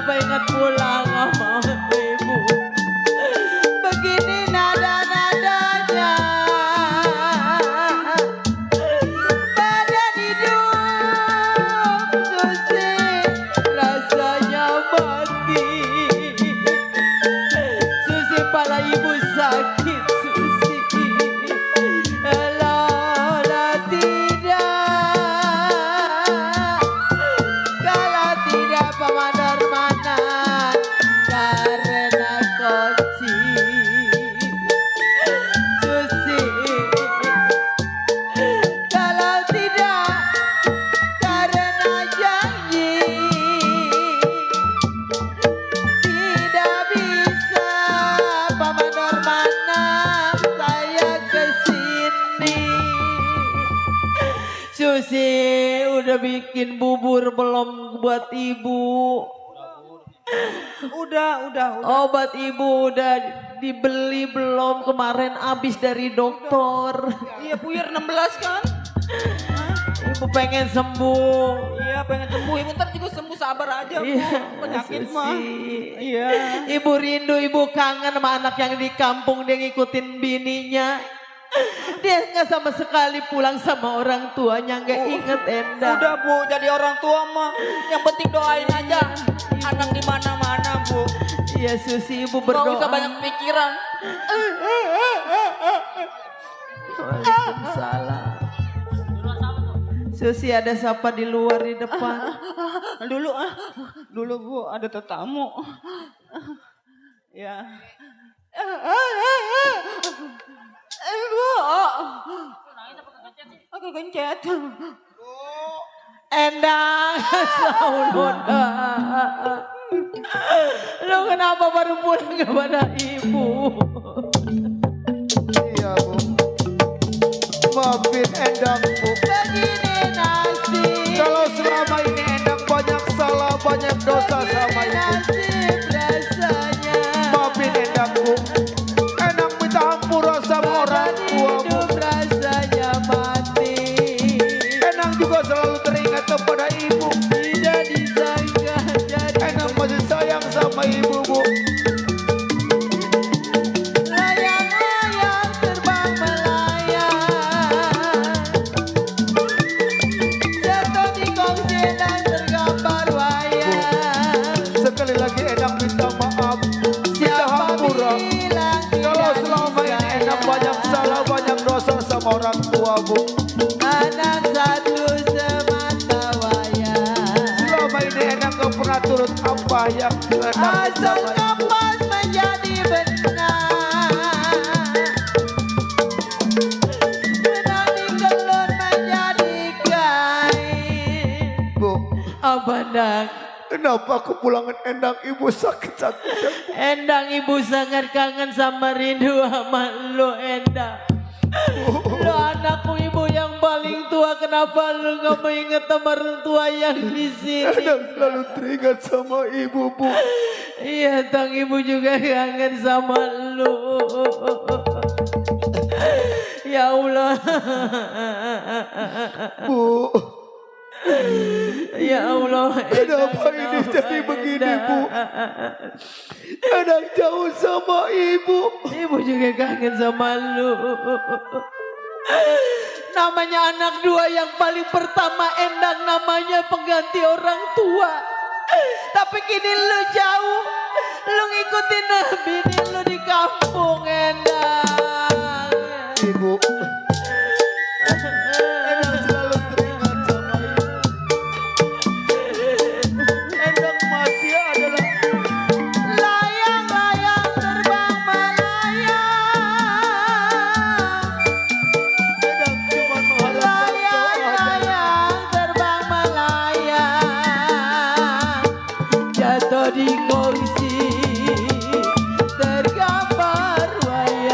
S7: kenapa ingat pulang sama ibu. Begini nada-nadanya, badan hidup Susi rasanya mati. Susi pala ibu sakit Susi. Lola tidak, kalau tidak pemandor-manan karena koci. Susi, kalau tidak karena janji, tidak bisa pemandor-manan saya kesini. Susi udah bikin bubur belum buat ibu? Udah. Obat ibu udah dibeli belum? Kemarin habis dari dokter.
S1: Iya puyer 16 kan?
S7: Ibu pengen sembuh.
S1: Iya pengen sembuh. Ibu ntar juga sembuh, sabar aja Bu.
S7: Iya,
S1: Penyakit
S7: Susi.
S1: mah. Iya.
S7: Ibu rindu, ibu kangen sama anak yang di kampung, dia ngikutin bininya. Dia nggak sama sekali pulang sama orang tuanya, nggak inget Enda.
S1: Udah Bu, jadi orang tua mah yang penting doain aja. Anak di mana-mana Bu.
S7: Iya Susi, ibu
S1: Gak
S7: berdoa.
S1: usah banyak pikiran.
S7: Waalaikumsalam. Susi ada siapa di luar di depan?
S1: Dulu Bu ada tetamu. Ya. Bu. Aku kencet.
S7: Endang, Sauluna. Lu kenapa baru pulang kepada ibu?
S2: Iya Bu. Maafin Endang Bu.
S7: Begini nasib.
S2: Kalau selama ini Endang banyak salah, banyak dosa sama ibu.
S7: Nasib rasanya.
S2: Maafin Endang Bu. Endang minta hampura sama orang tua Bu.
S7: Hidup rasanya mati.
S2: Endang juga selalu teringat kepada ibu.
S7: Tidak disangka jadi
S2: Endang masih sayang sama ibu Bu.
S7: layang-layang terbang melayang. Jatuh di kongsi dan tergambar wayang.
S2: Sekali lagi Endang minta maaf. Minta hampura.
S7: bilang
S2: Kalau
S7: tidak
S2: selama ini Endang banyak salah, banyak dosa sama orang tua Bu.
S7: anak satu semata wayang.
S2: Selama ini Endang gak pernah turut apa yang Endang
S7: Asal
S2: sama ibu.
S7: kapas menjadi benar. Benang dikelun menjadi kain.
S2: Bu,
S7: Apa Endang?
S2: kenapa kepulangan Endang ibu sakit-sakitan?
S7: Endang ibu sangat kangen sama rindu sama lu Endang. Lu anakku ibu yang paling tua, kenapa lu gak mau inget sama orang tua yang di sini?
S2: Endang selalu teringat sama ibu Bu.
S7: Iya, tang ibu juga kangen sama lu. Ya Allah.
S2: Bu,
S7: Ya Allah.
S2: kenapa ini jadi begini Bu? Endang jauh sama ibu.
S7: Ibu juga kangen sama lu. Namanya anak dua yang paling pertama Endang, namanya pengganti orang tua. Tapi kini lu jauh, lu ngikutin bini lu di kampung Endang.
S2: Ibu, Endang selalu teringat sama ibu. Endang masih adalah
S7: Layang-layang terbang melayang.
S2: Endang cuma mengharapkan doa dari
S7: Layang-layang terbang melayang. Jatuh di kursi tergambar wayang.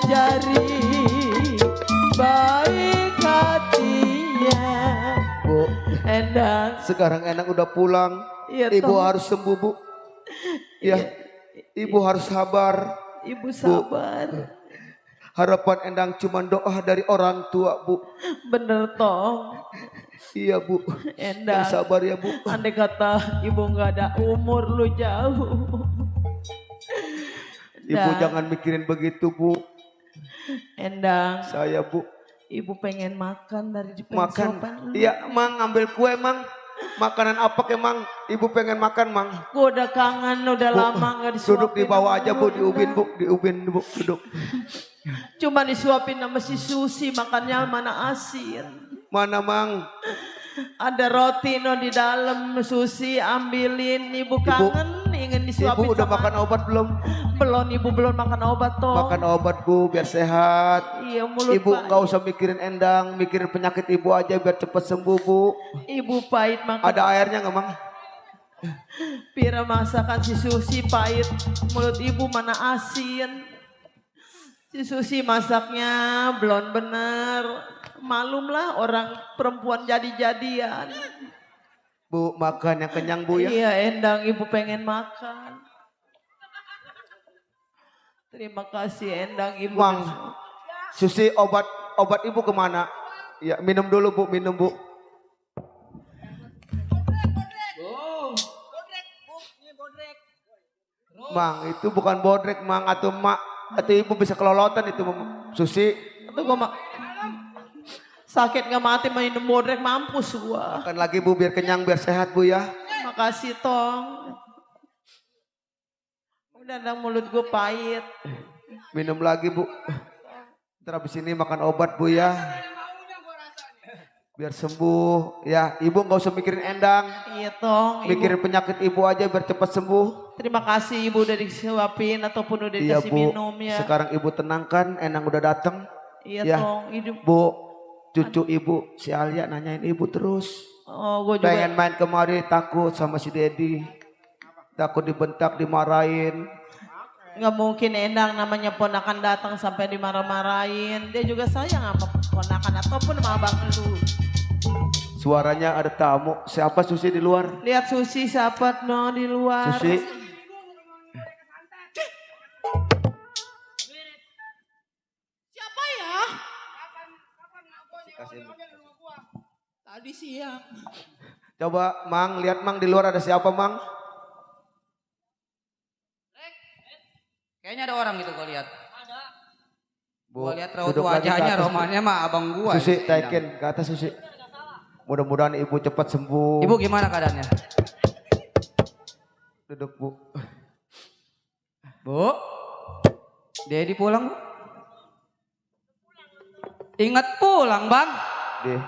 S9: jari baik hatinya.
S2: Bu,
S9: Endang.
S2: sekarang Endang udah pulang.
S9: Iya,
S2: Ibu
S9: toh.
S2: harus sembuh, Bu. Ya, Ibu harus sabar.
S9: Ibu sabar.
S2: Harapan Endang cuma doa dari orang tua, Bu.
S9: Bener toh.
S2: Iya, Bu.
S9: Endang.
S2: Yang sabar ya, Bu.
S9: Andai kata ibu nggak ada umur lu jauh.
S2: Ibu
S9: Dan,
S2: jangan mikirin begitu, Bu.
S9: Endang,
S2: Saya, Bu.
S9: ibu pengen makan dari di
S2: Makan.
S9: pensopan.
S2: Iya, Mang, ambil kue, Mang. Makanan apa ke, Mang? Ibu pengen makan, Mang.
S9: Gue udah kangen, udah
S2: Bu,
S9: lama nggak disuapin.
S2: duduk di bawah
S9: sama
S2: aja,
S9: lu,
S2: Bu. Diubin,
S9: Endang.
S2: Bu. Diubin, Bu. Duduk.
S9: Cuma disuapin sama si Susi, makannya mana asin.
S2: Mana, Mang?
S9: Ada roti no di dalam, Susi ambilin. Ibu kangen, ingin disuapin.
S2: Ibu udah
S9: sama-
S2: makan obat belum?
S9: Belum, ibu belum makan obat toh.
S2: Makan obat, Bu, biar sehat.
S9: Iya, mulut
S2: Ibu
S9: pahit.
S2: nggak usah mikirin Endang, mikirin penyakit Ibu aja biar cepet sembuh, Bu.
S9: Ibu pahit makan.
S2: Ada airnya nggak, Mang?
S9: Pira masakan si Susi pahit, mulut ibu mana asin. Si Susi masaknya belum bener. Malum lah orang perempuan jadi-jadian.
S2: Bu, makan yang kenyang, Bu, ya.
S9: Iya, Endang, ibu pengen makan. Terima kasih Endang, ibu.
S2: Mang, Susi, obat Ibu kemana? Ya, minum dulu, Bu, minum, Bu. Mang, itu bukan bodrek, Mang, atau Mak, atau Ibu bisa kelolotan itu, Susi.
S9: Itu gua sakit nggak mati minum bodrek, mampus gua.
S2: Makan lagi, Bu, biar kenyang, biar sehat, Bu, ya.
S9: Makasih Tong. Udah dong, mulut gue pahit.
S2: Minum lagi, Bu. Ntar habis ini makan obat, Bu, ya. Biar sembuh, ya. Ibu nggak usah mikirin Endang.
S9: Iya Tong. Ibu.
S2: Mikirin penyakit Ibu aja biar cepat sembuh.
S9: Terima kasih Ibu udah disuapin ataupun udah
S2: Iya,
S9: dikasih
S2: Bu.
S9: minum ya.
S2: Sekarang Ibu tenangkan, Endang udah datang.
S9: Iya
S2: Ya.
S9: Tong. Hidup.
S2: Bu, cucu Ibu, si Alia nanyain Ibu terus.
S9: Oh, gue juga.
S2: Pengen main kemari, takut sama si Dedi. Takut dibentak, dimarahin.
S9: Nggak mungkin Endang namanya ponakan datang sampai dimarah-marahin. Dia juga sayang sama ponakan ataupun sama abang lu.
S2: Suaranya ada tamu. Siapa Susi di luar?
S9: Lihat Susi siapa no di luar.
S2: Susi.
S9: Siapa ya? Tadi siang.
S2: Coba Mang, lihat Mang di luar ada siapa, Mang?
S4: Kayaknya ada orang gitu gue lihat.
S2: Bu,
S4: Gue lihat raut
S2: duduk lagi ke
S4: wajahnya,
S2: atas, Bu.
S4: romannya mah abang gua.
S2: Susi, taikin ke atas, Susi. Mudah-mudahan Ibu cepat sembuh.
S4: Ibu gimana keadaannya?
S2: Duduk, Bu.
S4: Bu, Dedi pulang, Bu. Ingat pulang, Bang.
S2: Deh,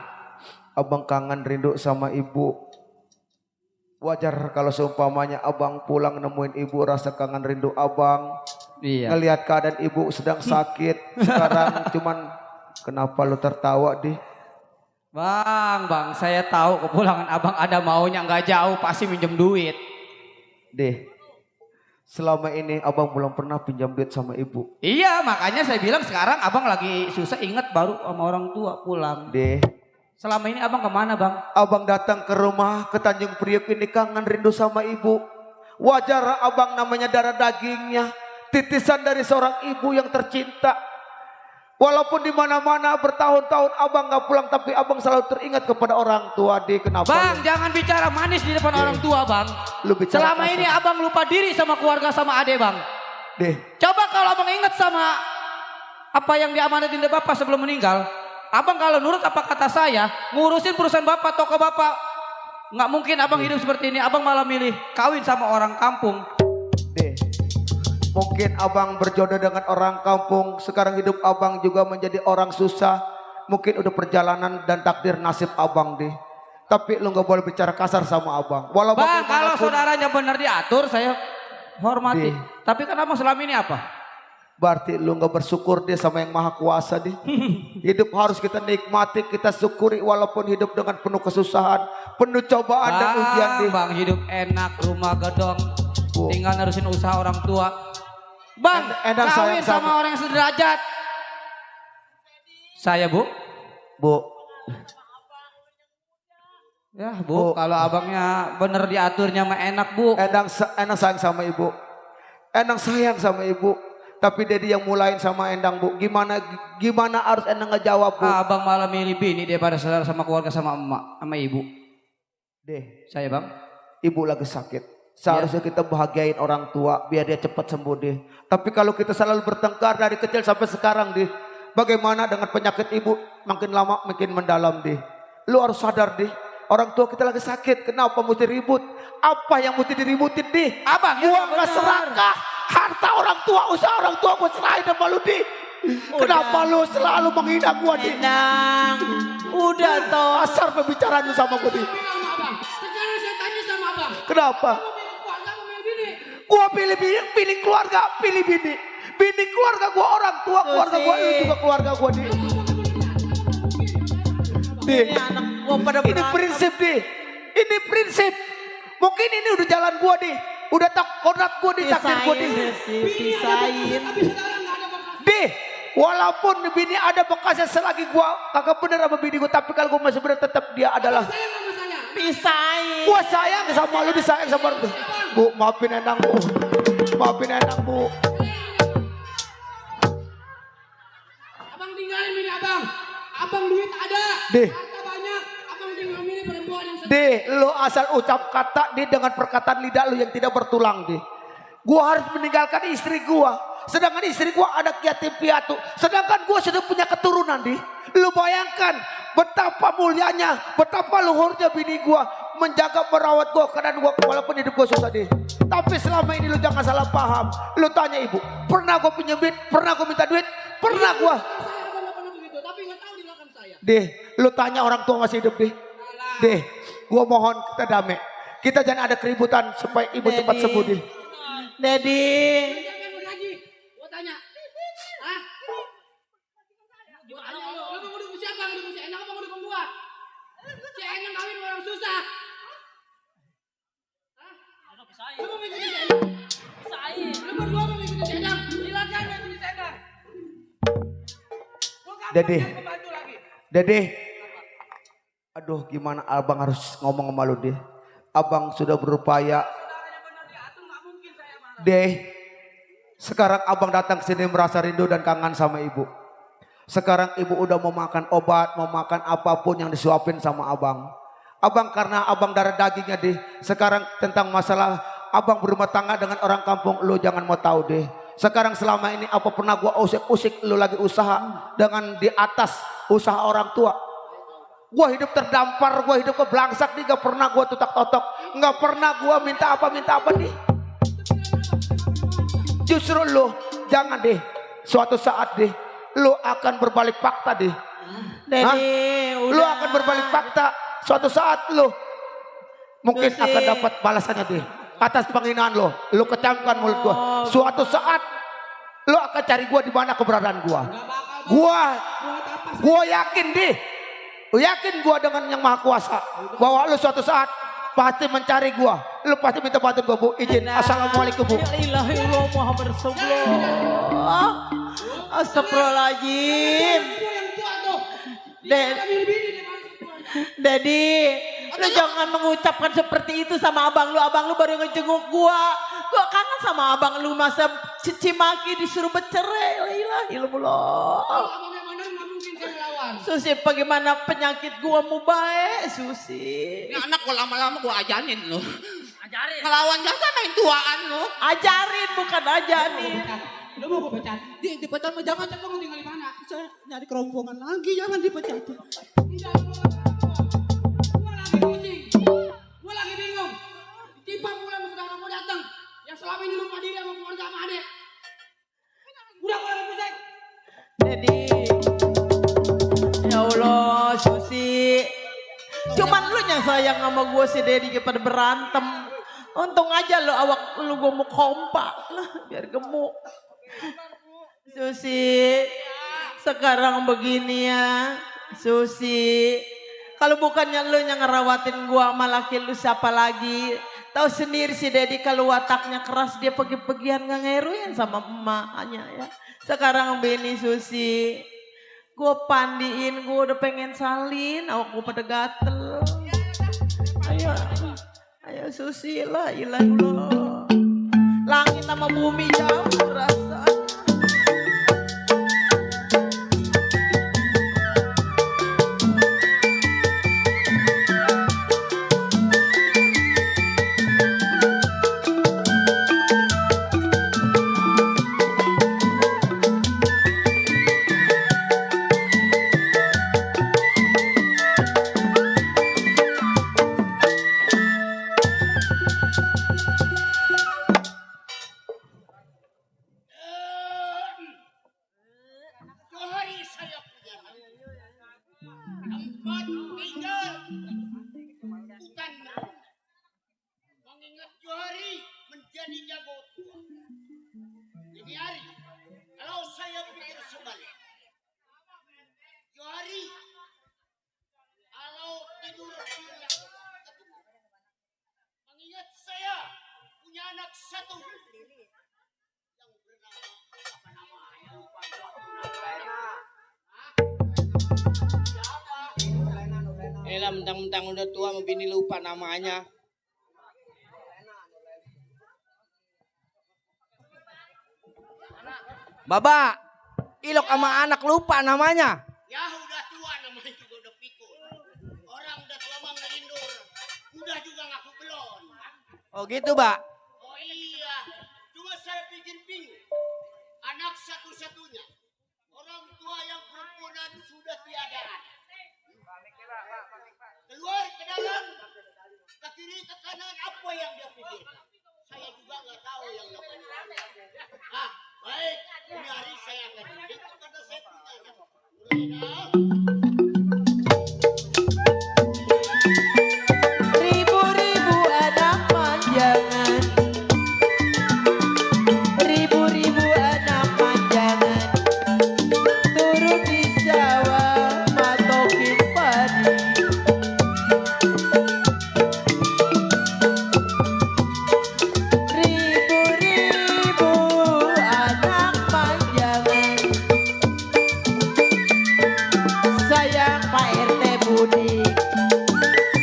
S2: Abang kangen rindu sama Ibu. Wajar kalau seumpamanya Abang pulang nemuin Ibu rasa kangen rindu Abang.
S4: Iya.
S2: Ngelihat keadaan Ibu sedang sakit. Sekarang cuman kenapa lu tertawa, Deh?
S4: Bang, saya tahu kepulangan abang ada maunya nggak jauh, pasti minjem duit.
S2: Deh, selama ini Abang belum pernah pinjam duit sama Ibu.
S4: Iya, makanya saya bilang sekarang abang lagi susah, ingat baru sama orang tua pulang.
S2: Deh,
S4: Selama ini abang kemana, Bang?
S2: Abang datang ke rumah ke Tanjung Priok ini kangen rindu sama Ibu. Wajar Abang namanya darah dagingnya, titisan dari seorang ibu yang tercinta. Walaupun di mana-mana bertahun-tahun Abang nggak pulang, tapi Abang selalu teringat kepada orang tua. Deh, kenapa?
S4: Bang, jangan bicara manis di depan orang tua, Bang.
S2: Lu bicara
S4: Selama
S2: kasar.
S4: ini abang lupa diri sama keluarga sama ade, Bang.
S2: Deh,
S4: Coba kalau abang ingat sama apa yang diamanatin dari bapak sebelum meninggal. Abang kalau nurut apa kata saya, ngurusin perusahaan bapak, toko bapak. Nggak mungkin abang hidup seperti ini. Abang malah milih kawin sama orang kampung.
S2: deh. Mungkin Abang berjodoh dengan orang kampung. Sekarang hidup Abang juga menjadi orang susah. Mungkin udah perjalanan dan takdir nasib Abang, deh. Tapi lu nggak boleh bicara kasar sama Abang. Walaupun
S4: Bang, kalau
S2: bagaimanapun,
S4: saudaranya benar diatur, saya hormati.
S2: Dih.
S4: Tapi kan abang selama ini apa?
S2: berarti lu nggak bersyukur dia sama yang maha kuasa, deh. Hidup harus kita nikmati, kita syukuri walaupun hidup dengan penuh kesusahan, penuh cobaan dan ujian, deh.
S4: Bang, hidup enak, rumah gedong,
S2: Bu.
S4: tinggal nerusin usaha orang tua. Bang,
S2: Endang
S4: kawin
S2: sayang
S4: sama orang yang sederajat. Saya Bu.
S2: Bu.
S4: Ya Bu, kalau abangnya bener diaturnya mah enak Bu.
S2: Endang sayang sama ibu. Endang sayang sama ibu. Tapi Dedi yang mulain sama Endang Bu. Gimana harus Endang ngejawab Bu?
S4: Abang malah milih bini daripada saudara sama keluarga sama emak sama ibu.
S2: Deh,
S4: Saya Bang.
S2: ibu lagi sakit. Seharusnya kita bahagiain orang tua biar dia cepat sembuh deh. Tapi kalau kita selalu bertengkar dari kecil sampai sekarang deh. Bagaimana dengan penyakit ibu makin lama makin mendalam deh. Lu harus sadar deh. Orang tua kita lagi sakit. Kenapa mesti ribut? Apa yang mesti diributin deh?
S4: Abang,
S2: Gua nggak serakah. Harta orang tua, usaha orang tua gua serahin sama lu deh. Kenapa lu selalu menghina gua deh?
S9: Endang, udah toh.
S2: Asal pembicaraan lu sama gua deh.
S5: Sekarang saya tanya sama abang.
S2: Kenapa? Gua pilih keluarga, pilih bini. Bini keluarga gua, orang tua keluarga gua, lu juga keluarga gua deh. Deh,
S9: Ini anak gua pada
S2: ini
S9: berantem.
S2: prinsip deh. Ini prinsip. Mungkin ini udah jalan gua deh. Udah tak kodrat gua di takdir gua deh.
S9: Pisahin.
S2: Deh, walaupun bini ada bekasnya selagi gua kagak bener sama bini gua, tapi kalau gua masih bener tetap dia adalah.
S9: Pisahin.
S2: Gua sayang sama lu, disayang sama lu. Bu, maafin Endang Bu. Maafin Endang Bu.
S5: Abang tinggalin bini abang. Abang duit ada.
S2: Deh.
S5: Harta banyak. Abang tinggal milih perempuan yang
S2: Deh, lu asal ucap kata deh dengan perkataan lidah lu yang tidak bertulang deh. Gua harus meninggalkan istri gua. Sedangkan istri gua ada yatim piatu. Sedangkan gua sudah punya keturunan deh. Lu bayangkan betapa mulianya, betapa luhurnya bini gua menjaga merawat gua karena gua walaupun hidup gua susah deh. Tapi selama ini lu jangan salah paham. Lu tanya ibu, pernah gua pinjam duit? Pernah gua minta duit? Pernah gua.
S5: saya abang gak pernah begitu. Tapi gak tahu di belakang saya.
S2: Deh, lu tanya orang tua masih hidup deh. Deh, gua mohon kita damai. Kita jangan ada keributan supaya ibu cepat sembuh deh.
S9: Dedi.
S5: Siapa yang mau lagi? Gua tanya. Hah? Gua tanya lu mau dukung siapa? Mau dukung si Endang apa mau dukung gua? Si Endang kawin sama orang susah. Hah? Lu mau ngikutin si Endang? Lu berdua mau ngikutin si Endang? Silakan ngikutin si Endang. Gua gak
S2: Dede.
S5: mau bantu lagi.
S2: Dede. Aduh, gimana abang harus ngomong sama lu deh. Abang sudah berupaya. Deh, sekarang abang datang ke sini merasa rindu dan kangen sama ibu. Sekarang ibu udah mau makan obat, mau makan apapun yang disuapin sama abang. Abang karena abang darah dagingnya deh. Sekarang tentang masalah abang berumah tangga dengan orang kampung, lu jangan mau tahu deh. Sekarang selama ini apa pernah gua usik-usik lu lagi usaha dengan di atas usaha orang tua. Gua hidup terdampar, gua hidup keblangsak nih, gak pernah gua tutak-totok, gak pernah gua minta apa nih. Justru lo jangan deh, suatu saat deh, lo akan berbalik fakta deh.
S9: Dedi,
S2: Lo akan berbalik fakta, suatu saat lo mungkin
S9: Susi.
S2: akan dapat balasannya deh atas penghinaan lo. Lo kecamkan mulut gua. Suatu saat lo akan cari gua di mana keberadaan gua. Gua yakin deh. Yakin gua dengan yang maha kuasa bahwa lu suatu saat pasti mencari gua. Lu pasti minta bantuan gua, Bu. Izin. Assalamualaikum, Bu.
S9: Ya ilahi Allah Muhammad Rasulullah. Astagfirullahaladzim. Dedi, lu jangan mengucapkan seperti itu sama abang lu. Abang lu baru ngejenguk gua. Gua kangen sama abang lu, masa cici maki disuruh bercerai. La ilaha illallah.
S5: Abang yang benar nggak mungkin saya lawan.
S9: Susi, bagaimana penyakit gua mau baik, Susi?
S6: Ini anak gua lama-lama gua ajarin lo. Ajarin. Ngelawan jasa main tuaan lo.
S9: Ajarin bukan ajarin.
S5: Lu mau gue pecat? Dipecat mah jangan, cepet mau tinggal di mana? Saya nyari kerompongan lagi, jangan dipecat. Tidak, gua lagi pusing. Gua lagi bingung. Tiba bulan sudah nggak mau datang. Yang selama ini lupa diri sama keluarga sama adek. Udah gua lagi pusing.
S9: Dedi, ya Allah, Susi. Cuman lu yang sayang sama gue si Dedi pada berantem. Untung aja lo awak lu gue mau kompak biar gemuk. Susi, sekarang begini ya, Susi. Kalau bukannya lu yang ngerawatin gue sama laki lu siapa lagi? Tahu sendiri si Dedi kalau wataknya keras dia pergi-pergian nggak ngeruin sama emaknya ya. Sekarang begini Susi. Gue pandiin, gue udah pengen salin, awak gue pada gatel. Ayo Susila, ilah. Langit sama bumi jauh rasa.
S5: Mentang-mentang udah tua mau bini lupa namanya. Baba, Ilok sama anak lupa namanya.
S10: Ya udah tua namanya juga udah pikul. Orang udah tua mah ngelindur. Udah juga ngaku belum.
S5: Oh gitu, Mbak.
S10: Oh iya, cuma saya bikin bingung. Anak satu-satunya. Orang tua yang perempuan sudah tiada. Keluar ke dalam, ke kiri ke kanan, apa yang dia pikirkan? Saya juga nggak tahu yang namanya. Baik, ini hari saya akan didik kepada saya punya anak.
S9: Ribu-ribu anak manjangan, ribu-ribu anak manjangan, turun di sawah matokin padi. Ribu-ribu anak manjangan, sayang Pak RT Budi,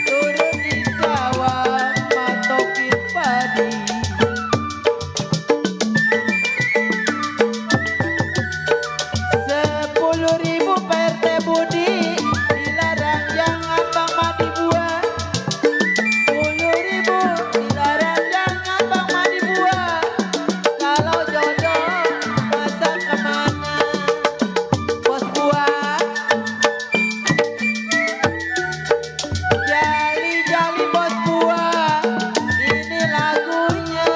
S9: turun di sawah matokin padi. 10.000 Pak RT Budi, dilarang jangan Bang Madi buah. 10.000 dilarang jangan Bang Madi buah. Kalau jodoh masa kemana bos buah? Jali-jali bos buah, ini lagunya.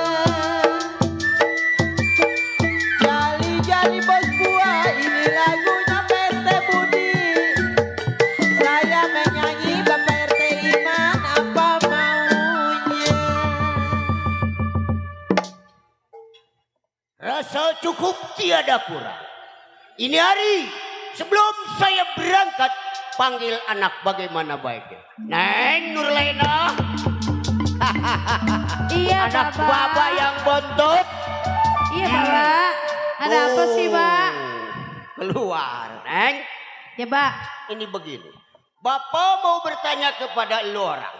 S9: Jali-jali bos buah, ini lagunya PT Budi. Saya menyanyi Bapak RT Iman, apa maunya?
S10: Rasa cukup tiada kurang. Ini hari sebelum saya berangkat, panggil anak bagaimana baiknya. Neng Nurlena.
S8: Iya,
S10: Anak
S8: Bapak.
S10: baba yang bontot.
S8: Iya, Bapak. Ada apa sih, Pak?
S10: Keluar, Neng.
S8: Ya, Pak.
S10: Ini begini. Bapak mau bertanya kepada lu orang.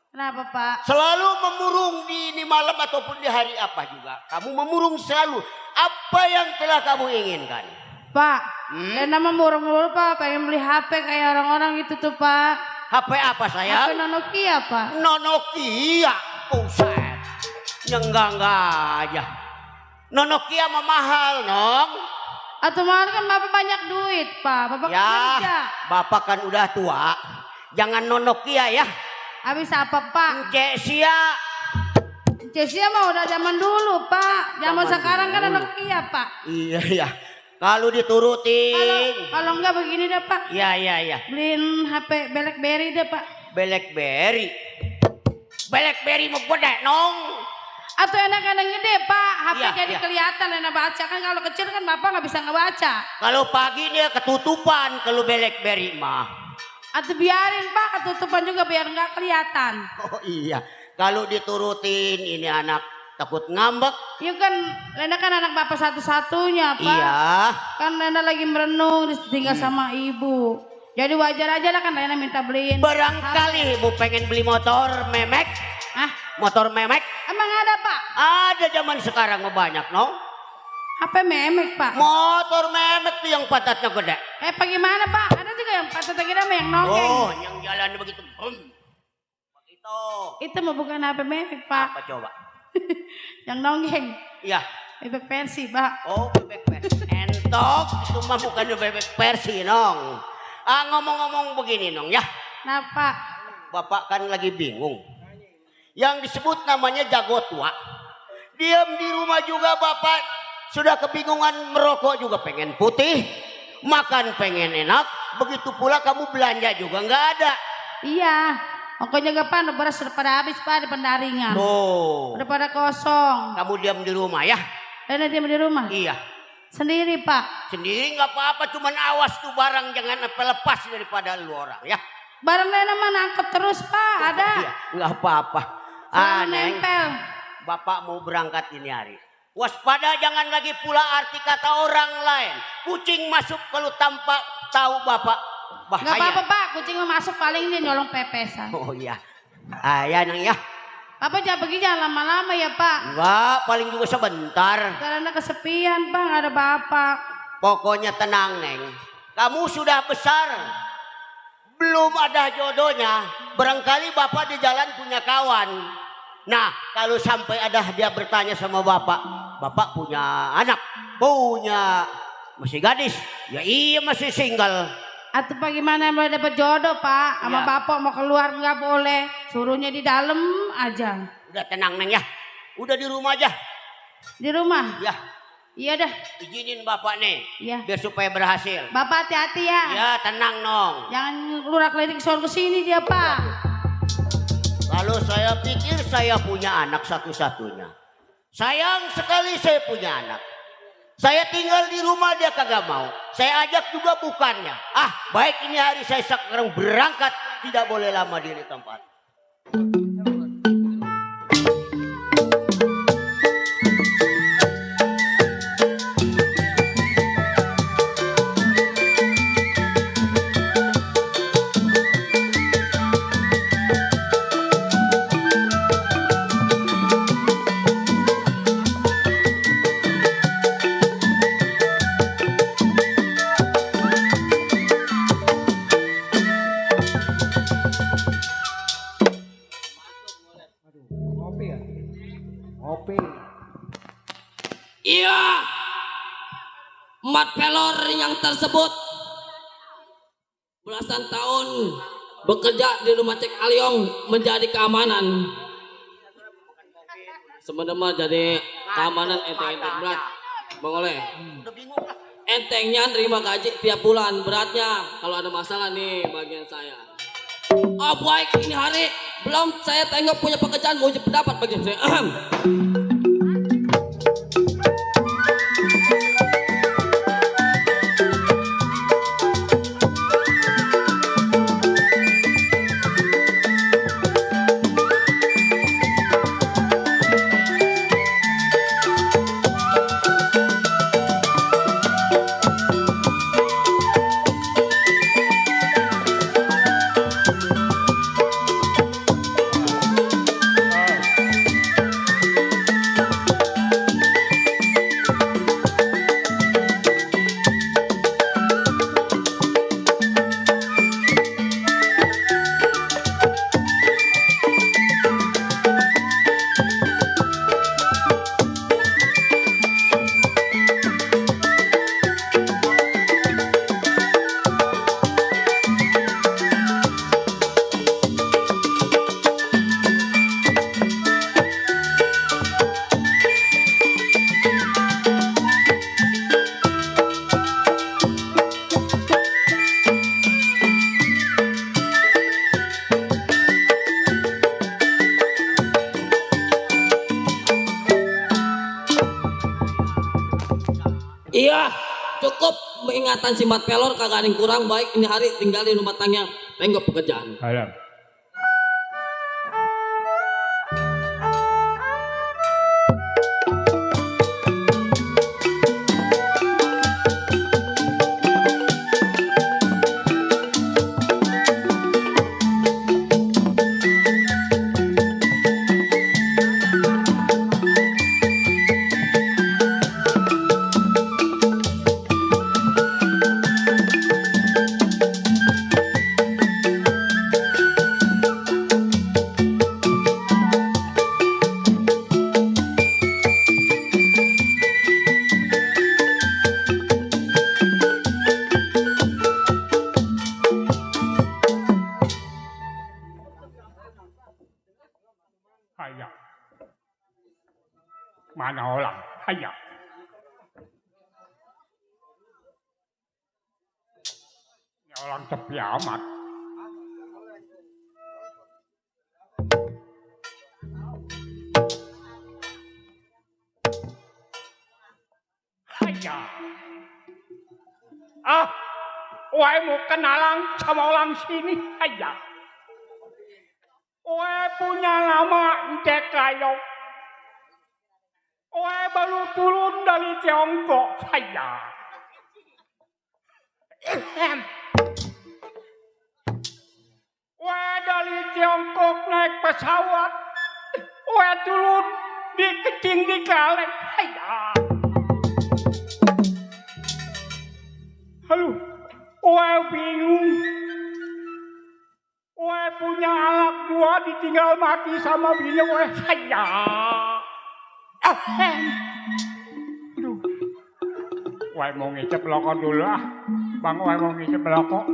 S8: Kenapa, Pak?
S10: Selalu memurung di ini malam ataupun di hari apa juga. Kamu memurung selalu. Apa yang telah kamu inginkan?
S8: Pak, Lena mah murah-murah, Pak. Pengen beli HP kayak orang-orang gitu tuh, Pak.
S10: HP apa sayang?
S8: HP Nokia, Pak.
S10: Nokia. Buset. Nyenggak aja. Nokia mah mahal, Nong.
S8: Atau malah kan Bapak banyak duit, Pak. Bapak
S10: Ya,
S8: kerja.
S10: Bapak kan udah tua. Jangan Nokia ya.
S8: Habis apa, Pak?
S10: Cesia.
S8: Cesia mah udah zaman dulu, Pak. Zaman sekarang kan
S10: dulu.
S8: Nokia, Pak.
S10: Iya, iya. Kalau diturutin.
S8: Kalau enggak begini deh, Pak.
S10: Iya, iya, iya.
S8: Beliin HP BlackBerry deh, Pak.
S10: Blackberry. Blackberry mau gede, Nong.
S8: Atau enak-enak gede, Pak. HP
S10: Iya,
S8: jadi
S10: iya.
S8: kelihatan enak baca. Kan kalau kecil kan Bapak nggak bisa ngebaca.
S10: Kalau pagi dia ketutupan kalau Blackberry mah.
S8: Atau biarin, Pak, ketutupan juga biar nggak kelihatan.
S10: Oh iya. Kalau diturutin ini anak takut ngambek.
S8: Ya kan Lena kan anak bapak satu-satunya Pak.
S10: Iya.
S8: Kan Lena lagi merenung tinggal sama ibu. Jadi wajar aja lah kan Lena minta beliin.
S10: Barangkali ibu pengen beli motor memek.
S8: Ah,
S10: Motor memek?
S8: emang ada Pak?
S10: Ada zaman sekarang mah banyak no.
S8: HP memek Pak?
S10: Motor memek tuh yang patatnya gede.
S8: Bagaimana Pak? Ada juga yang patah gede sama yang nongeng.
S10: Oh, yang jalan begitu. Begitu.
S8: Itu mah bukan HP memek Pak.
S10: Apa coba?
S8: Yang nongeng.
S10: Iya.
S8: Bebek Persi Pak.
S10: Oh, bebek Persi. Entok, itu mah bukan bebek Persi, Nong. Ngomong-ngomong begini, Nong, ya.
S8: Nah, Pak.
S10: Bapak kan lagi bingung. Yang disebut namanya jago tua. Diam di rumah juga Bapak sudah kebingungan, merokok juga pengen putih, makan pengen enak, begitu pula kamu belanja juga nggak ada.
S8: Iya, pokoknya gak Pak, beras sudah pada habis Pak di pendaringan.
S10: Oh.
S8: Udah pada kosong.
S10: Kamu diam di rumah ya?
S8: Lena diam di rumah?
S10: Iya.
S8: Sendiri Pak?
S10: Sendiri nggak apa-apa, cuman awas tuh barang jangan lepas daripada lu orang ya.
S8: Barang Lena mah nangkep terus Pak, ada.
S10: Iya, nggak apa-apa. Neng,
S8: nempel.
S10: Bapak mau berangkat ini hari. Waspada jangan lagi pula arti kata orang lain. Kucing masuk kalau tanpa tahu Bapak bahaya.
S8: Nggak apa-apa Pak, kucing masuk paling dia nyolong pepesan.
S10: Oh iya. Ya Neng ya.
S8: Papa jangan pergi jangan lama-lama ya Pak.
S10: Enggak, paling juga sebentar.
S8: Karena kesepian Pak, nggak ada Bapak.
S10: Pokoknya tenang Neng. Kamu sudah besar. Belum ada jodohnya. Barangkali Bapak di jalan punya kawan. Nah, kalau sampai ada dia bertanya sama Bapak, Bapak punya anak, punya masih gadis, ya iya masih single.
S8: Atau bagaimana mau dapat jodoh Pak, sama
S10: Ya.
S8: Bapak mau keluar nggak boleh, suruhnya di dalam aja.
S10: Udah tenang Neng ya, udah di rumah aja.
S8: Di rumah?
S10: Ya.
S8: Iya dah.
S10: Izinin Bapak nih,
S8: Iya.
S10: biar supaya berhasil.
S8: Bapak hati-hati ya.
S10: Ya tenang Nong.
S8: Jangan lurak-lirik soal kesini dia Pak.
S10: Kalau saya pikir saya punya anak satu-satunya. Sayang sekali saya punya anak. Saya tinggal di rumah dia kagak mau. Saya ajak juga bukannya. Baik ini hari saya sekarang berangkat. Tidak boleh lama di tempat.
S11: Iya, Mat Pelor yang tersebut belasan tahun bekerja di rumah Cek Aliong menjadi keamanan. Sebenarnya jadi keamanan enteng-enteng berat, Bang Oleh. Entengnya nerima gaji tiap bulan, beratnya kalau ada masalah nih bagian saya. Baik ini hari belum saya tengok punya pekerjaan mau pendapat bagian saya. Iya, cukup ingatan si Mat Pelor kagak ada yang kurang. Baik ini hari tinggal di rumah tangga tenggok pekerjaan.
S6: orang sepi amat. Haya. Wae mau kenalan sama orang sini aja. Wae punya nama Cek Kayo. Wae baru turun dari Tiongkok saja. Wae dari Tiongkok naik pesawat. Wae turun di kecing di kaleng saja. Halo, wae bingung. Wae punya anak dua ditinggal mati sama bini wae saja. Aduh. Wae mau ngicep rokok dulu ah. Bang wae mau ngicep rokok.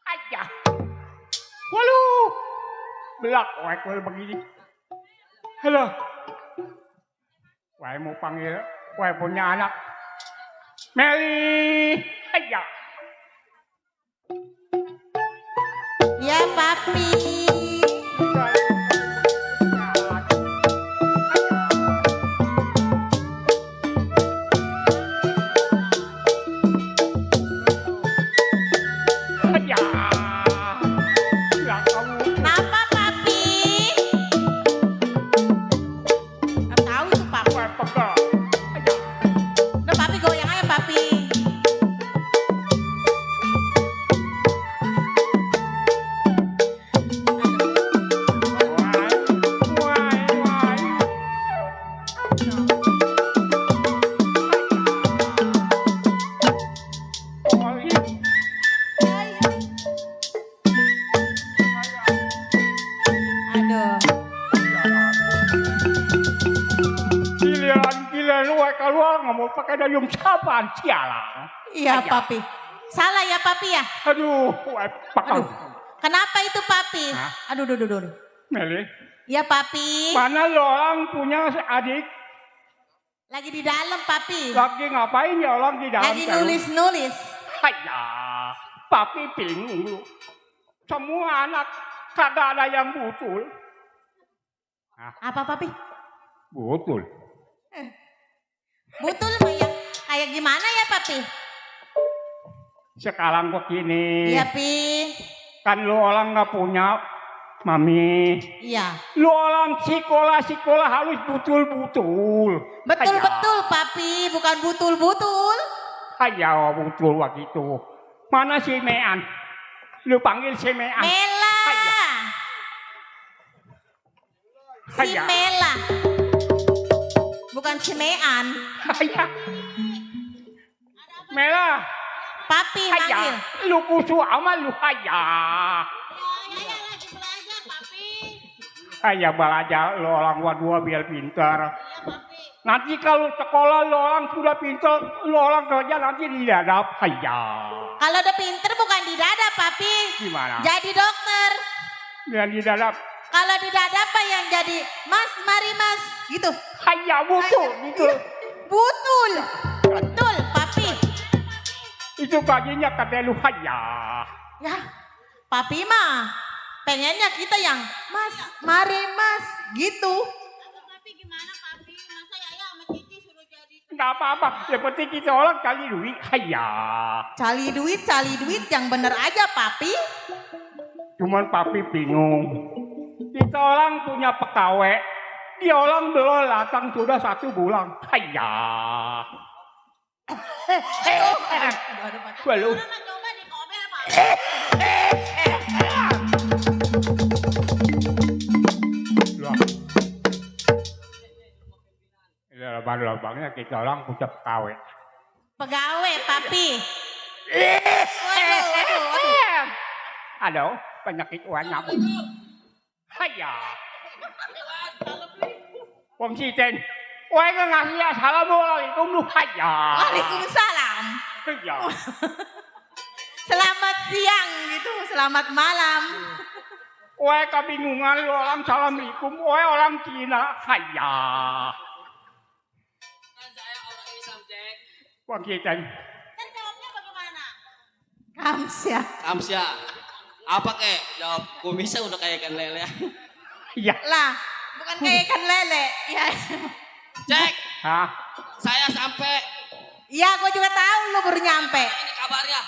S6: Aja. Waduh. Belak wae kue begini. Halo. Wae mau panggil wae punya anak. Meli. Aja.
S9: Ya, Papi. Kenapa, Papi? Nggak tahu itu, Papi. Udah, Papi goyang aja, Papi. Aduh.
S6: Giliran lu keluar ngomong pakai dayung sapan sialan.
S9: Iya, Papi. Salah ya, Papi ya?
S6: Aduh, pakal.
S9: Aduh. Kenapa itu, Papi?
S6: Hah?
S9: Aduh.
S6: Meli,
S9: Ya, Papi.
S6: mana lo orang punya adik?
S9: Lagi di dalam, Papi.
S6: Lagi ngapain ya orang di dalam?
S9: Lagi nulis-nulis.
S6: Haya, papi bingung lu. Semua anak kagak ada yang butul.
S9: Apa, Papi?
S6: Butul.
S9: Butul mah yang kayak gimana ya, Papi?
S6: Sekarang begini.
S9: Iya, Pi.
S6: Kan lu orang nggak punya mami.
S9: Iya.
S6: Lu orang sekolah harus butul-butul.
S9: Betul-betul, Papi. Bukan butul-butul.
S6: Haya, butul begitu. Mana si Mean? Lu panggil si Mean.
S9: Mela. Si
S6: Haya.
S9: Mela. Bukan si Mean.
S6: Haya. Mela.
S9: Papi
S6: Haya.
S9: manggil.
S6: Lu kusu ama lu haya. Haya belajar lo orang dua biar pintar. Nanti kalau sekolah lo orang sudah pintar, lo orang kerja nanti didadap. Haya.
S9: Kalau udah pinter bukan didadap, Papi.
S6: Gimana?
S9: Jadi dokter.
S6: Biar didadap.
S9: Kalau didadap apa yang jadi Mas, mari Mas. Gitu.
S6: Haya butul, gitu.
S9: Butul. Betul, Papi.
S6: Itu gajinya kata lu haya.
S9: Ya, Papi mah pengennya kita yang Mas, mari Mas. Gitu.
S6: Nggak apa-apa, yang penting kita orang cari duit. Haya.
S9: Cari duit yang bener aja, Papi.
S6: Cuman papi bingung. Kita orang punya pegawai, dia orang belum datang sudah 1 bulan. Haya. Belum. Lubang-lubangnya kita orang punya pegawai.
S9: Pegawai, Papi.
S6: Aduh, penyakit uangnya. Haya. Wong Siten, wae ngasih assalamualaikum lu haya.
S9: Waalaikumsalam.
S6: Haya.
S9: Selamat siang gitu, selamat malam.
S6: Wae kebingungan lu orang assalamualaikum, wae orang Cina haya. Wong Siten.
S8: Kamsya.
S11: Kamsya. Apa kek? Jawab kumisnya udah kayak ikan lele.
S9: Iya.
S7: Lah, bukan kayak ikan lele. Ya.
S11: Cek.
S9: Hah?
S11: Saya sampai.
S7: Iya, gue juga tahu lu baru nyampe.
S11: Ini kabarnya.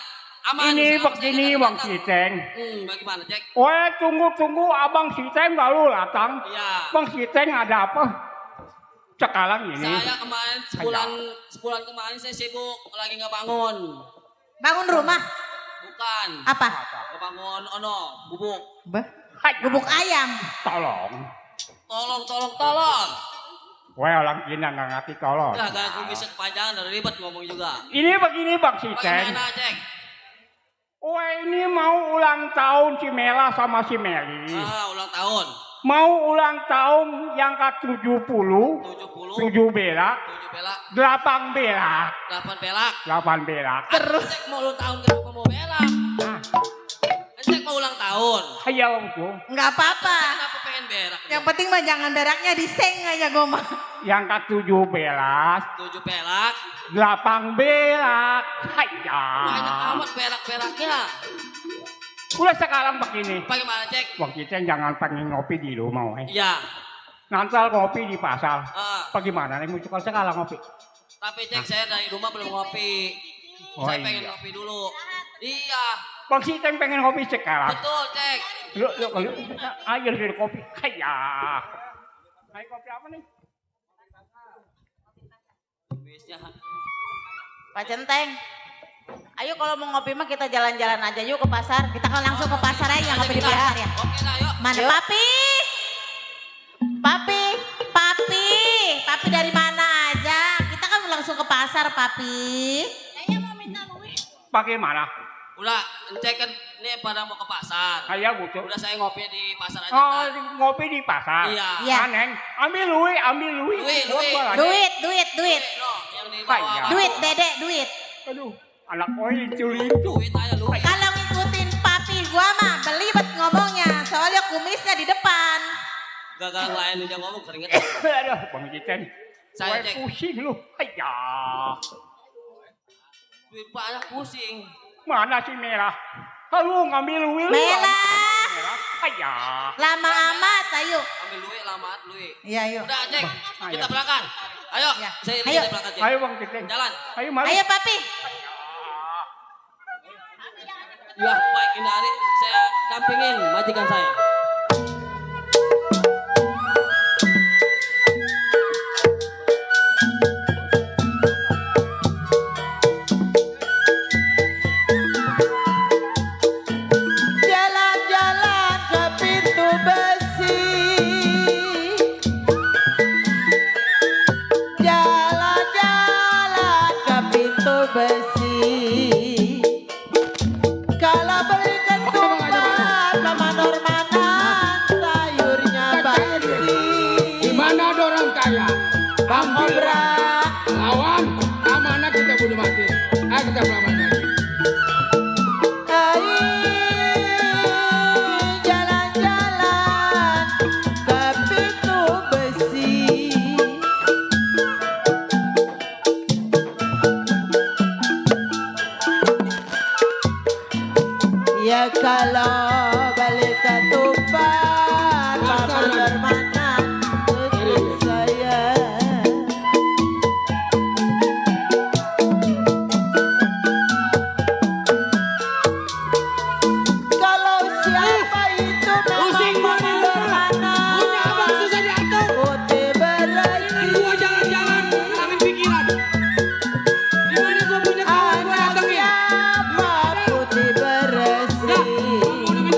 S11: Aman.
S9: Ini begini Bang Siteng.
S11: Bagaimana Cek?
S9: Weh, tunggu Abang Siteng gak lu datang.
S11: Iya.
S9: Bang Siteng ada apa? Sekarang ini.
S11: Saya kemarin sebulan kemarin saya sibuk lagi nggak bangun.
S7: Bangun rumah?
S11: Bukan.
S7: Apa?
S11: Kebangun bubuk.
S7: Bubuk ayam.
S11: Tolong.
S9: Weh, orang Cina nggak ngerti tolong.
S11: Udah gak bisa kepanjangan dari ribet ngomong juga.
S9: Ini begini Bang Siteng.
S11: Bagaimana Cek?
S9: Weh, ini mau ulang tahun si Mela sama si Meli.
S11: Ulang tahun.
S9: Mau ulang tahun yang ke-70. 7 belak. 8 belak. 8 belak.
S11: Terus Cek mau ulang tahun kenapa mau belak? Cek mau ulang tahun.
S9: Ayo tuh.
S7: Enggak apa-apa.
S11: Kenapa pengen berak?
S7: Yang penting mah jangan beraknya di seng aja gue mah.
S9: Yang ke-7 belak.
S11: 7 belak.
S9: 8 belak. Hayya.
S11: Banyak amat berak-beraknya.
S9: Udah sekarang begini.
S11: Bagaimana Cek?
S9: Wah kita jangan pengen ngopi di rumah.
S11: Iya.
S9: Nanti ngopi di pasar. Bagaimana nih mau sekarang ngopi?
S11: Tapi Cek saya dari rumah belum ngopi. Saya pengen ngopi dulu. Iya.
S9: Bang Siteng pengen ngopi sekarang.
S11: Betul Cek.
S9: Lu ayo dari kopi. Hayya. Ayo kopi apa nih?
S12: Pak Centeng, ayo kalau mau ngopi mah kita jalan-jalan aja yuk ke pasar. Kita kan langsung ke pasar aja, ngopi di pasar ya. Mana Papi? Papi dari mana aja? Kita kan langsung ke pasar, Papi.
S8: Saya mau minta duit.
S9: Bagaimana?
S11: Udah, Cek kan ini pada mau ke pasar.
S9: Ayo butuh.
S11: Udah saya ngopi di pasar aja.
S9: Oh, ngopi di pasar.
S11: Iya.
S9: Aneng, ambil duit.
S12: Duit. Duit, Dedek, duit.
S9: Aduh, anak gue lincu.
S11: Duit aja lu.
S12: Kalau ngikutin papi gua mah belibet ngomongnya, soalnya kumisnya di depan.
S11: Gagal lain dia ngomong keringet.
S9: Aduh, Bang Citen.
S11: Saya Cek.
S9: Pusing lu. Hayya.
S11: Duit banyak pusing.
S9: Mana si Merah? Kalau ngambil duit.
S12: Merah.
S9: Hayya.
S12: Lama amat, ayo.
S11: Ambil duit lama duit.
S12: Iya, ayo.
S11: Udah Cek, kita berangkat. Ayo, saya
S12: Ayo.
S11: kita berangkat Cek.
S9: Ayo Bang Citen.
S11: Jalan.
S9: Ayo mari.
S12: Ayo Papi.
S11: Ya, baik ini hari saya dampingin majikan saya.
S9: Jalan-jalan ke pintu besi. Jalan-jalan ke pintu besi. Kalau beli ketupat sama Normanan sayurnya basi.
S3: Di mana ada orang kaya? Ambil lawan, mana kita bunuh mati. Ayo kita melawan lagi.
S9: Jalan-jalan ke pintu besi. Ya kalau balik ketupat Mama Normanan untuk saya. Kalau siapa itu memang Mama Normanan putih berasi.
S3: Gua jalan-jalan, ambil pikiran. Di mana gua punya kawan gua datengin.
S9: Siapa putih berasi.
S3: Mau dengan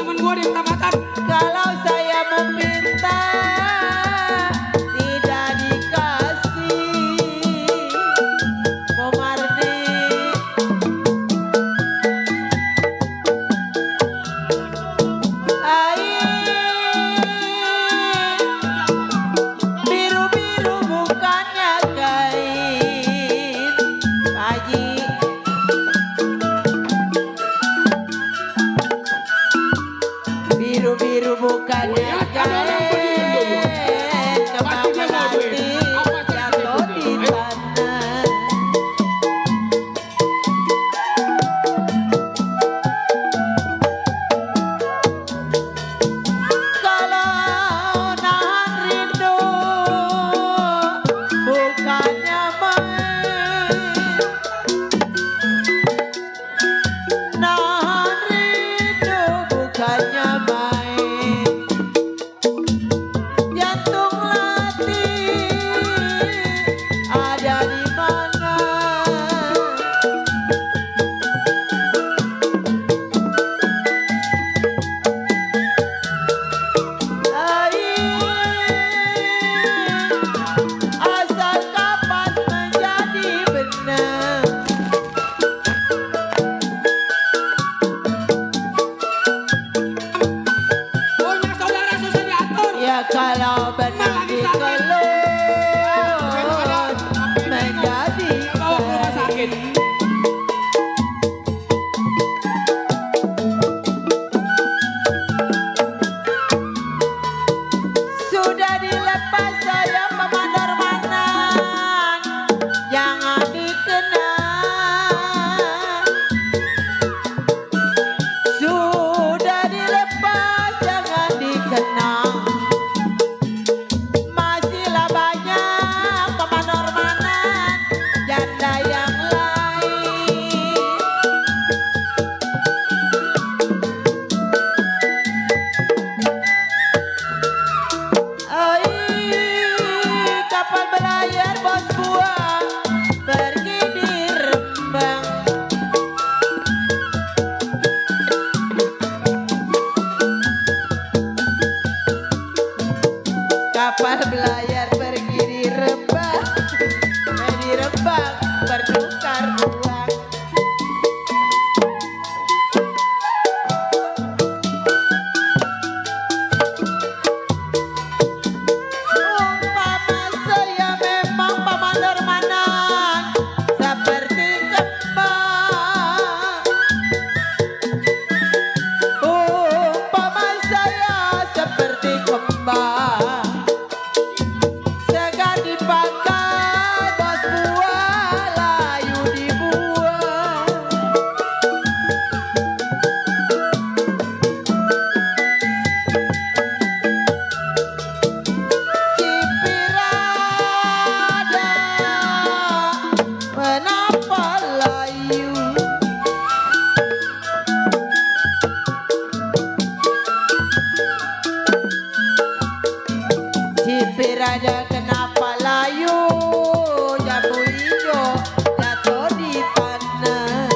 S9: Sudah dilepas saya pemandor manan, jangan dikenang. Sudah dilepas jangan dikenang. Masihlah banyak pemandor manan, janda yang lain. Oi, kapal belayar bos buah pergi di Rembang. Kapal belayar pergi di Rembang, di Rembang bertukar uang. Umpama saya memang pemandor manan seperti kembang. Umpama saya seperti kembang, segar dipakai bos buah, layu dibuang. Cipirada menapa layu, Cipirada kenapa layu, jambu hijau jatuh di tanah.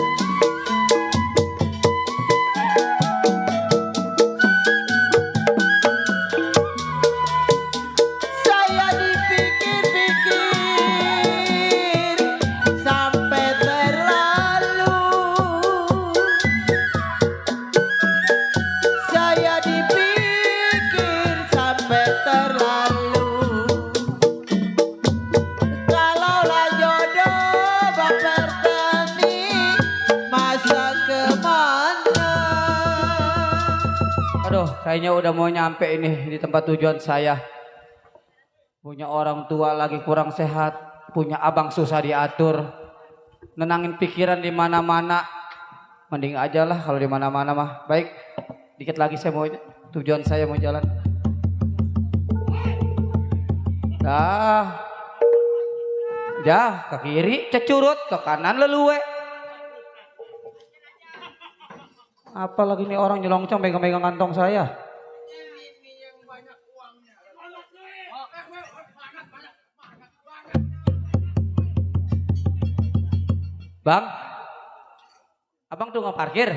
S9: Saya dipikir-pikir sampai terlalu. Saya dipikir sampai terlalu. Kalaulah jodoh bertani, masa kemana?
S4: Aduh, kayaknya udah mau nyampe ini di tempat tujuan saya. Punya orang tua lagi kurang sehat, punya abang susah diatur, nenangin pikiran di mana-mana. Mending aja lah kalau di mana-mana mah. Baik, dikit lagi saya mau tujuan saya mau jalan. Dah, ke kiri cecurut, ke kanan leluwe. Apalagi nih orang nyelongcong megang-megang kantong saya. Bang, abang tuh nggak parkir.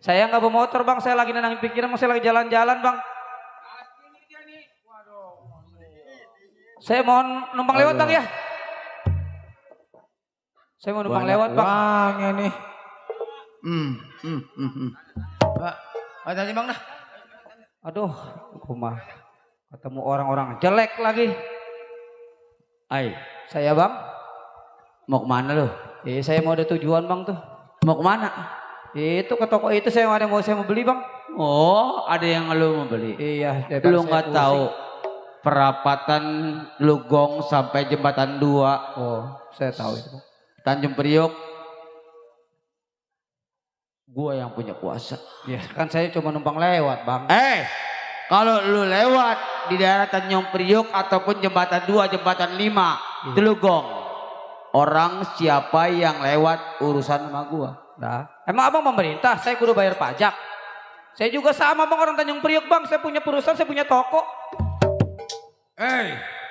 S4: Saya nggak bawa motor bang, saya lagi nenangin pikiran, saya lagi jalan-jalan bang. Saya mohon numpang lewat bang ya. Saya mau numpang lewat bang.
S5: Uangnya nih. Pak, tadi bang dah.
S4: Aduh, kumah. Ketemu orang-orang jelek lagi. Ay, saya bang. Mau kemana lu? Saya mau ada tujuan bang tuh. Mau kemana? Itu ke toko itu saya mau beli bang. Oh, ada yang lu mau beli? Iya. Lu nggak tahu perapatan Lugong sampai jembatan 2. Oh, saya tahu itu. Tanjung Priok. Gua yang punya kuasa. Ya, kan saya cuma numpang lewat bang. Kalau lu lewat di daerah Tanjung Priok ataupun jembatan 2, jembatan 5, itu Lugong. Orang siapa yang lewat urusan sama gua. Nah, emang abang pemerintah, saya kudu bayar pajak. Saya juga sama bang, orang Tanjung Priok bang, saya punya perusahaan, saya punya toko.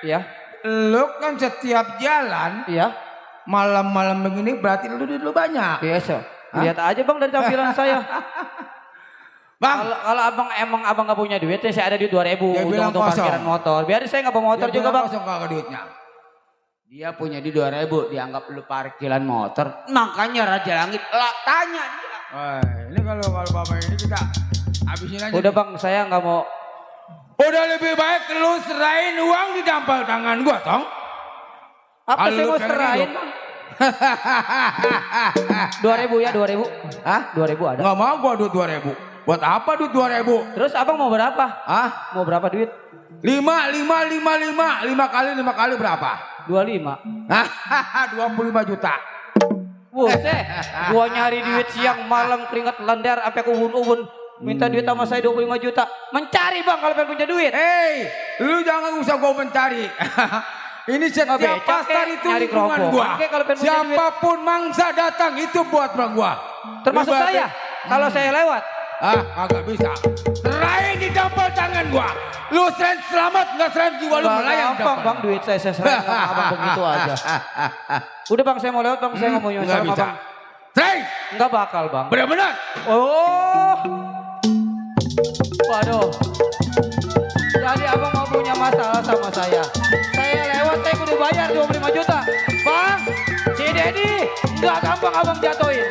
S5: Ya, lu kan setiap jalan,
S4: iya,
S5: malam-malam begini berarti lu duit lu banyak.
S4: Biasa. Lihat aja bang dari tampilan saya. Bang, kalau abang nggak punya duit, saya ada duit 2.000 untuk parkiran motor. Biar saya nggak bawa motor juga bang.
S5: Kosong kagak duitnya.
S4: Dia punya di 2.000, dianggap lu parkiran motor. Makanya Raja Langit tanya dia.
S5: Ini kalau bapak ini kita habisin aja.
S4: Udah bang, saya nggak mau.
S5: Udah lebih baik lu serahin uang di dampal tangan gua, tong.
S4: Apa saya mau serahin bang?
S6: 2.000 ya, 2.000.
S5: Hah?
S6: 2.000 ada.
S5: Nggak mau gua duit 2.000. Buat apa duit 2.000?
S6: Terus abang mau berapa?
S5: Hah?
S6: Mau berapa duit?
S5: 5 kali berapa?
S6: 25.
S5: Hahaha, 25 juta.
S6: Buset, gua nyari duit siang malam keringat lendar sampai ke ubun-ubun. Minta duit sama saya 25 juta. Mencari bang kalau pengen punya duit.
S5: Hei, lu jangan usah gua mencari. Ini setiap
S6: becak,
S5: pasar itu
S6: nyari
S5: lingkungan
S6: kerupuk.
S5: gua.
S6: Oke, kalau pengen punya duit.
S5: Siapapun mangsa datang itu buat bang gua.
S6: Termasuk
S5: Lu berarti-
S6: saya. Kalau saya lewat.
S5: Agak bisa. Serahin di dampal tangan gua. Lu seren selamat, nggak seren jiwa lu melayang.
S6: Gampang bang, duit saya serahin sama abang begitu aja. Udah bang, saya mau lewat bang, saya nggak mau nyusahin
S5: Nggak bisa.
S6: abang.
S5: Serahin.
S6: Nggak bakal bang.
S5: Benar-benar.
S6: Oh, waduh. Jadi abang mau punya masalah sama saya. Saya lewat, saya kudu bayar 25 juta. Bang, si Dedi nggak gampang abang jatuhin.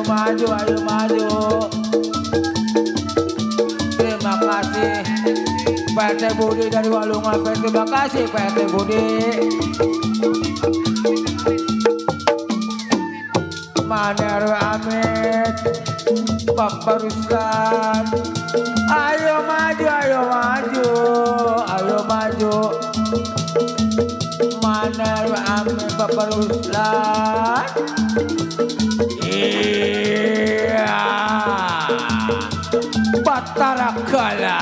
S3: maju, ayo maju. Terima kasih PT Budi dari Walungan. Terima kasih PT Budi. Mana RW Amit, Bapak Ruslan. Ayo maju, ayo maju, ayo maju. Mana RW Amit, Bapak Ruslan. Iya, Batara Kala,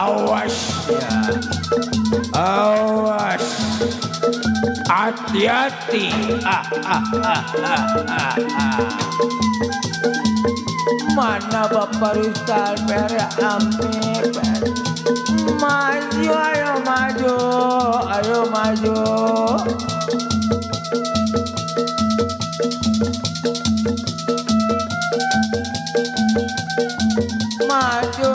S3: awas ya, awas, hati-hati. Mana Bapak Ruslan Pere Amit? Maju, ayo maju, ayo maju. Maju.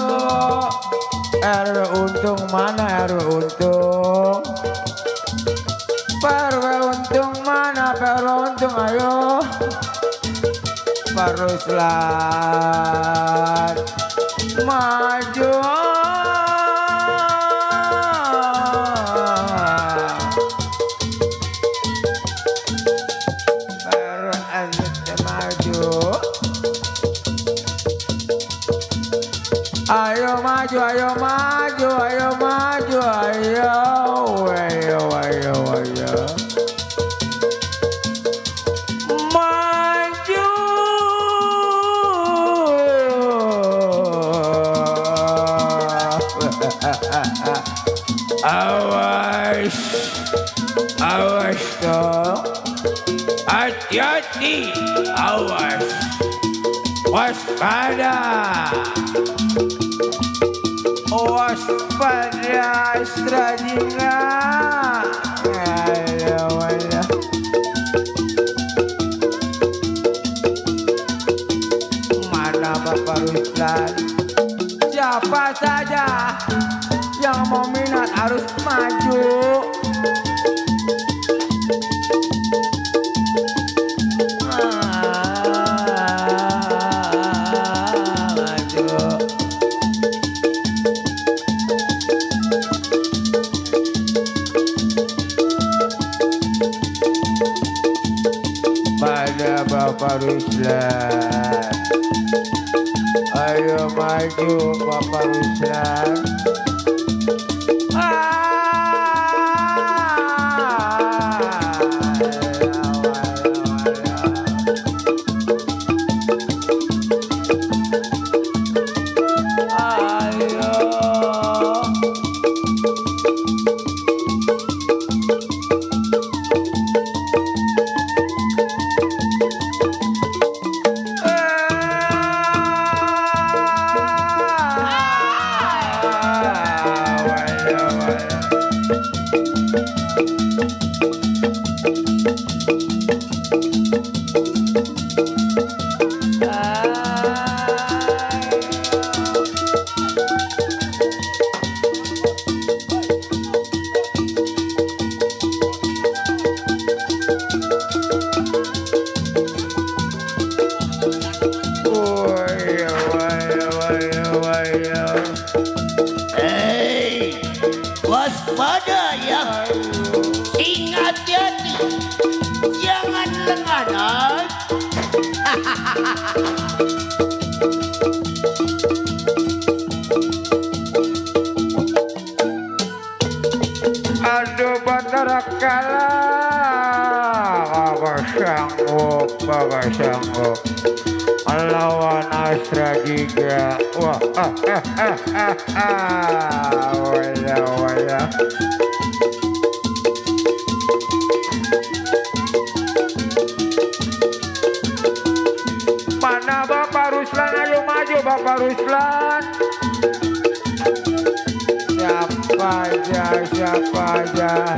S3: RW Untung mana RW Untung? RW Untung mana RW Untung, ayo. Pak Ruslan maju. Ayo maju, ayo maju, ayo maju, ayo, ayo, ayo, ayo. Maju. Awas, awas dong. Hati-hati, awas. Waspada. Waspada Astradinga. Ayo, ayo. Mana Bapak Ruslan? Siapa saja yang mau minat harus maju. Bapak Ruslan, ayo maju Bapak Ruslan.
S10: Waspada ya, ingat hati, jangan lengah.
S3: Aduh Batara Kala, kagak sanggup melawan Astra Giga. Wah, waya. Mana Bapak Ruslan? Ayo maju Bapak Ruslan. Siapa aja.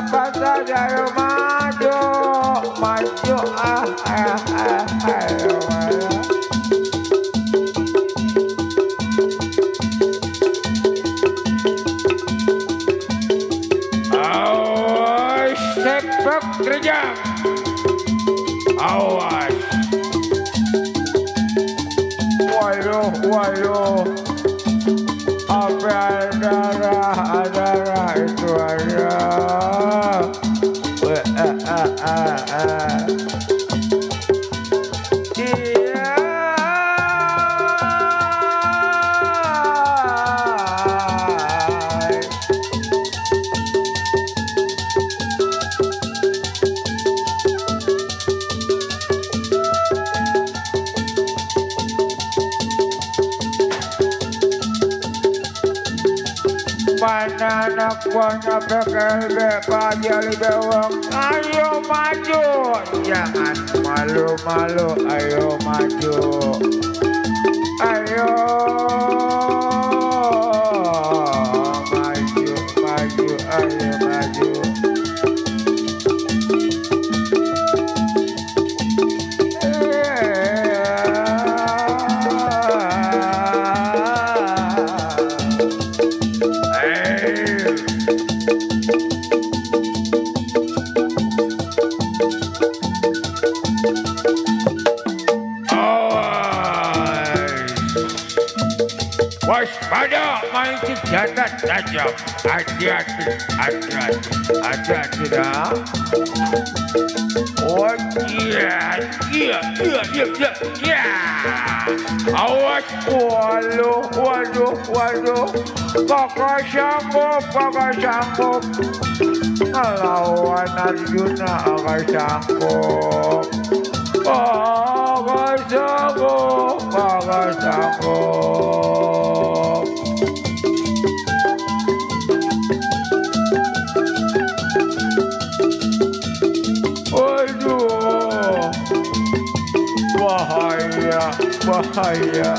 S3: siapa saja ayo maju, maju ayo maju. Awas sepak terjang, awas. Waduh, apa darah itu ada. Iya. Mana anak buahnya PKLB Pak Jali Bewang, ayo maju, jangan malu-malu, ayo maju, ayo maju, ayo maju. Waspada main senjata tajam, hati-hati dah. Oh iya. Awas, waduh, kakak sanggup. Lawan Arjuna kakak sanggup. Kakak sanggup. Waduh, bahaya.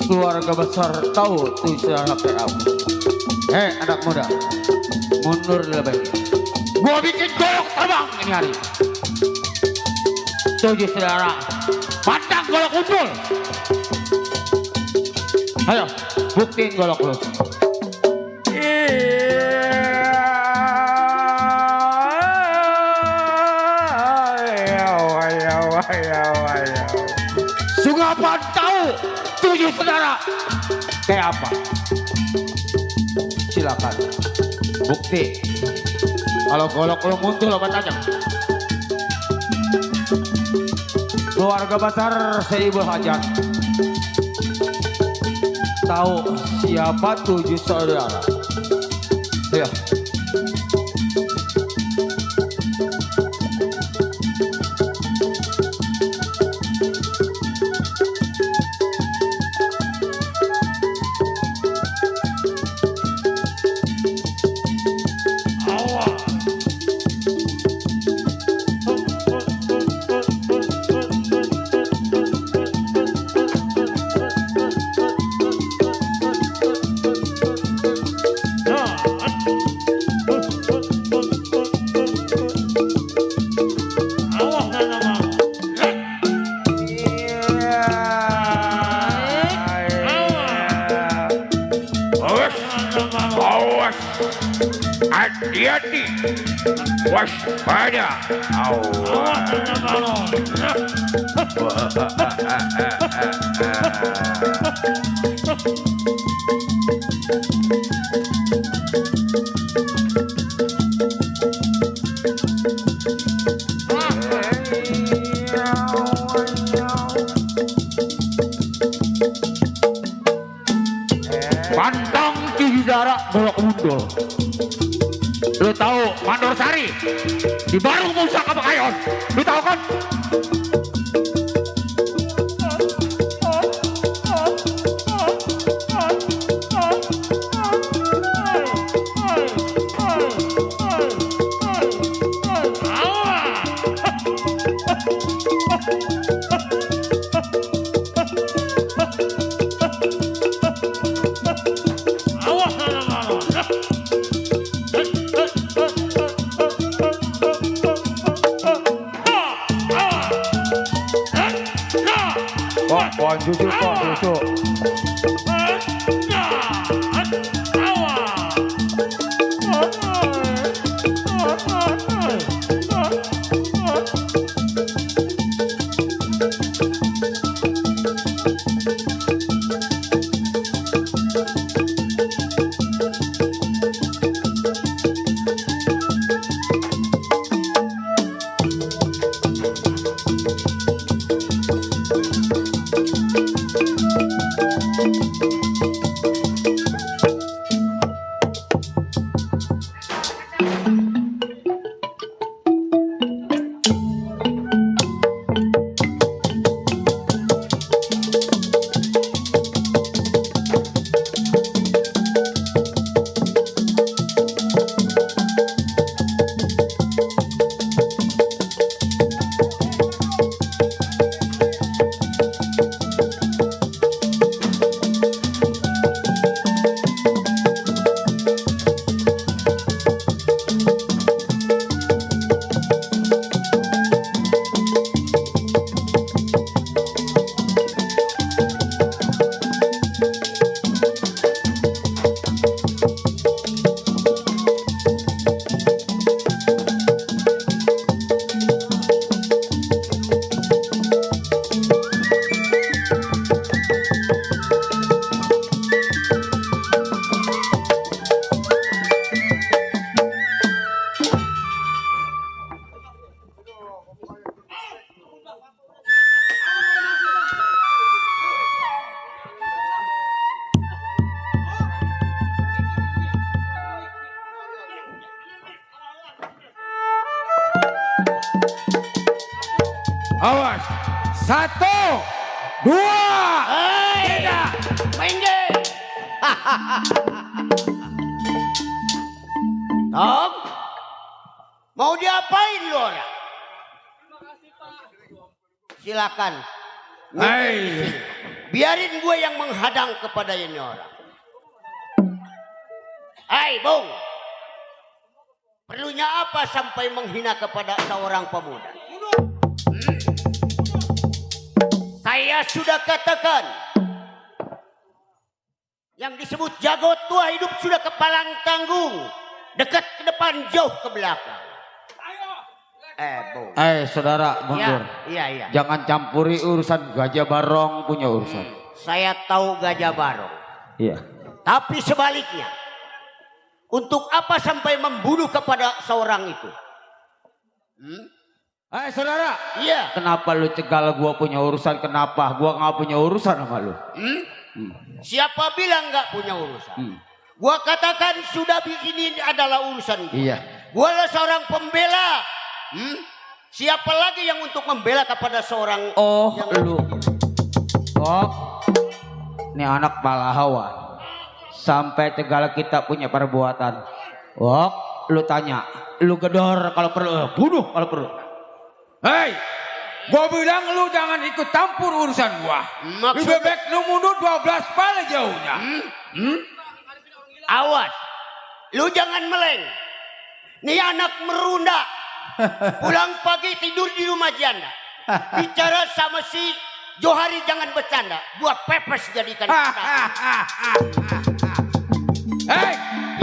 S4: Keluarga besar tahu tujuh anak kamu. Anak muda, mundur lebih. Gua bikin golok terbang ini hari. Tujuh saudara, pandang golok kumpul. Ayo, buktiin golok lu. Sungapan tahu tujuh saudara kayak apa? Silakan bukti. Kalau golok lo muncul lo tajam. Keluarga besar Seribu Hajat tahu siapa tujuh saudara. Ya. Hati-hati, waspada. Pantang tidak saudara Golok Mundul. Lu tahu Mandor Sari di Barung Pusaka Bakayon? Lu tahu kan?
S3: Pohon susu, pohon susu. Awas. 1, 2, 3.
S10: Main game. Tom, mau diapain lu orang? Silakan.
S3: Hai.
S10: Biarin gue yang menghadang kepada ini orang. Hai, Bung. Perlunya apa sampai menghina kepada seorang pemuda? Saya sudah katakan, yang disebut jago tua hidup sudah kepalang tanggung, dekat ke depan, jauh ke belakang. Bung.
S4: Saudara mundur.
S10: Iya.
S4: Jangan campuri urusan Gajah Barong punya urusan.
S10: Saya tahu Gajah Barong.
S4: Iya.
S10: Tapi sebaliknya, untuk apa sampai membunuh kepada seorang itu?
S4: Saudara.
S10: Iya.
S4: Kenapa lu cegal gua punya urusan? Kenapa gua nggak punya urusan sama lu?
S10: Siapa bilang nggak punya urusan? Gua katakan sudah ini adalah urusan gua.
S4: Iya.
S10: Gua adalah seorang pembela. Siapa lagi yang untuk membela kepada seorang?
S4: Lu. Ini anak pahlawan. Sampai Tegal kita punya perbuatan. Lu tanya. Lu gedor kalau perlu. Bunuh kalau perlu.
S5: Hei, gua bilang lu jangan ikut campur urusan gua. Lebih baik lu mundur 12 pala jauhnya.
S10: Awas, lu jangan meleng. Nih anak merunda. Pulang pagi tidur di rumah janda. Bicara sama si Johari jangan bercanda. Gua pepes jadikan.
S5: Hei,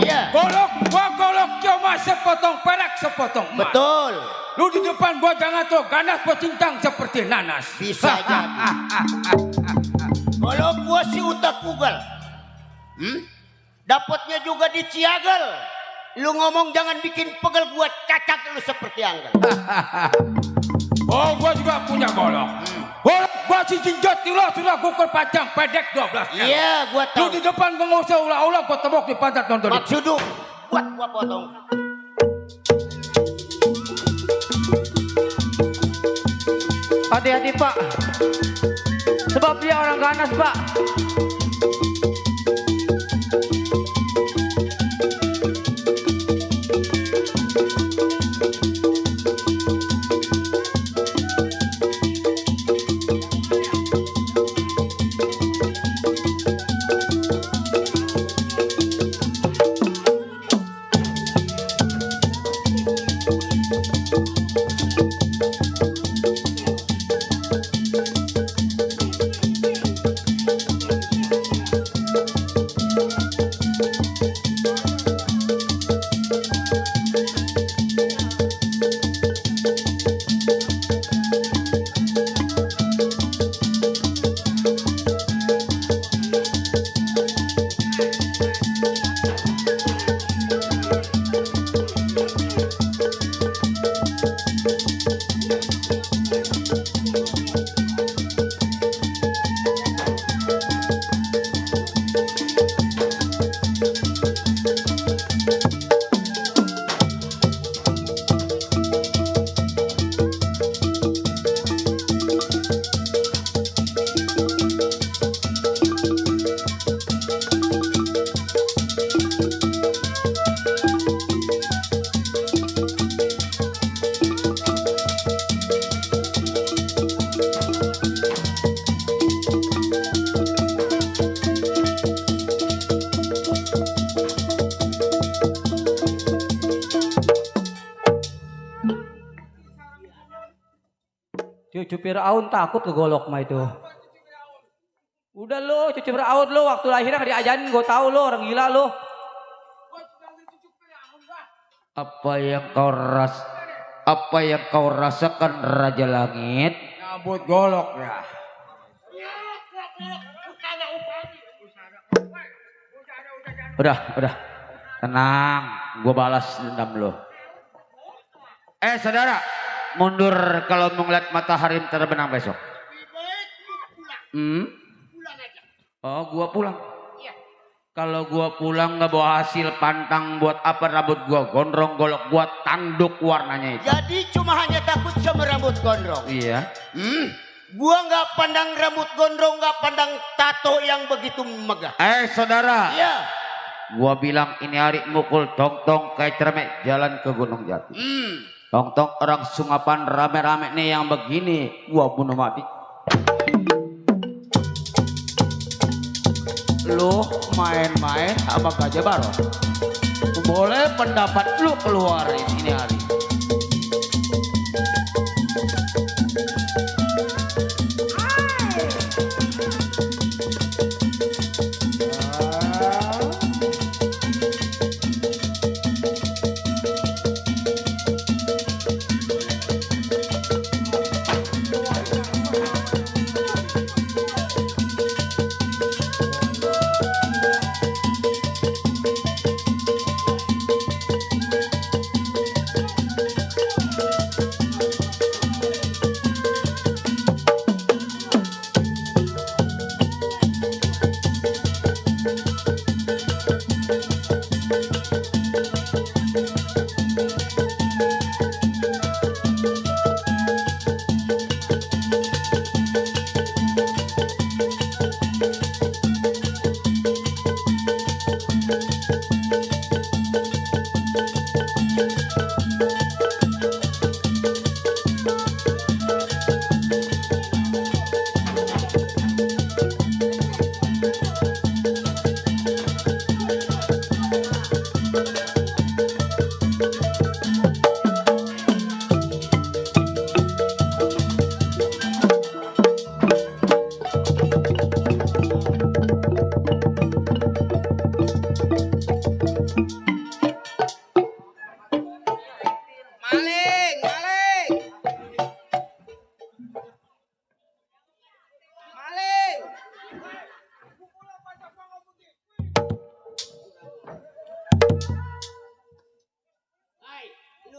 S10: iya.
S5: Gua golok cuma sepotong perak sepotong emas.
S10: Betul.
S5: Lu di depan gua jangan tuh ganas pecincang seperti nanas.
S10: Bisa jadi. Kalau gua si utak kugal, dapatnya juga di Ciagal. Lu ngomong jangan bikin pegel, gua cacat lu seperti anggal.
S5: Gua juga punya golok. Gua cincin jati lo sudah gugur panjang pendek 12 kali.
S10: Iya, gua
S5: Lu
S10: tahu.
S5: di depan gua nggak usah ulah-ulah, gua tebok di pantat nonton.
S10: Maksud lu buat gua potong.
S6: Hati-hati Pak. Sebab dia orang ganas Pak. Cucu Firaun takut ke golok mah itu. Udah lo, cucu Firaun lo waktu lahirnya diajarin, gue tahu lo orang gila lo.
S4: Apa yang kau rasakan Raja Langit?
S5: Nyambut golok ya.
S4: Udah. Tenang, gue balas dendam lo. Saudara, mundur kalau mau ngeliat matahari terbenam besok. Oh, gua pulang. Kalau gua pulang nggak bawa hasil pantang, buat apa rambut gua gondrong, golok gua tanduk warnanya itu.
S10: Jadi cuma hanya takut sama rambut gondrong.
S4: Iya.
S10: Gua nggak pandang rambut gondrong, nggak pandang tato yang begitu megah.
S4: Saudara.
S10: Iya.
S4: Gua bilang ini hari mukul tong-tong kayak cermek jalan ke Gunung Jati. Tong-tong orang Sungapan rame-rame nih yang begini, gua bunuh mati. Lu main-main sama Gajah Barong. Boleh pendapat lu keluarin ini hari.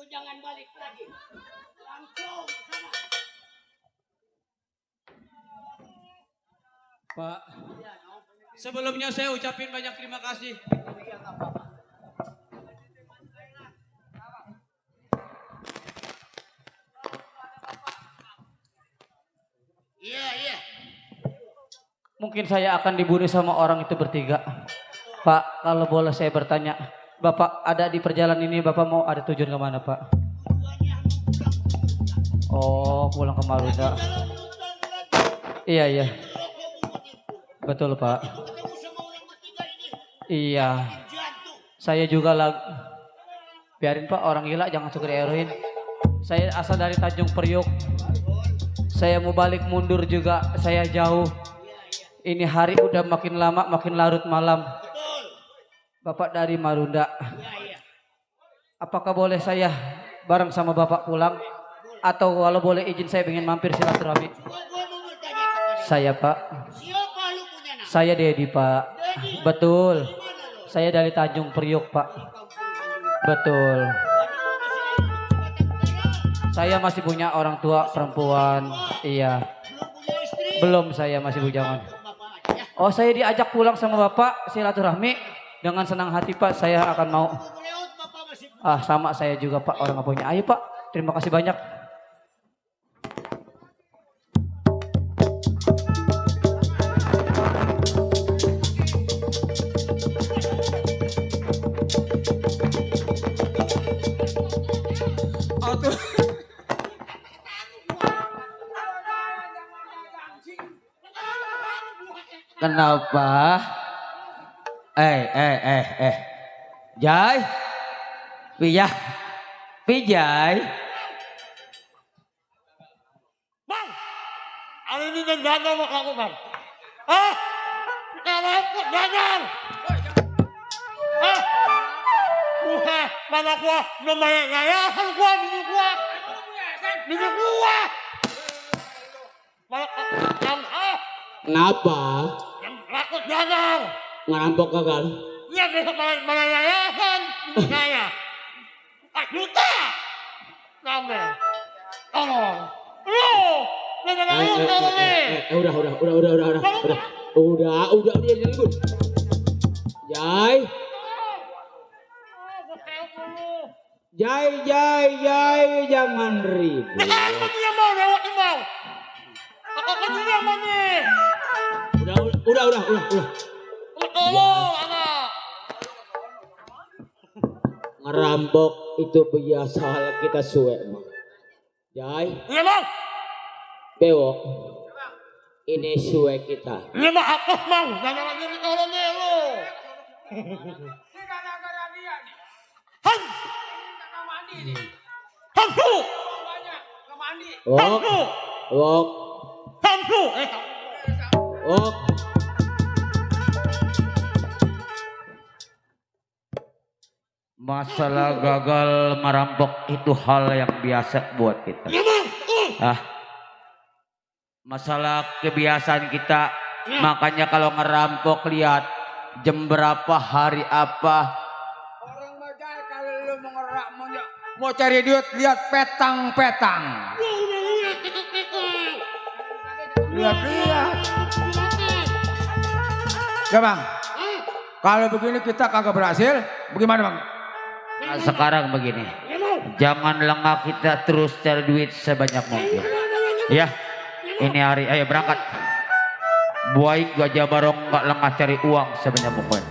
S10: Jangan balik lagi. Langsung sana.
S6: Pak, sebelumnya saya ucapin banyak terima kasih.
S10: Iya.
S6: Mungkin saya akan dibunuh sama orang itu bertiga. Pak, kalau boleh saya bertanya, Bapak ada di perjalanan ini, Bapak mau ada tujuan kemana, Pak? Oh, pulang ke Marunda. Iya. Betul, Pak. Iya. Saya juga biarin Pak, orang gila jangan suka heroin. Saya asal dari Tanjung Priok. Saya mau balik mundur juga, saya jauh. Ini hari udah makin lama, makin larut malam. Bapak dari Marunda. Apakah boleh saya bareng sama Bapak pulang? Atau kalau boleh izin saya ingin mampir silaturahmi. Saya Pak. Saya Dedi Pak. Betul. Saya dari Tanjung Priok Pak. Betul. Saya masih punya orang tua perempuan. Iya. Belum, saya masih bujangan. Oh, saya diajak pulang sama Bapak silaturahmi. Dengan senang hati Pak, saya akan mau. Sama saya juga Pak, orang nggak punya. Ayo Pak, terima kasih banyak.
S4: Kenapa? Jai, Pijay.
S10: Bang, ano ini nagdadal mo ako, Bang? Kaya ko, dadal! Mana ko, lumayayahan ko, binikuha!
S3: Kenapa?
S10: Yang takut dadal!
S3: Ngerampok kan?
S10: Iya, besok malayayahan, saya. Juta! Kami. Tolong. Lu! Udah, dia ribut. Jai, jangan ribut. Aku dia mau lewat mau. Aku dia mau nih. Udah. Tolong, anak.
S3: Ngerampok itu biasa kita suwe mah. Jai.
S10: Iya bang.
S3: Bewok. Ini suwe kita.
S10: Iya mah aku mau. Jangan lagi ditolong nih lu. Hamsu.
S3: Wok.
S10: Hamsu.
S3: Wok.
S4: Masalah gagal merampok itu hal yang biasa buat kita. Masalah kebiasaan kita. Makanya kalau ngerampok lihat jam berapa, hari apa.
S5: Orang bajai kalau lu mau cari duit lihat petang. Lihat. Ya bang, kalau begini kita kagak berhasil, bagaimana bang?
S4: Nah, sekarang begini, jangan lengah kita terus cari duit sebanyak mungkin. Ya, ini hari, ayo berangkat. Baik Gajah Barong nggak lengah cari uang sebanyak mungkin.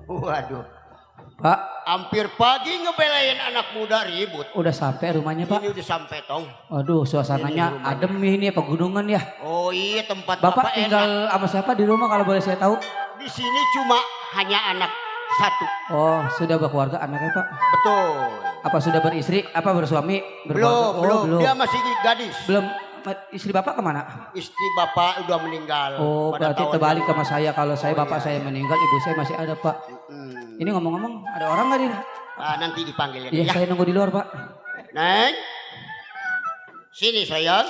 S10: Waduh.
S6: Pak,
S10: Hampir pagi ngebelain anak muda ribut.
S6: udah sampai rumahnya Pak.
S10: Ini udah sampai tong.
S6: Aduh, suasananya adem ini pegunungan ya.
S10: Oh iya, tempat
S6: Bapak
S10: enak.
S6: tinggal sama siapa di rumah kalau boleh saya tahu?
S10: Di sini cuma hanya anak satu.
S6: Oh, sudah berkeluarga anaknya Pak?
S10: Betul.
S6: Apa sudah beristri? Apa bersuami?
S10: Belum,
S6: Oh,
S10: belum. Dia masih gadis.
S6: Belum. Istri Bapak kemana?
S10: Istri Bapak udah meninggal.
S6: Oh,
S10: pada
S6: berarti
S10: tahun
S6: terbalik
S10: lalu.
S6: sama saya. Kalau saya Bapak saya meninggal, ibu saya masih ada Pak. Ini ngomong-ngomong, ada orang nggak nih?
S10: Nanti dipanggil
S6: Iya,
S10: ya.
S6: saya nunggu di luar Pak.
S10: Neng, sini sayang.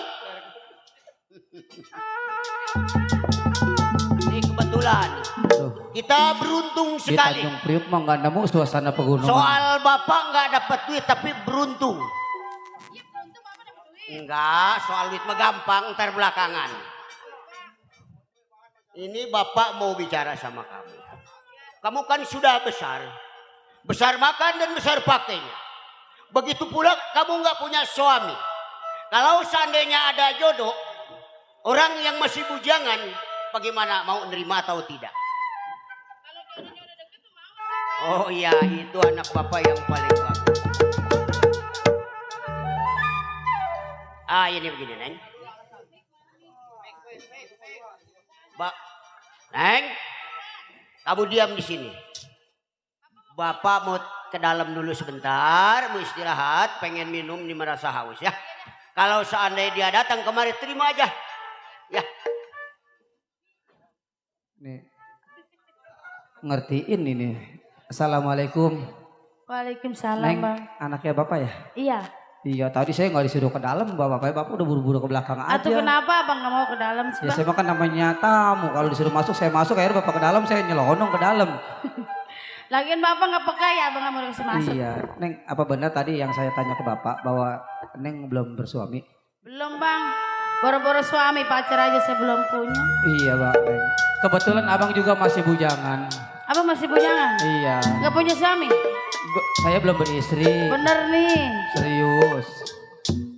S10: Ini kebetulan kita beruntung
S6: Di
S10: sekali.
S6: Tanjung Priuk mah nggak nemu suasana pegunungan.
S10: Soal Bapak nggak dapat duit tapi beruntung. Enggak, soal duit mah gampang, ntar belakangan. Ini Bapak mau bicara sama kamu. Kamu kan sudah besar. Besar makan dan besar pakainya. Begitu pula kamu nggak punya suami. Kalau seandainya ada jodoh, orang yang masih bujangan, bagaimana mau nerima atau tidak? Oh iya, itu anak Bapak yang paling bagus. Ini begini, Neng. Neng, kamu diam di sini. Bapak mau ke dalam dulu sebentar, mau istirahat, pengen minum, nih merasa haus ya. Kalau seandainya dia datang kemari, terima aja. Ya.
S6: Nih, ngertiin ini. Assalamualaikum.
S8: Waalaikumsalam
S6: Neng,
S8: Bang.
S6: anaknya Bapak ya?
S8: Iya.
S6: Iya, tadi saya nggak disuruh ke dalam, Bapak udah buru-buru ke belakang aja.
S8: Atau kenapa Abang nggak mau ke dalam sih
S6: Ya
S8: Bang?
S6: saya makan namanya tamu, kalau disuruh masuk saya masuk, akhirnya Bapak ke dalam, saya nyelonong ke dalam.
S8: Lagian Bapak nggak peka ya Abang nggak mau kasih masuk.
S6: Iya, Neng, apa benar tadi yang saya tanya ke Bapak bahwa Neng belum bersuami?
S8: Belum Bang. Boro-boro suami pacar aja saya belum punya.
S6: Iya Bang, Neng. Kebetulan Abang juga masih bujangan.
S8: Abang masih bujangan?
S6: Iya.
S8: Nggak punya suami?
S6: Saya belum beristri.
S8: Bener nih.
S6: Serius.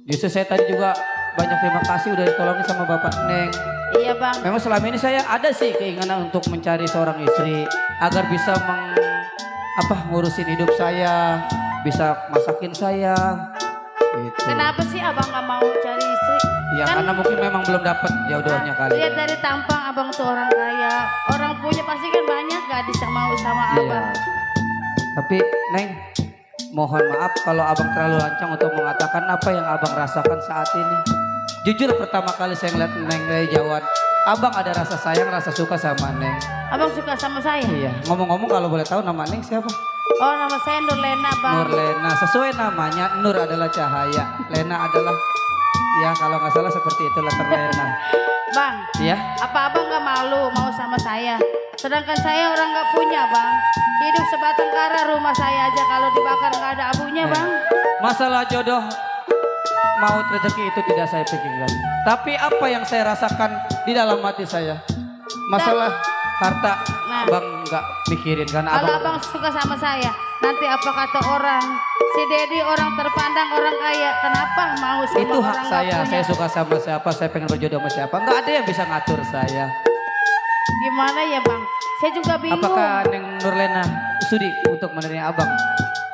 S6: Justru saya tadi juga banyak terima kasih udah ditolongin sama Bapak Neng.
S8: Iya Bang.
S6: Memang selama ini saya ada sih keinginan untuk mencari seorang istri agar bisa ngurusin hidup saya, bisa masakin saya. Gitu.
S8: Kenapa sih Abang nggak mau cari istri?
S6: Ya
S8: Kan-
S6: karena mungkin memang belum dapat jodohnya kali.
S8: Lihat dari tampang Abang tuh orang kaya. Orang punya pasti kan banyak gadis yang mau sama
S6: Iya.
S8: Abang.
S6: Tapi Neng, mohon maaf kalau Abang terlalu lancang untuk mengatakan apa yang Abang rasakan saat ini. Jujur pertama kali saya ngeliat Neng dari jauhan, Abang ada rasa sayang, rasa suka sama Neng.
S8: Abang suka sama saya?
S6: Iya. Ngomong-ngomong kalau boleh tahu nama Neng siapa?
S8: Oh nama saya Nurlena Bang.
S6: Nurlena. Sesuai namanya, Nur adalah cahaya, Lena adalah, ya kalau nggak salah seperti itu letter Lena.
S8: Bang,
S6: Iya.
S8: apa Abang nggak malu mau sama saya? Sedangkan saya orang nggak punya Bang. Hidup sebatang kara, rumah saya aja kalau dibakar nggak ada abunya Bang.
S6: Masalah jodoh maut rezeki itu tidak saya pikirkan. Tapi apa yang saya rasakan di dalam hati saya, masalah harta Abang nggak mikirin karena
S8: Kalau
S6: Abang
S8: Abang suka sama saya, nanti apa kata orang? Si Dedi orang terpandang, orang kaya. Kenapa mau sama
S6: itu hak
S8: orang nggak
S6: saya.
S8: punya?
S6: Saya suka sama siapa, saya pengen berjodoh sama siapa. Nggak ada yang bisa ngatur saya.
S8: Gimana ya Bang? Saya juga bingung.
S6: Apakah Neng Nurlena sudi untuk menerima Abang?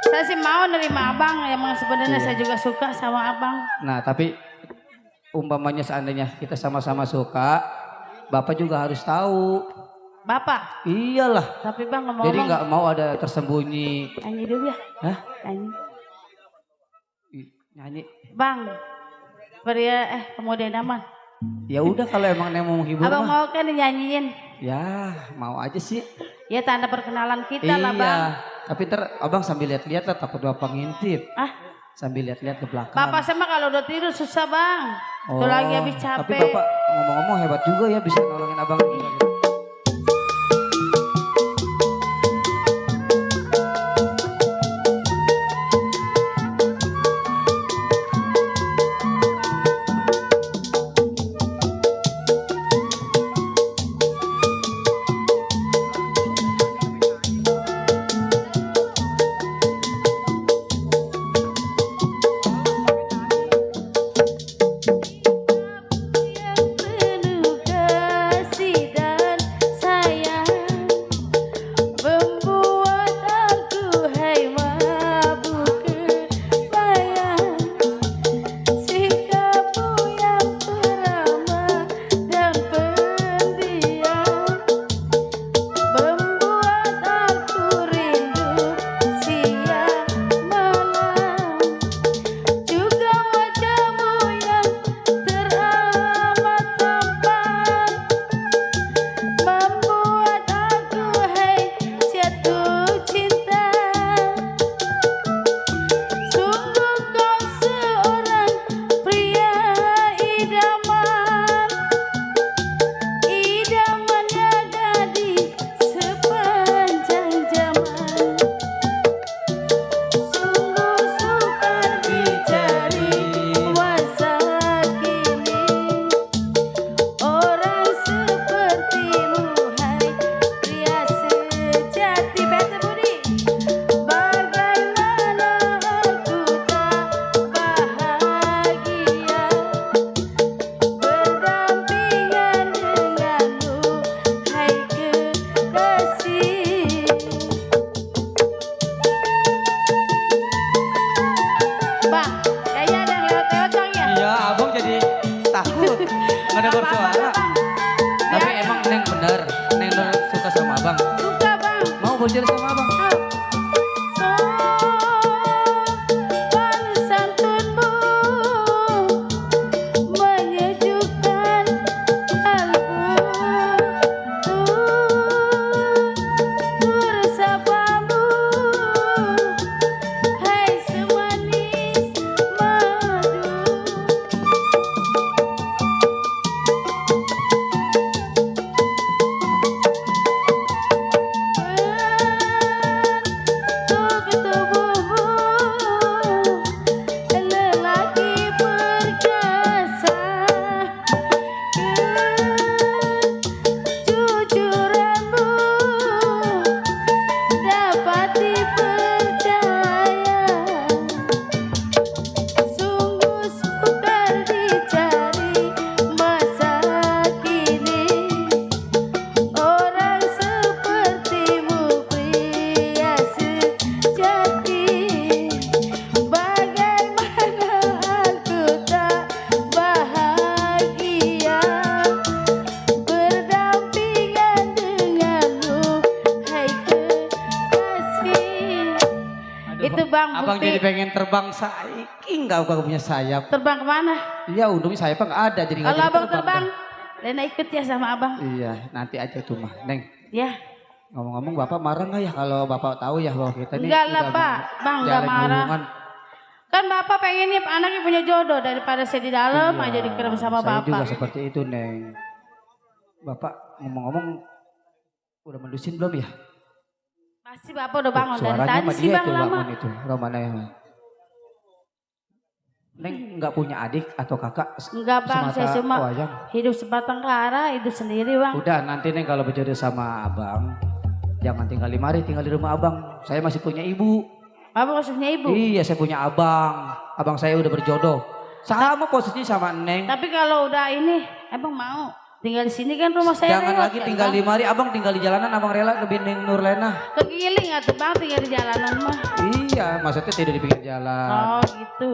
S8: Saya sih mau nerima Abang. Emang sebenarnya
S6: Iya.
S8: saya juga suka sama Abang.
S6: Nah tapi umpamanya seandainya kita sama-sama suka, Bapak juga harus tahu.
S8: Bapak?
S6: Iyalah.
S8: Tapi Bang ngomong-ngomong.
S6: Jadi nggak mau ada tersembunyi.
S8: Nyanyi dulu ya.
S6: Hah?
S8: Nyanyi.
S6: Nyanyi.
S8: Bang. Pria pemuda idaman.
S6: Ya udah kalau emang Neng mau menghibur
S8: Abang
S6: mah.
S8: mau kan dinyanyiin?
S6: Ya mau aja sih.
S8: Ya tanda perkenalan kita lah Bang.
S6: Iya. Tapi ntar Abang sambil lihat-lihat lah, takut Bapak ngintip.
S8: Ah?
S6: Sambil lihat-lihat ke belakang.
S8: Bapak saya mah kalau udah tidur susah Bang. Tuh lagi habis capek.
S6: Tapi Bapak ngomong-ngomong hebat juga ya bisa nolongin Abang.
S8: Penuh kasih dan
S6: Abang jadi pengen terbang saiki enggak punya sayap.
S8: Terbang kemana?
S6: Iya, untungnya sayapnya enggak ada jadi
S8: Kalau
S6: jadi
S8: abang terbang,
S6: dah.
S8: Lena ikut ya sama abang.
S6: Iya, nanti aja tuh mah, Neng.
S8: Ya.
S6: Ngomong-ngomong Bapak marah nggak ya kalau Bapak tahu ya bahwa kita ini
S8: Enggak lah
S6: udah
S8: Pak, Bang enggak
S6: jalin
S8: marah.
S6: hubungan.
S8: Kan Bapak pengennya anaknya punya jodoh daripada saya di dalam
S6: Iya,
S8: aja dikirim sama
S6: saya
S8: Bapak.
S6: juga seperti itu, Neng. Bapak ngomong-ngomong udah mendusin belum ya?
S8: Pasti Bapak udah bangun dari
S6: Suaranya
S8: tadi
S6: sama
S8: sih
S6: dia
S8: Bang
S6: tuh
S8: lama.
S6: bangun itu, Romana yang. Neng nggak punya adik atau kakak?
S8: Enggak Bang, saya cuma
S6: wayang.
S8: hidup sebatang kara, hidup sendiri Bang.
S6: Udah nanti Neng kalau berjodoh sama abang, jangan tinggal di mari, tinggal di rumah abang. Saya masih punya ibu.
S8: Bapak maksudnya ibu?
S6: Iya, saya punya abang. Abang saya udah berjodoh. Sama posisinya sama Neng.
S8: Tapi kalau udah ini, abang mau tinggal di sini kan rumah saya.
S6: Jangan
S8: lewat,
S6: lagi
S8: kan,
S6: tinggal
S8: Bang?
S6: di mari, abang tinggal di jalanan, abang rela lebih Neng Nurlena.
S8: Kegiling atau Bang tinggal di jalanan mah?
S6: Iya, maksudnya tidak di pinggir jalan.
S8: Oh gitu.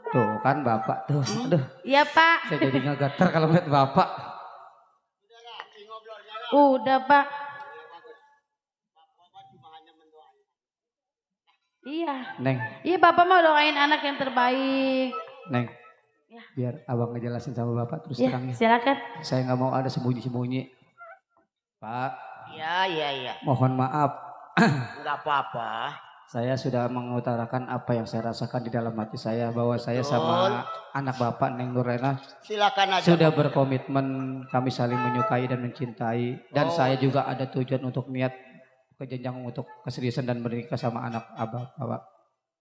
S6: Tuh kan bapak tuh, aduh.
S8: Iya Pak.
S6: Saya jadi ngegater kalau melihat bapak.
S8: Udah Pak. Iya.
S6: Neng,
S8: Iya Bapak mau doain anak yang terbaik.
S6: Neng.
S8: Ya.
S6: Biar abang ngejelasin sama bapak terus
S8: Ya
S6: terangnya.
S8: silakan.
S6: Saya nggak mau ada sembunyi-sembunyi. Pak,
S10: Iya.
S6: mohon maaf.
S10: Enggak apa-apa.
S6: Saya sudah mengutarakan apa yang saya rasakan di dalam hati saya. Bahwa saya sama anak bapak Neng Nurlena
S10: Silakan aja.
S6: sudah berkomitmen, kami saling menyukai dan mencintai. Dan saya juga ada tujuan untuk niat ke jenjang untuk keseriusan dan menikah sama anak abang bapak.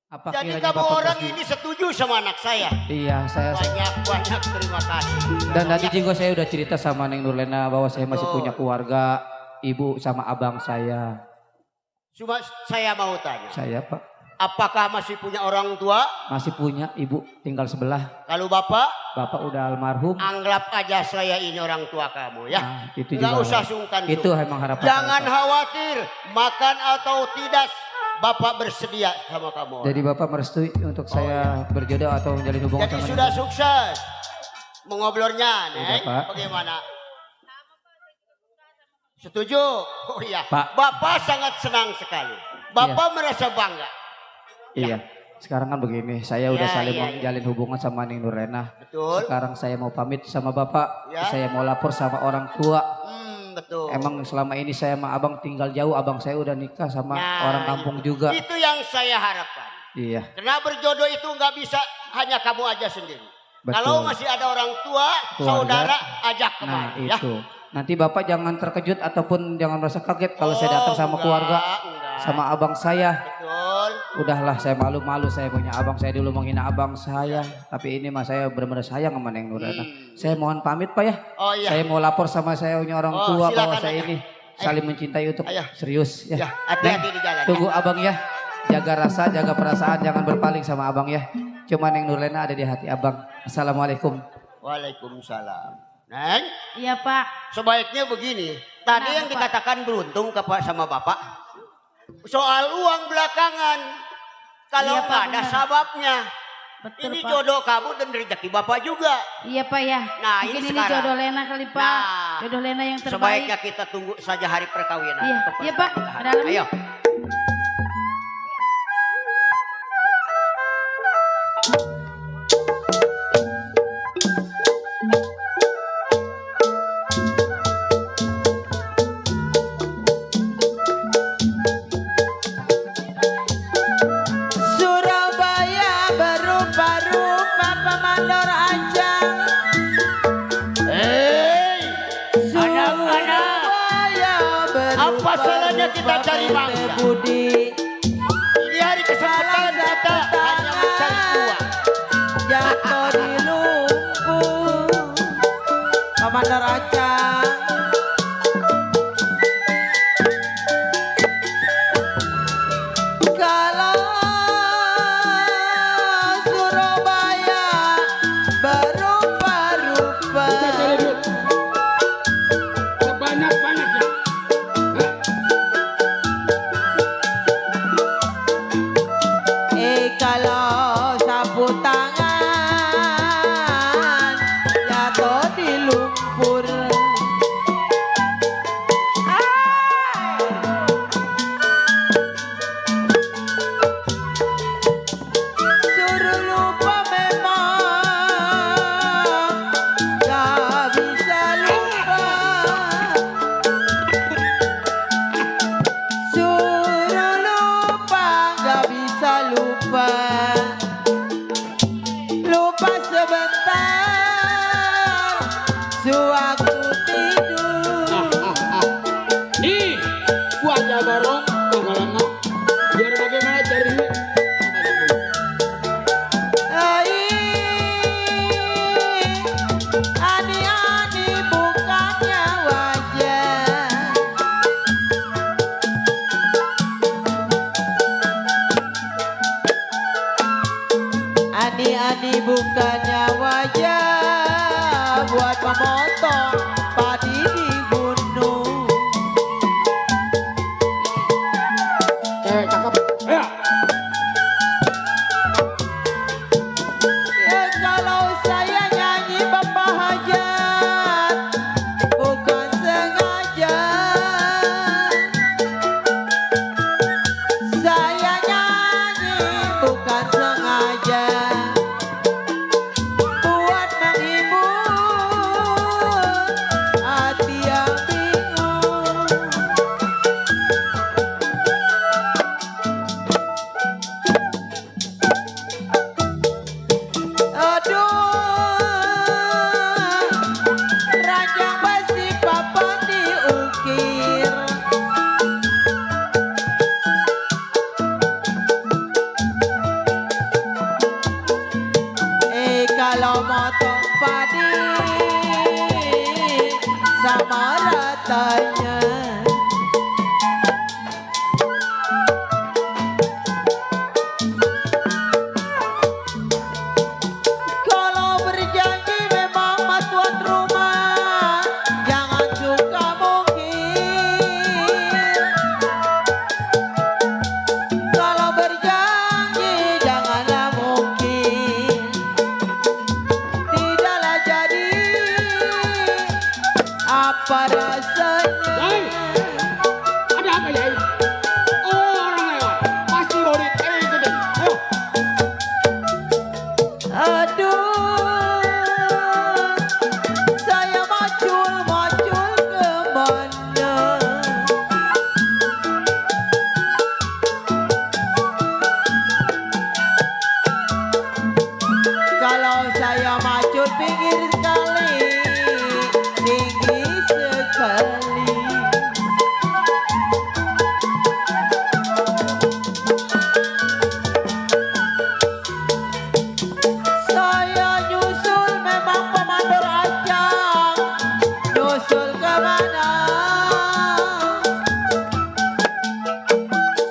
S6: Apa
S10: Jadi
S6: kiranya
S10: kamu
S6: bapak
S10: orang
S6: bersedia?
S10: ini setuju sama anak saya?
S6: Iya, saya
S10: Banyak terima kasih.
S6: dan tadi juga saya udah cerita sama Neng Nurlena bahwa saya masih punya keluarga, ibu sama abang saya.
S10: Cuma saya mau tanya,
S6: Saya Pak
S10: apakah masih punya orang tua?
S6: masih punya ibu tinggal sebelah.
S10: Kalau bapak,
S6: Bapak udah almarhum.
S10: anggap aja saya ini orang tua kamu ya.
S6: Nah, itu
S10: Nggak
S6: juga
S10: usah sungkan.
S6: itu emang harapan
S10: Jangan
S6: saya, Pak.
S10: khawatir, makan atau tidak, bapak bersedia sama kamu.
S6: Jadi Bapak merestui untuk saya berjodoh atau menjalin hubungan
S10: Jadi
S6: sama
S10: sudah
S6: Neng?
S10: sukses mengobrolnya,
S6: Udah,
S10: Neng.
S6: Pak.
S10: Bagaimana? Setuju? Oh iya.
S6: Pak.
S10: Bapak sangat senang sekali. Bapak merasa bangga.
S6: Iya. Sekarang kan begini, saya udah
S10: Ya,
S6: saling
S10: ya,
S6: menjalin hubungan sama Neng Nurlena.
S10: Betul.
S6: Sekarang saya mau pamit sama Bapak.
S10: Ya.
S6: Saya mau lapor sama orang tua.
S10: Betul.
S6: Emang selama ini saya sama abang tinggal jauh, abang saya udah nikah sama
S10: Nah,
S6: orang kampung juga.
S10: Itu yang saya harapkan.
S6: Iya,
S10: Karena berjodoh itu nggak bisa hanya kamu aja sendiri.
S6: Betul.
S10: Kalau masih ada orang tua,
S6: Keluarga.
S10: saudara, ajak
S6: nah
S10: kemari ya.
S6: itu. Nanti Bapak jangan terkejut ataupun jangan merasa kaget kalau saya datang sama keluarga, sama abang saya.
S10: Betul.
S6: Udahlah, saya malu-malu, saya punya abang saya dulu menghina abang saya. Tapi ini mah saya benar-benar sayang sama Neng Nurlena. Saya mohon pamit Pak ya.
S10: Oh iya.
S6: Saya mau lapor sama saya punya orang
S10: Oh,
S6: tua bahwa
S10: silakan,
S6: saya
S10: ayo.
S6: ini saling mencintai untuk
S10: Ayo.
S6: serius ya.
S10: Ya, hati-hati di jalan.
S6: Tunggu abang ya. Jaga rasa, jaga perasaan, jangan berpaling sama abang ya. Cuma Neng Nurlena ada di hati abang. Assalamualaikum.
S10: Waalaikumsalam. Neng,
S8: Iya Pak.
S10: sebaiknya begini. Tadi yang dikatakan beruntung sama Bapak. Soal uang belakangan. Kalau
S8: Iya, Pak,
S10: nggak ada
S8: benar.
S10: sababnya.
S8: Betul,
S10: Ini
S8: Pak.
S10: jodoh kamu dan rezeki Bapak juga.
S8: Iya Pak ya.
S10: Nah,
S8: Mungkin
S10: ini
S8: ini
S10: sekarang.
S8: jodoh Lena kali Pak.
S10: Nah,
S8: Jodoh Lena yang terbaik.
S10: Sebaiknya kita tunggu saja hari perkawinan.
S8: Iya, iya Pak.
S10: Pernikahan.
S8: Dalam.
S10: Ayo.
S9: Surabaya berupa-rupa pemandor ajang.
S10: Anak-anak, apa salahnya kita cari mangsa?
S9: Budi
S10: Ini hari kesempatan kita hanya mencari uang.
S9: jatuh di lumpur pemandor ajang. Kalau Surabaya berupa-rupa.
S3: Kita cari duit. Sebanyak-banyaknya.
S9: Kalau sapu tangan jatuh di lumpur. Ani-ani bukannya wajah buat memotong padi di gunung.
S3: Cewek cakep. Ayo.
S9: Kalau saya nyanyi Bapak Hajat bukan sengaja. Saya nyanyi bukan sengaja buat menghibur hati yang bingung. Aduh, ranjang besi papan diukir. Kalau motong padi sama ratanya. Kalau berjanji memang mah tuan rumah, jangan suka mungkir. Kalau berjanji janganlah mungkin, tidaklah jadi apa rasanya.
S3: Yai, ada apa Yai? Oh, orang lewat. Pasti mau diterin. Ayo.
S9: Aduh, saya macul-macul kemana? Kalau saya macul pinggir sekali, tinggi sekali. Saya nyusul memang pemandur acang, nyusul kemana?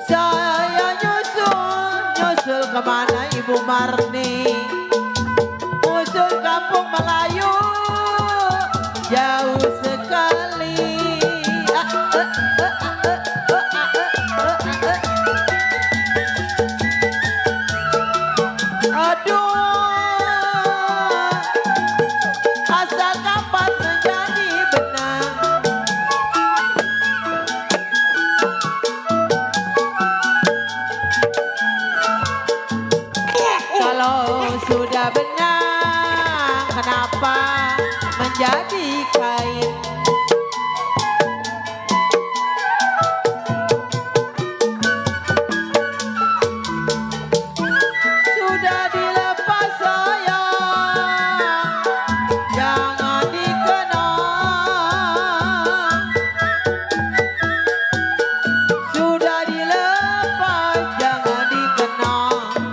S9: Saya nyusul kemana Ibu Marni? Nyusul kampung Melayu, jauh sekali. Aduh, asal kapan menjadi benang. Kalau sudah benang, kenapa menjadi kain? Sudah dilepas sayang, jangan dikenang. Sudah dilepas, jangan dikenang.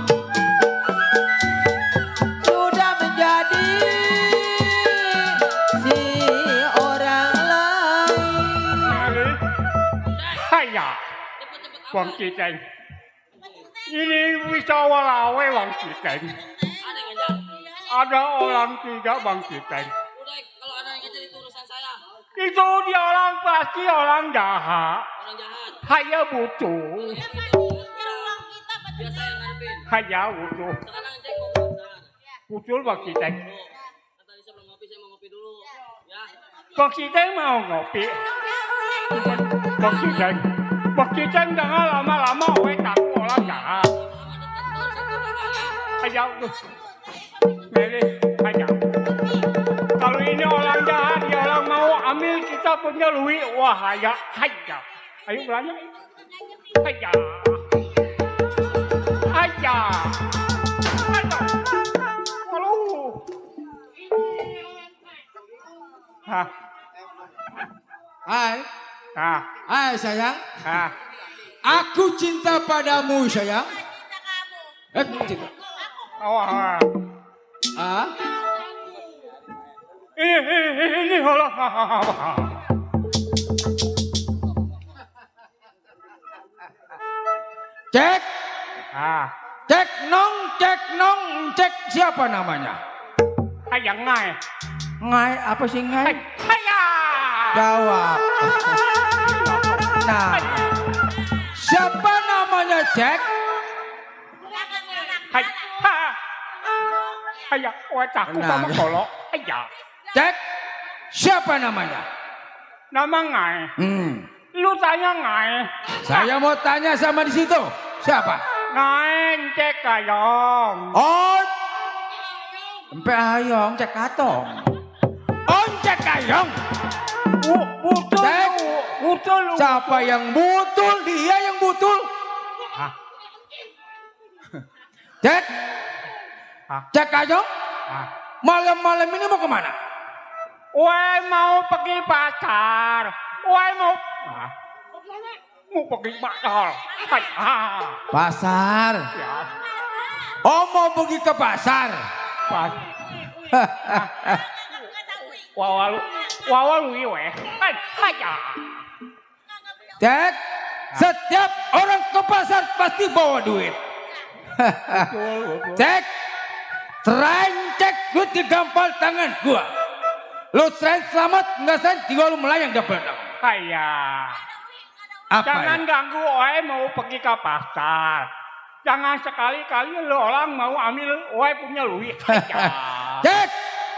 S9: Sudah menjadi si orang lain.
S13: Haya, Wang Ciceng. Ini bisa walawe Wang Ciceng. Ada orang tiga Bang Ciceng.
S11: Udah, kalau ada yang jadi urusan saya.
S13: Itu dia orang pasti orang jahat.
S11: Orang jahat.
S13: Haya butuh.
S11: Biar saya yang ngadepin.
S13: Haya butuh.
S11: Sekarang cek mau kemana?
S13: Betul Bang Ciceng.
S11: Tadi sebelum ngopi saya mau ngopi dulu. Ya.
S13: Bang Ciceng mau ngopi. Bang Ciceng. Bang Ciceng jangan lama-lama we takut orang jahat. Haya butuh. Meli, haya. Kalau ini orang jahat, dia orang mau ambil kita punya Louis. Wah, haya. Ayo belanja. Haya. Halo. Hah.
S3: Hai. Hai sayang.
S13: Hah.
S3: Aku cinta padamu sayang. Cinta.
S13: Wah.
S3: Ah?
S13: Ini halo.
S3: Cek.
S13: Ah.
S3: Cek nong Cek siapa namanya?
S13: Hayang ngai.
S3: Ngai apa sih ngai?
S13: Hayang.
S3: Jawab. Nah, siapa namanya Cek?
S13: Hayang, wajahku sama kolok. Hayang.
S3: Cek, siapa namanya?
S13: Nama ngai. Lu tanya ngai.
S3: Saya mau tanya sama di situ. Siapa?
S13: Ngai Cek Kayong.
S3: Oh, Empe Ayong Cek Katong. Oh, Cek Kayong.
S13: Butul.
S3: Cek.
S13: Butul.
S3: Siapa yang butul? Dia yang butul.
S13: Hah?
S3: Cek. Cek Kayong. Malam-malam ini mau kemana?
S13: Woi mau pergi pasar. Woi mau pergi pasar.
S3: Pasar.
S13: Ya.
S3: Oh mau pergi ke pasar.
S13: Wawalu iwe. Hayang.
S3: Cek. Setiap orang ke pasar pasti bawa duit. Cek. Serain cek gue digampal tangan gua. Lu serain selamat nggak serain tinggal lu melayang dapat.
S13: Hayang.
S3: Apa
S13: Jangan
S3: ya?
S13: ganggu Oe mau pergi ke pasar. Jangan sekali-kali lo orang mau ambil Oe punya duit.
S3: Cek.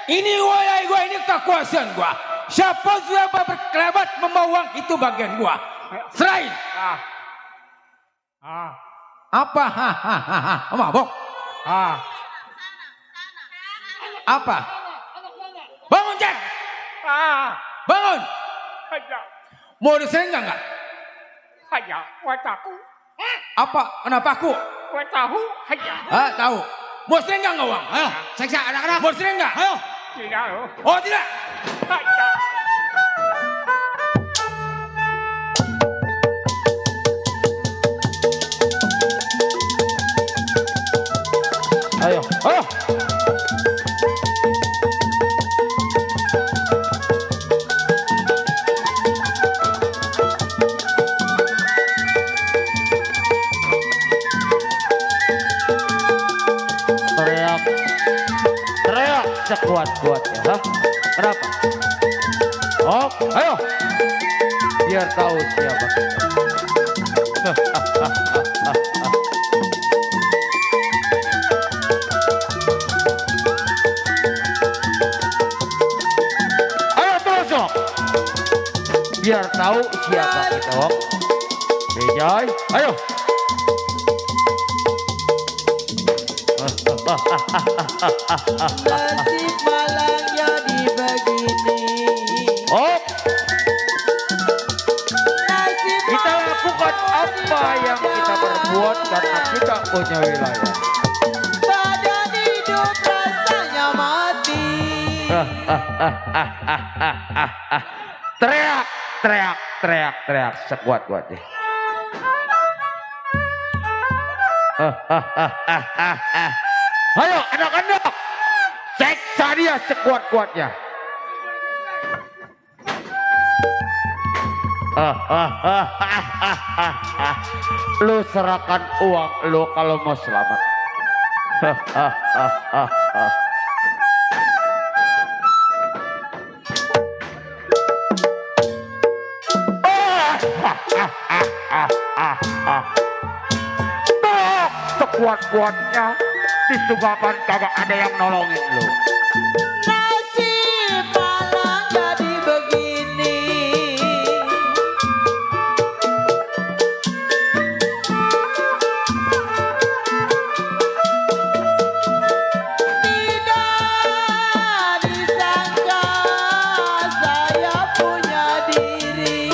S3: Ini wilayah gua, ini kekuasaan gua. Siapa berkelebat membawa uang itu bagian gua. Serain. Apa? Mabok. Apa? Bangun Cek. Bangun. Mau diserain enggak?
S13: Hayang, wajahku.
S3: Apa? Kenapa aku?
S13: Gue tahu, hayang.
S3: Tahu. Mau diserain enggak uang? Ayo, seksa anak-anak. Mau diserain enggak? Ayo.
S13: Tidak loh.
S3: Oh tidak.
S13: Hayang.
S3: Ayo, ayo.
S4: Teriak sekuat-kuatnya, ha? Kenapa? Oh, ayo. Biar tahu siapa. Ayo terus dong. Biar tahu siapa kita, Wok. Bejai, ayo.
S9: Nasib malang jadi begini.
S4: Oh, kita lakukan apa yang kita perbuat karena kita punya wilayah.
S9: Badan hidup rasanya mati.
S4: Teriak, teriak, teriak, teriak sekuat-kuatnya. Ayo anak-anak, seksa dia sekuat-kuatnya. Lu serahkan uang lu kalau mau selamat. Sekuat-kuatnya disebabkan kagak ada yang nolongin lu.
S9: Nasib malang jadi begini. Tidak disangka saya punya diri.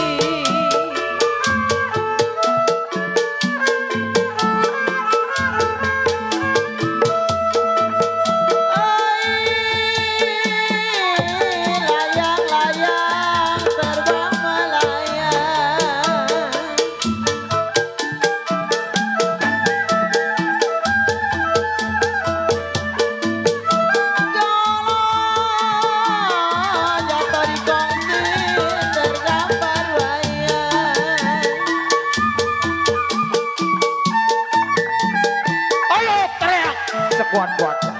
S2: sekuat-kuatnya.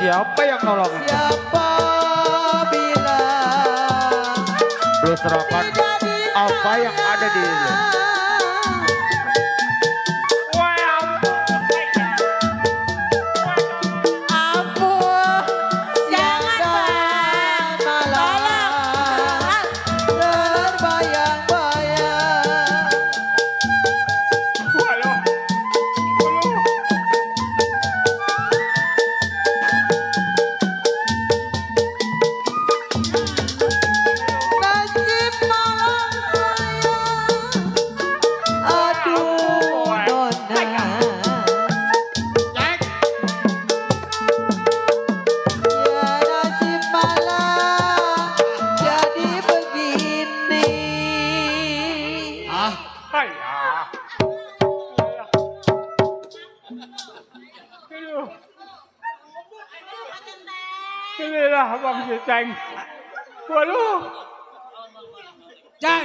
S2: Siapa yang nolongin?
S9: Siapa bilang
S2: Lu serahkan apa yang ada di lu.
S9: ampun, jangan malam terbayang-bayang. Nasib malam saya, aduh nona. Ya nasib malam jadi begini.
S13: Inilah Bang Jiteng. Waduh.
S5: Jai,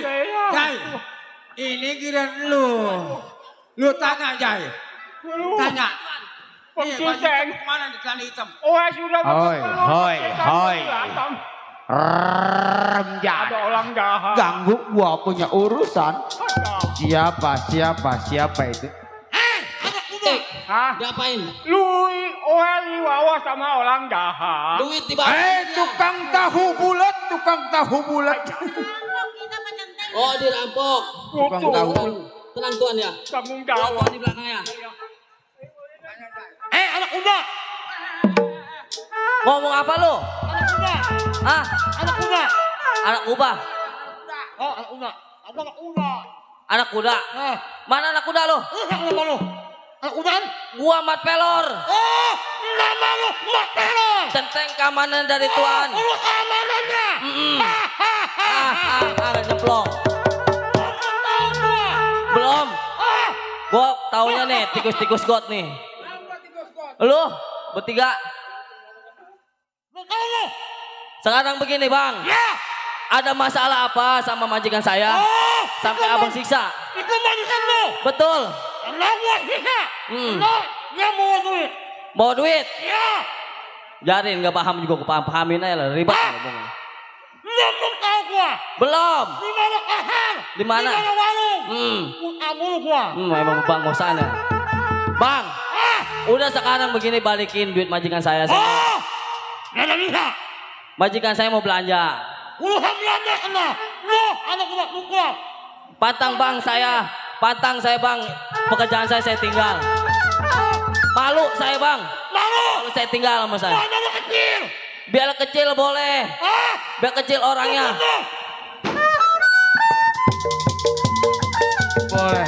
S5: Jai. Ini giliran lu. Lu tanya Jai. Tanya.
S13: Bang
S5: Nih, baju
S13: Jiteng.
S5: hitam mana di celana hitam?
S13: Oh, sudah.
S2: Hoi. Remjad.
S13: Ada orang jahat.
S2: Ganggu gua punya urusan. Siapa itu?
S13: Hah?
S11: Diapain?
S13: Lui, wawa sama orang jahat.
S11: Duit dibawa.
S5: Tukang tahu bulat.
S11: Oh, dirampok. Tenang Tuan ya.
S13: Tanggung
S11: Tuan
S13: jawab.
S11: di belakangnya.
S5: Anak muda.
S6: Ngomong apa lu? Hah?
S5: Anak muda.
S6: Anak kuda?
S5: Oh, anak muda. Anak muda.
S6: Anak kuda? Mana anak kuda lu?
S5: Anak muda. Anak muda.
S6: Gua Mat Pelor.
S5: Oh, nama lu Mat Pelor.
S6: Centeng keamanan dari Tuan.
S5: Lu keamanannya.
S6: Nyemplung. Belum. Gua taunya nih tikus-tikus got nih. Lu bertiga. Sekarang begini Bang. Ada masalah apa sama majikan saya? Sampai abang siksa.
S5: Itu majikan lu.
S6: Betul.
S5: Lah gua siksa. Dia mau duit.
S6: Mau duit?
S5: Ya.
S6: Jarin nggak paham juga, pahamin aja lah, ribet ngomongnya.
S5: Lu belum tahu gua.
S6: Belum.
S5: Di mana kasar?
S6: Di mana?
S5: Di mana warung? Abul gua.
S6: Emang bang sana. Bang, udah sekarang begini balikin duit majikan saya.
S5: Nggak bisa.
S6: Majikan saya mau belanja.
S5: Urusan belanja kena. Lu anak gua.
S6: Patang bang saya bang. Pekerjaan saya tinggal. Malu saya bang. Malu saya tinggal sama saya.
S5: Mana lu kecil?
S6: Biar kecil boleh. Biar kecil orangnya.
S2: Boleh.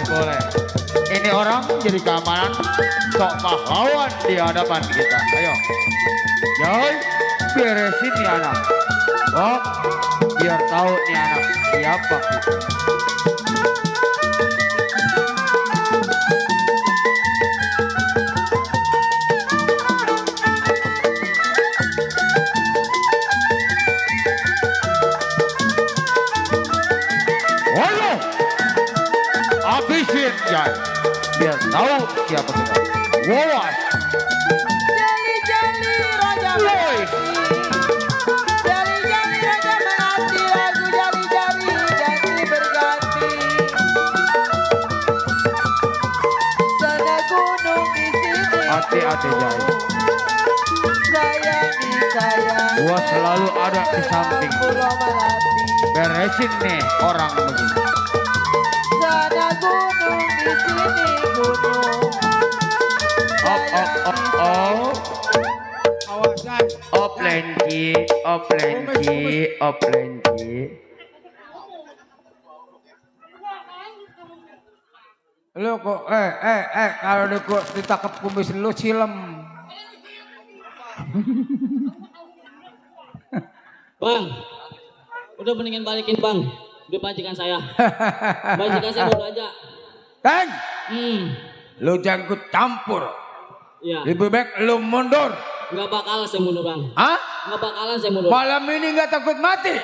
S2: Ini orang jadi keamanan sok pahlawan di hadapan kita. Ayo. Jai, beresin nih anak. Oh, biar tahu nih anak siapa kita. Waduh, habisin Jai, biar tahu siapa kita. Wawas.
S9: Jali-jali raja menanti. Jali-jali raja menanti. Lagu jali-jali ganti berganti. Sana gunung di sini.
S2: Hati-hati Jai.
S9: Sayang.
S2: Gua selalu ada di samping.
S9: Pulau Melati.
S2: Beresin nih orang begini.
S9: Sana gunung di sini gunung.
S2: Oplenci.
S5: Lu kok kalau ditangkap kumis lu silem.
S11: Bang, udah mendingan balikin bang. Duit majikan saya. Majikan saya mau belanja.
S5: Teng, lu jangan ikut campur.
S11: Iya.
S5: Lebih baik lu mundur.
S11: Nggak bakal saya mundur bang.
S5: Hah?
S11: Nggak bakalan saya mundur.
S5: Malam ini nggak takut mati?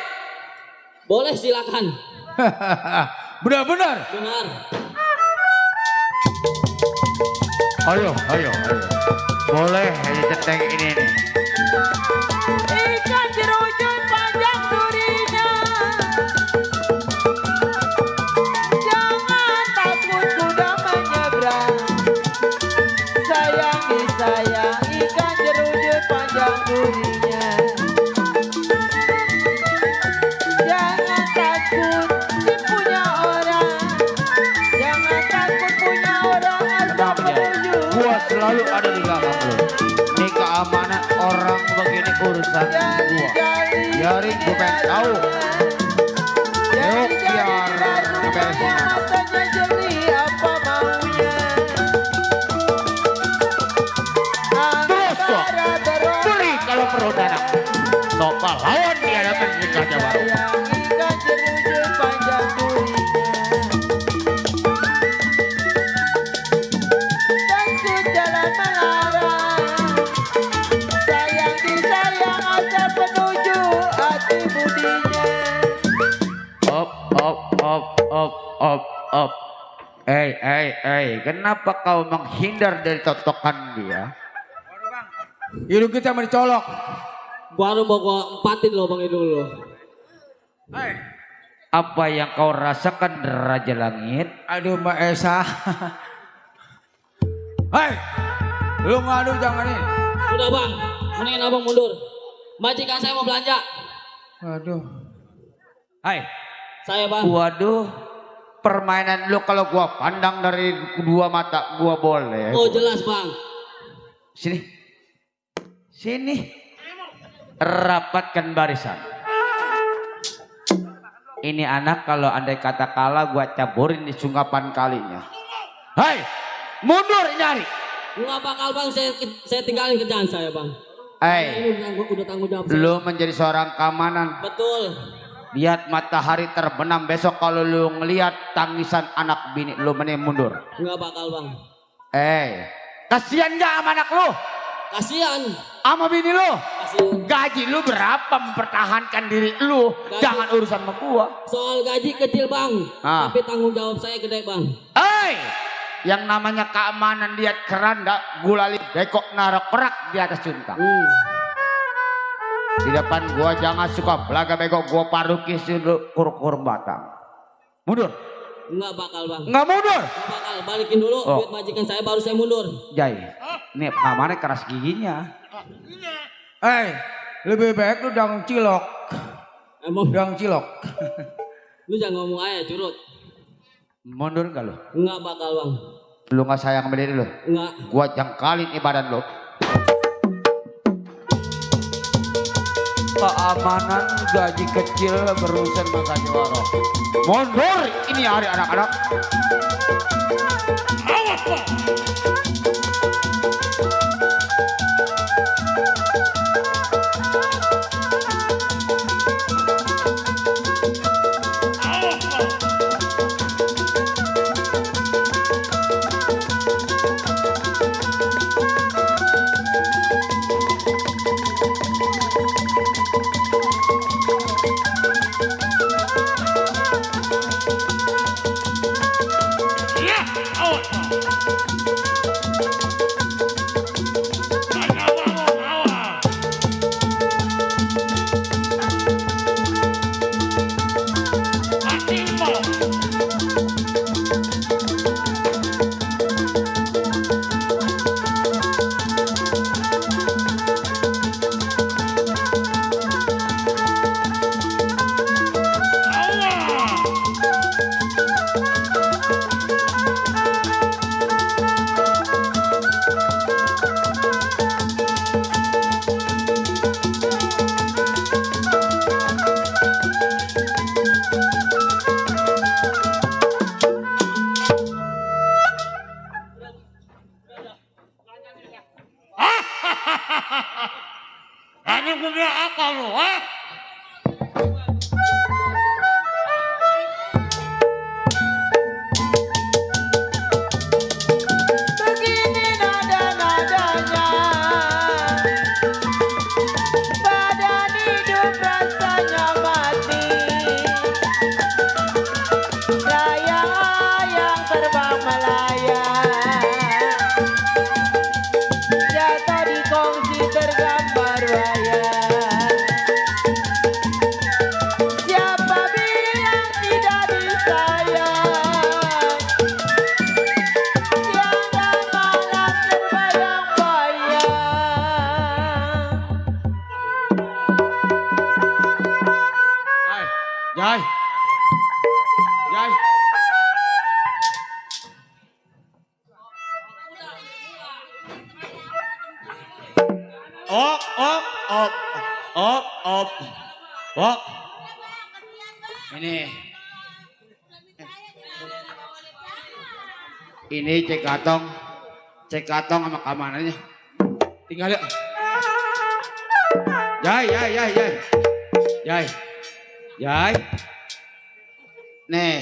S11: Boleh silakan.
S5: Benar-benar.
S11: Benar.
S4: Ayo. Boleh centeng ini nih.
S9: Ikan jerujut panjang durinya. Jangan takut kuda menyeberang. Sayangi sayang ikan jerujut panjang durinya. Jangan takut si punya orang. Jangan takut punya orang asal menuju.
S4: Gua selalu ada di belakang lu. Ini keamanan orang begini urusan gua. Biarin gua pengen tahu. Yuk biar beresin anak.
S9: Matanya jeli apa maunya.
S4: Terus dong. Beli kalau perlu anak. Topal lawan dia dapat nikah Jawa.
S9: Ikan jerujut panjang durinya. Takut jalan melarang. Sayang disayang asal penuju hati budinya.
S4: Op. Kenapa kau menghindar dari totokan dia?
S5: Hidung kita mencolok.
S11: Baru mau gua empatin lo Bang Hidung lo.
S4: Apa yang kau rasakan Raja Langit?
S5: Aduh Mbak Esa. Hei, lu ngadu jangan ini.
S11: Udah Bang, mendingan abang mundur. Majikan saya mau belanja.
S5: Aduh.
S4: Hai.
S11: Saya Bang.
S4: Waduh. Permainan lu kalau gua pandang dari kedua mata gua boleh.
S11: Oh jelas Bang.
S4: Sini. Rapatkan barisan. Ini anak kalau andai kata kalah gua caburin di sungkapan kalinya. Hai, mundur nyari.
S11: Nggak bakal Bang, saya tinggalin kerjaan saya Bang.
S4: Hai,
S11: Ini udah tanggung jawab saya.
S4: lu menjadi seorang keamanan.
S11: Betul.
S4: Lihat matahari terbenam besok kalau lu ngelihat tangisan anak bini lu, mending mundur.
S11: Nggak bakal Bang.
S4: Kasihan gak sama anak lu?
S11: Kasihan.
S4: Sama bini lu?
S11: Kasihan.
S4: Gaji lu berapa mempertahankan diri lu?
S11: Gaji.
S4: Jangan urusan sama gua.
S11: Soal gaji kecil Bang, tapi tanggung jawab saya gede Bang.
S4: Yang namanya keamanan lihat keranda gulali bekok naruh perak di atas cuntang. Di depan gua jangan suka belaga bekok, gua paruki kur batang. Mundur.
S11: Nggak bakal Bang.
S4: Nggak mundur.
S11: Nggak bakal, balikin dulu duit majikan saya baru saya mundur.
S4: Jai, ini keamanan keras giginya.
S5: Lebih baik lu dang cilok.
S11: Emang
S5: dang cilok.
S11: Lu jangan ngomong aja curut.
S4: Mundur gak lu?
S11: Nggak bakal Bang.
S4: Lu gak sayang sama diri lu?
S11: Nggak.
S4: Gua jangkalin badan lu. Keamanan gaji kecil berurusan makanya warok. Mundur, ini hari anak-anak.
S10: Awas Pak. Ini punya apa lu, ha?
S9: Begini nada-nadanya, badan hidup rasanya mati. Layang-layang terbang melayang,
S4: Jai. Jai. Op. Ini cek katong sama keamanannya. Tinggal yuk. Jai. Nih,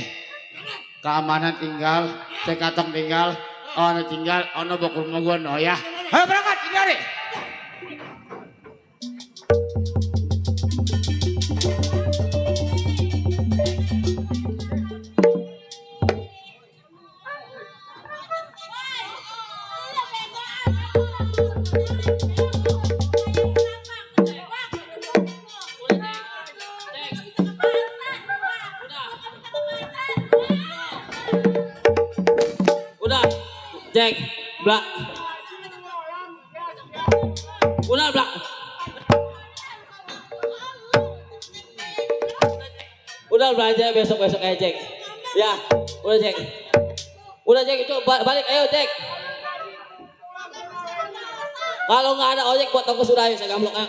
S4: keamanan tinggal, cek katong tinggal, ono tinggal, ono bakul rumah gua no ya. Ayo berangkat, tinggal deh.
S11: Cek, blak. Udah blak. Udah belanja besok aja cek. Ya, udah cek. Udah cek itu balik ayo cek. Kalau nggak ada ojek buat tongkos sudah saya gamblok ah.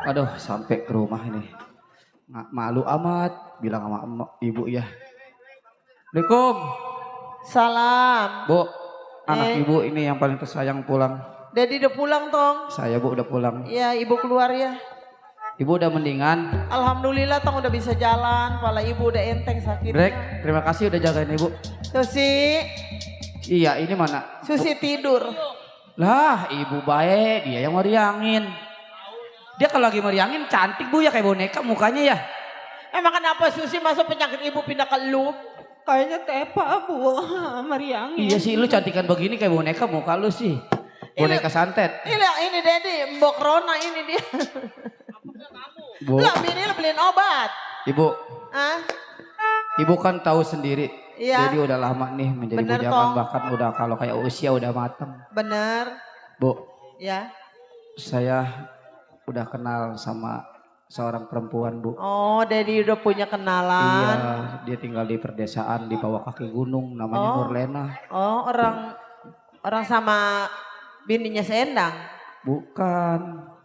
S6: Aduh, sampai ke rumah ini. Malu amat bilang sama ibu ya. Assalamualaikum.
S9: Salam.
S6: Bu, anak ibu ini yang paling tersayang pulang.
S9: Dedi udah pulang tong.
S6: Saya bu udah pulang.
S9: Iya, ibu keluar ya.
S6: Ibu udah mendingan.
S9: Alhamdulillah tong udah bisa jalan. Kepala ibu udah enteng sakitnya.
S6: Brek, terima kasih udah jagain ibu.
S9: Susi.
S6: Iya, ini mana?
S9: Susi tidur.
S6: Lah, ibu baik, dia yang meriangin. Dia kalau lagi meriangin cantik bu ya, kayak boneka mukanya ya.
S9: Emang kenapa Susi masuk penyakit ibu pindah ke lu? Kayaknya tepa bu, meriangin.
S6: Iya sih, lu cantikan begini kayak boneka muka lu sih. Boneka santet.
S9: Ini Dedi, Mbok Rona ini dia.
S6: Bu.
S9: Lah bini lu beliin obat.
S6: Ibu.
S9: Hah?
S6: Ibu kan tahu sendiri.
S9: Iya.
S6: Jadi udah lama nih menjadi
S9: Bener,
S6: bujangan,
S9: Tong.
S6: bahkan udah kalau kayak usia udah matang.
S9: Bener.
S6: Bu,
S9: Ya.
S6: saya udah kenal sama seorang perempuan bu.
S9: Oh, Dedi udah punya kenalan.
S6: Iya, dia tinggal di perdesaan di bawah kaki gunung, namanya
S9: Oh.
S6: Nurlena.
S9: Oh, orang sama bininya Sendang.
S6: Bukan.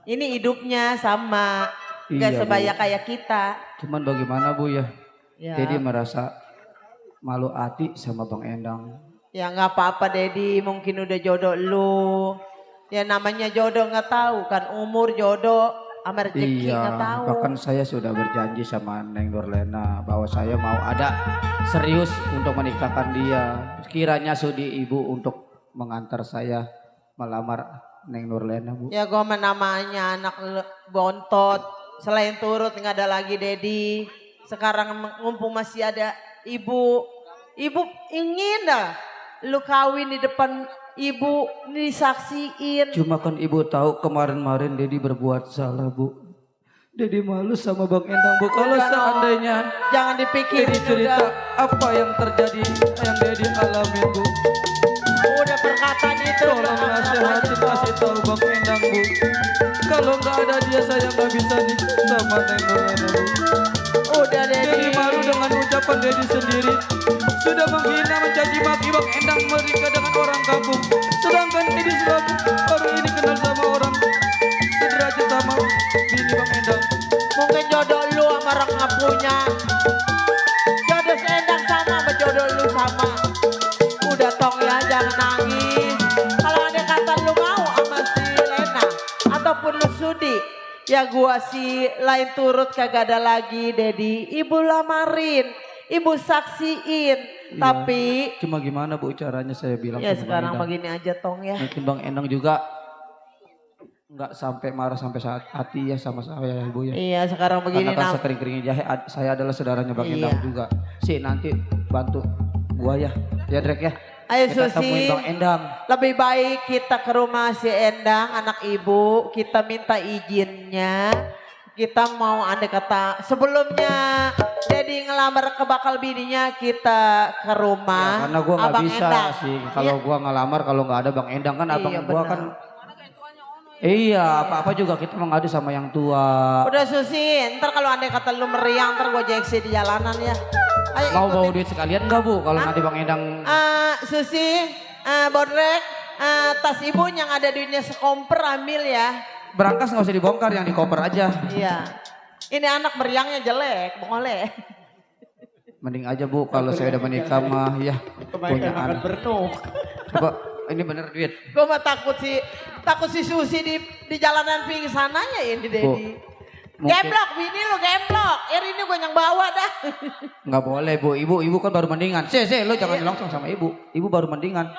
S9: Ini hidupnya sama. Gak
S6: Iya,
S9: sebaya
S6: Bu.
S9: kayak kita.
S6: Cuman bagaimana bu ya?
S9: Ya.
S6: Dedi merasa malu hati sama Bang Endang.
S9: Ya nggak apa-apa Dedi, mungkin udah jodoh lu. Ya namanya jodoh nggak tahu kan, umur jodoh sama rezeki
S6: Iya,
S9: nggak tahu.
S6: bahkan saya sudah berjanji sama Neng Nurlena bahwa saya mau ada serius untuk menikahkan dia. Kiranya sudi ibu untuk mengantar saya melamar Neng Nurlena bu.
S9: Ya gue namanya anak bontot, selain turut nggak ada lagi Dedi. Sekarang ngumpul masih ada ibu. Ibu ingin dah lu kawin di depan ibu, disaksiin.
S6: Cuma kan ibu tahu kemarin-marin Dedi berbuat salah bu. Dedi malu sama Bang Endang bu. Kalau
S9: Udah,
S6: seandainya
S9: jangan dipikirin
S6: Dedi cerita
S9: udah.
S6: apa yang terjadi, yang Dedi alami bu.
S9: Udah perkataan itu
S6: Tolong nasihatin, kasih tahu Bang Endang bu. Kalau nggak ada dia saya nggak bisa nikah sama Neng Nurlena bu.
S9: Udah Dedi.
S6: Dedi malu dengan ucapan Dedi sendiri. Sudah menghina, mencaci maki Bang Endang menikah dengan orang kampung. Sedangkan Dedi baru ini kenal sama orang sederajat sama bini Bang Endang.
S9: Mungkin jodoh lu sama orang nggak punya. Jodoh si Endang sama sama jodoh lu sama. Udah tong ya jangan nangis. Kalau ada kata lu mau sama si Lena ataupun lu sudi, ya gua sih lain turut kagak ada lagi Dedi. Ibu lamarin, ibu saksiin.
S6: Iya,
S9: Tapi
S6: cuma gimana Bu caranya saya bilang
S9: ya
S6: sama
S9: sekarang
S6: Bang Endang.
S9: begini aja tong ya.
S6: Mungkin Bang Endang juga nggak sampai marah sampai saat hati ya sama saya ya Ibu ya.
S9: Iya sekarang begini
S6: Karena kan sekering-keringnya jahe saya adalah saudaranya Bang
S9: Iya.
S6: Endang juga. Si nanti bantu gua ya. Ya Drek ya.
S9: Ayo
S6: Kita
S9: Susi,
S6: temuin Bang Endang.
S9: lebih baik kita ke rumah si Endang, anak ibu, kita minta izinnya. Kita mau andai kata sebelumnya jadi ngelamar ke bakal bininya kita ke rumah.
S6: Ya, karena gua nggak
S9: Abang
S6: bisa
S9: Endang.
S6: sih kalau gua ngelamar kalau nggak ada Bang Endang kan abang
S9: Iya,
S6: gua
S9: benar.
S6: kan. Iya, apa-apa juga kita mengadu sama yang tua.
S9: Udah Susi, ntar kalau andai kata lu meriang ntar gue jeksi di jalanan ya. Ayo
S6: Mau bawa
S9: ikutin.
S6: duit sekalian nggak Bu? Kalau nanti Bang Endang
S9: Susi, Bodrek, tas ibu yang ada duitnya sekomper ambil ya.
S6: berangkas nggak usah dibongkar, yang dikoper aja.
S9: Iya. Ini anak meriangnya jelek, boleh.
S6: Mending aja Bu, kalau saya udah menikah mah ya punya anak. Coba, ini bener duit.
S9: Gue mah takut si Susi di jalanan pinggir sananya ini Dedi.
S6: mungkin-
S9: Gemblok, bini lu gemblok. Ini gue yang bawa dah.
S6: Nggak boleh Bu, ibu kan baru mendingan. Lo jangan langsung sama ibu baru mendingan.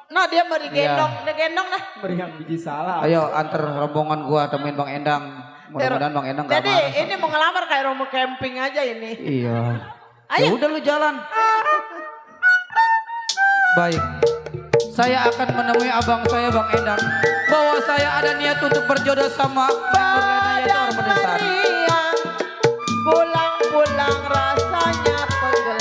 S9: Nah dia mau digendong, dia gendong dah.
S3: Meriang biji salah.
S6: Ayo antar rombongan gua temuin Bang Endang. Mudah-mudahan Bang Endang nggak
S9: Jadi
S6: marah.
S9: ini mau ngelamar kayak rumah camping aja ini.
S6: Iya.
S9: Ayo.
S6: Ya udah lu jalan. Baik. Saya akan menemui abang saya Bang Endang bahwa saya ada niat untuk berjodoh sama Neng Nurlena yaitu orang Pedesari.
S9: Meriang, pulang-pulang rasanya pegel.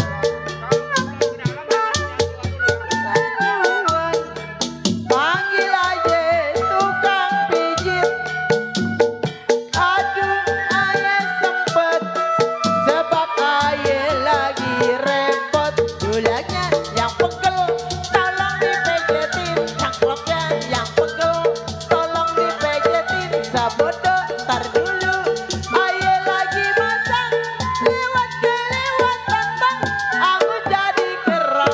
S9: Panggil aja tukang pijit. Aduh ayah sempet sebab ayah lagi repot. Dulanya yang pegel tolong dipejetin. Cangkloknya yang pegel tolong dipejetin. Sabodo ntar dulu ayah lagi masak. Lewat kelewat bang aku jadi keras.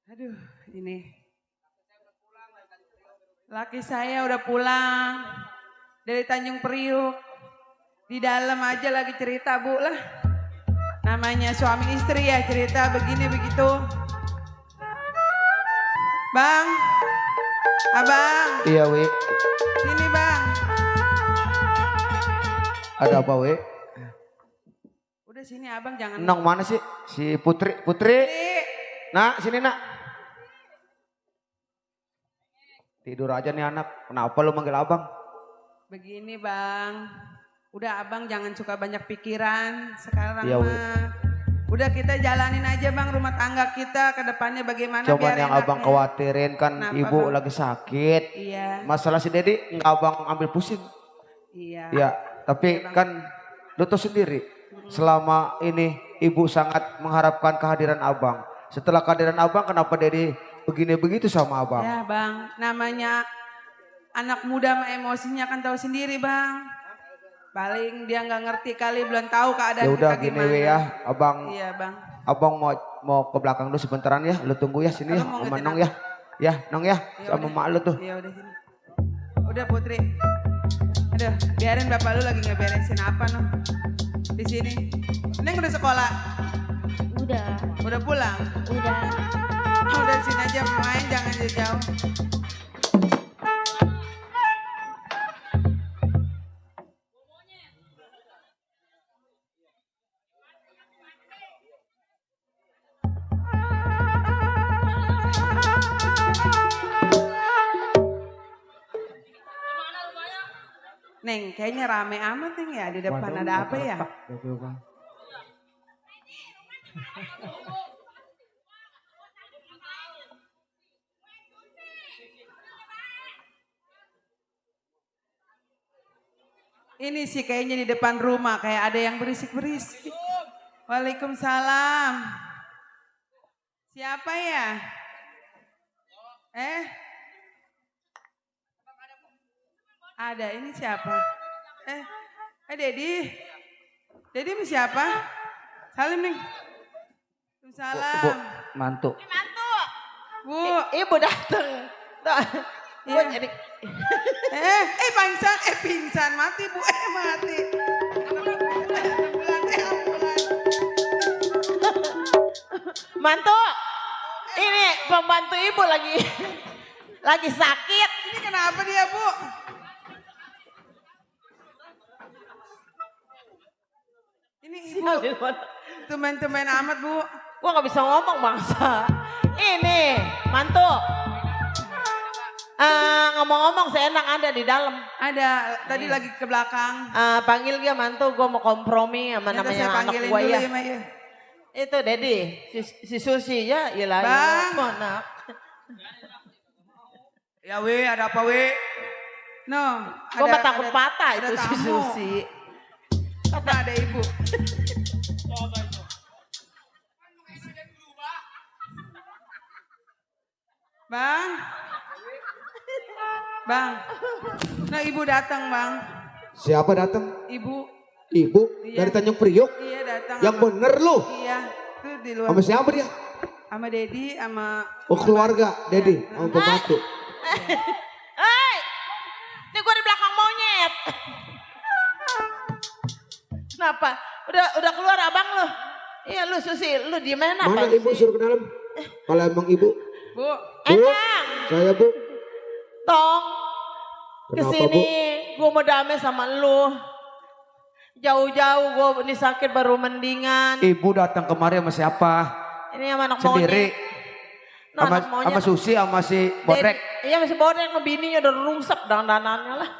S9: Aduh, ini laki saya udah pulang dari Tanjung Priuk. Di dalam aja lagi cerita Bu lah. Namanya suami istri ya cerita begini begitu. Bang, abang,
S2: Iya Wi,
S9: sini bang.
S2: ada apa Wi?
S9: Udah sini abang jangan.
S2: Nong mana sih? Si Putri. Nak, sini nak. Tidur aja nih anak. Kenapa lu manggil abang?
S9: Begini bang, udah abang jangan suka banyak pikiran sekarang
S2: Iya, Wi.
S9: mah. Udah kita jalanin aja bang rumah tangga kita ke depannya bagaimana
S2: Cuman
S9: biar
S2: yang
S9: enaknya.
S2: abang khawatirin kan
S9: Kenapa,
S2: ibu
S9: Bang?
S2: lagi sakit.
S9: Iya.
S2: Masalah si Dedi nggak abang ambil pusing.
S9: Iya.
S2: Ya, tapi kan lu tahu sendiri. Selama ini ibu sangat mengharapkan kehadiran abang. Setelah kehadiran abang kenapa Dedi begini begitu sama abang?
S9: Ya bang, namanya anak muda sama emosinya kan tahu sendiri bang. Paling dia nggak ngerti kali belum tahu keadaan
S2: Ya udah
S9: kita
S2: gini
S9: gimana.
S2: we ya, abang.
S9: Iya bang.
S2: Abang mau ke belakang dulu sebentaran ya. Lu tunggu ya sini ya,
S9: Abang mau
S2: sama
S9: ngetin
S2: Nong
S9: apa?
S2: ya. Ya, Nong ya,
S9: Ya
S2: sama
S9: udah.
S2: mak lu tuh.
S9: Iya udah sini. Udah Putri. Aduh, biarin bapak lu lagi ngeberesin apa noh. Di sini. Neng udah sekolah.
S8: Udah,
S9: Udah pulang.
S8: udah.
S9: Udah di sini aja main jangan jauh. Neng, kayaknya rame amat Neng ya di depan ada apa ya? Ini sih kayaknya di depan rumah kayak ada yang berisik-berisik. Waalaikumsalam. Siapa ya?
S7: Ada, ini siapa? Dedi. Dedi sama siapa? Salim nih. Salam.
S6: Bu, mantu.
S7: Bu.
S9: Ibu datang.
S7: Iya. Jadi. Pingsan. Mati bu, mati.
S9: Mantu. Ini pembantu ibu lagi sakit.
S7: Ini kenapa dia bu? Ini ibu. Teman-teman amat bu.
S9: Gua nggak bisa ngomong bangsa. Ini mantu. Ngomong-ngomong seenak ada di dalam.
S7: Ada, tadi lagi ke belakang.
S9: Panggil dia mantu, gue mau kompromi sama namanya anak gue ya. Itu Dedi, si Susi ya, iyalah.
S7: Bang.
S5: Ya we, ada apa we?
S7: No,
S9: gue mah takut patah itu si Susi.
S7: Kata ada ibu. Bang. Bang, nah ibu datang bang.
S3: Siapa datang?
S7: Ibu.
S3: Ibu
S7: Iya.
S3: dari Tanjung Priok.
S7: Iya datang.
S3: Yang bener lu.
S7: Iya, tuh di luar.
S3: Sama siapa dia?
S7: Sama Dedi, sama.
S3: Oh keluarga, Dedi, sama pembantu.
S9: Hei, ini gue di belakang monyet. Kenapa? Udah keluar abang lu? Iya lu Susi, lu di mana?
S3: Mana ibu suruh ke dalam? Kalau emang ibu.
S7: Bu.
S9: Enak.
S3: Saya bu.
S9: Tong,
S3: Kenapa,
S9: kesini gue mau damai sama lu. Jauh-jauh gue ini sakit baru mendingan.
S2: Ibu datang kemari sama siapa?
S9: Ini sama anak
S2: Sendiri.
S9: monyet.
S2: Sama Susi sama si Bodrek.
S9: Iya masih Bodrek, bininya udah rungsep dandanannya lah.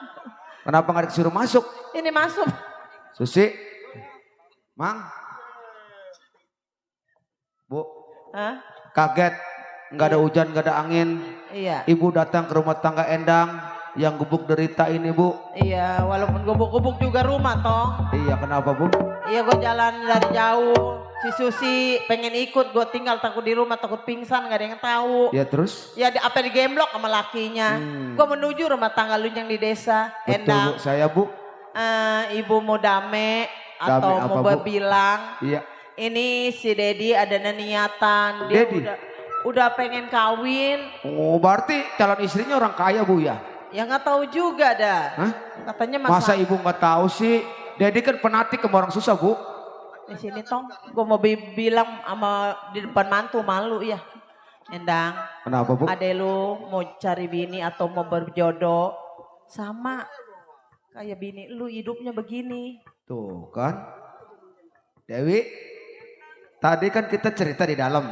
S2: Kenapa gak disuruh masuk?
S9: Ini masuk.
S2: Susi, Mang, Bu,
S9: Hah?
S2: kaget, nggak ada hujan, nggak ada angin.
S9: Iya.
S2: Ibu datang ke rumah tangga Endang yang gubuk derita ini bu.
S9: Iya, walaupun gubuk-gubuk juga rumah Tong.
S2: Iya, kenapa bu?
S9: Iya, gue jalan dari jauh. Si Susi pengen ikut, gue tinggal takut di rumah, takut pingsan, gak ada yang tahu.
S2: Ya terus?
S9: Ya apa di gemblok sama lakinya. Gue menuju rumah tangga lu yang di desa.
S2: Betul
S9: Endang.
S2: bu, saya bu.
S9: Ibu mau dame atau
S2: Dame
S9: mau
S2: apa, Bu?
S9: bilang.
S2: Iya.
S9: Ini si Dedi ada niatan. Dia
S2: Dedi?
S9: udah pengen kawin.
S2: Oh berarti calon istrinya orang kaya bu ya?
S9: Ya nggak tahu juga dah.
S2: Hah?
S9: Katanya
S2: Masa ibu nggak tahu sih? Dedi kan penatik sama orang susah bu.
S9: Di sini Tong, gue mau bilang sama di depan mantu malu ya. Endang.
S2: Kenapa bu?
S9: Ade lu mau cari bini atau mau berjodoh sama kayak bini lu hidupnya begini.
S2: Tuh kan. Dewi, tadi kan kita cerita di dalam.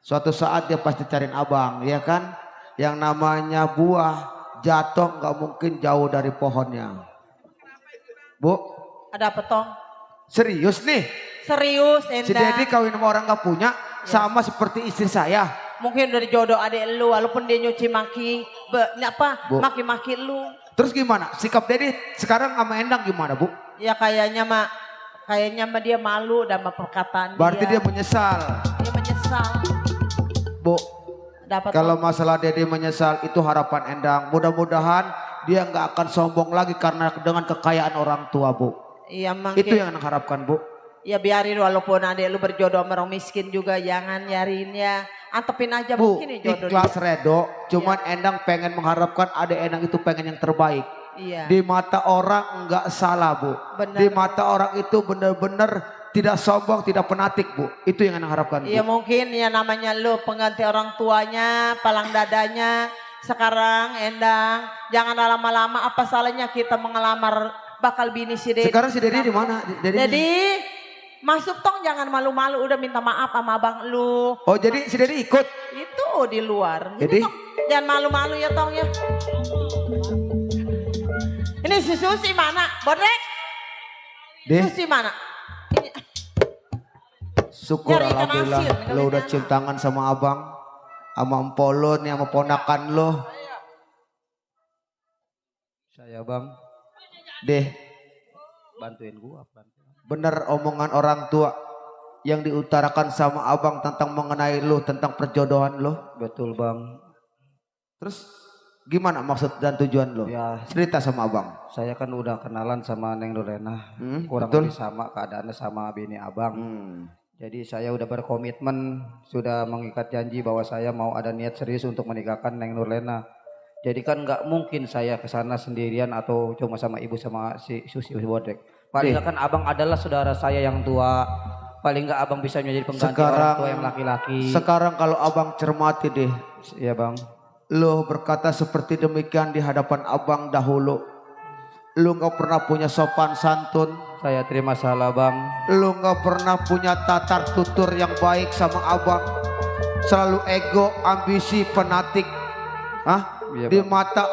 S2: Suatu saat dia pasti cariin abang, ya kan? Yang namanya buah jatuh nggak mungkin jauh dari pohonnya. Bu,
S9: Ada apa Tong?
S2: serius nih?
S9: Serius
S2: Si
S9: Endang.
S2: Dedi kawin sama orang nggak punya, sama seperti istri saya.
S9: Mungkin dari jodoh adik lu, walaupun dia nyuci maki,
S2: Bu.
S9: maki-maki lu.
S2: Terus gimana? Sikap Dedi sekarang sama Endang gimana bu?
S9: Ya kayaknya mah dia malu sama perkataan
S2: Berarti dia menyesal.
S9: Dia menyesal.
S2: Bu,
S9: Dapat
S2: kalau masalah Dedi menyesal itu harapan Endang. Mudah-mudahan dia nggak akan sombong lagi karena dengan kekayaan orang tua bu.
S9: Iya mungkin.
S2: Itu yang Endang harapkan bu.
S9: Ya biarin walaupun adik lu berjodoh sama orang miskin juga jangan nyariin ya. Antepin aja
S2: Bu,
S9: mungkin nih jodoh
S2: ikhlas
S9: dia.
S2: redo. Cuman Endang pengen mengharapkan adik Endang itu pengen yang terbaik.
S9: Iya.
S2: Di mata orang nggak salah bu.
S9: Benar.
S2: Di mata orang itu benar-benar tidak sombong, tidak penatik bu. Itu yang Endang harapkan bu.
S9: Iya mungkin ya namanya lu pengganti orang tuanya, palang dadanya. Sekarang Endang jangan lama-lama, apa salahnya kita mengelamar bakal bini si Dedi.
S2: Sekarang si Dedi di mana?
S9: Dedi masuk Tong, jangan malu-malu, udah minta maaf sama abang lu.
S2: Oh jadi si Dedi ikut?
S9: Itu di luar.
S2: Jadi?
S9: Tong, jangan malu-malu ya Tong ya. Ini si Susi mana? Bodrek?
S2: Deh,
S9: Susi mana?
S2: syukur
S9: Nyari ikan
S2: alhamdulillah
S9: asin,
S2: lo udah cium tangan sama abang. Sama empok lo nih, sama ponakan lo.
S6: Saya bang,
S2: Deh,
S6: bantuin gua.
S2: bener omongan orang tua yang diutarakan sama abang tentang mengenai lo, tentang perjodohan lo.
S6: Betul bang.
S2: Terus Gimana maksud dan tujuan lo?
S6: Ya,
S2: cerita sama abang.
S6: Saya kan udah kenalan sama Neng Nurlena. Kurang
S2: betul.
S6: lebih sama keadaannya sama bini abang. Jadi saya udah berkomitmen, sudah mengikat janji bahwa saya mau ada niat serius untuk menikahkan Neng Nurlena. Jadi kan nggak mungkin saya ke sana sendirian atau cuma sama ibu sama si Susi Bodek. Paling nggak kan abang adalah saudara saya yang tua. Paling nggak abang bisa menjadi pengganti orang tua yang laki-laki.
S2: Sekarang kalau abang cermati deh.
S6: Iya bang.
S2: Lo berkata seperti demikian di hadapan abang dahulu. Lo nggak pernah punya sopan santun.
S6: Saya terima salah bang.
S2: Lo nggak pernah punya tatar tutur yang baik sama abang. Selalu ego, ambisi, fanatik. Hah?
S6: Iya,
S2: di
S6: bang.
S2: mata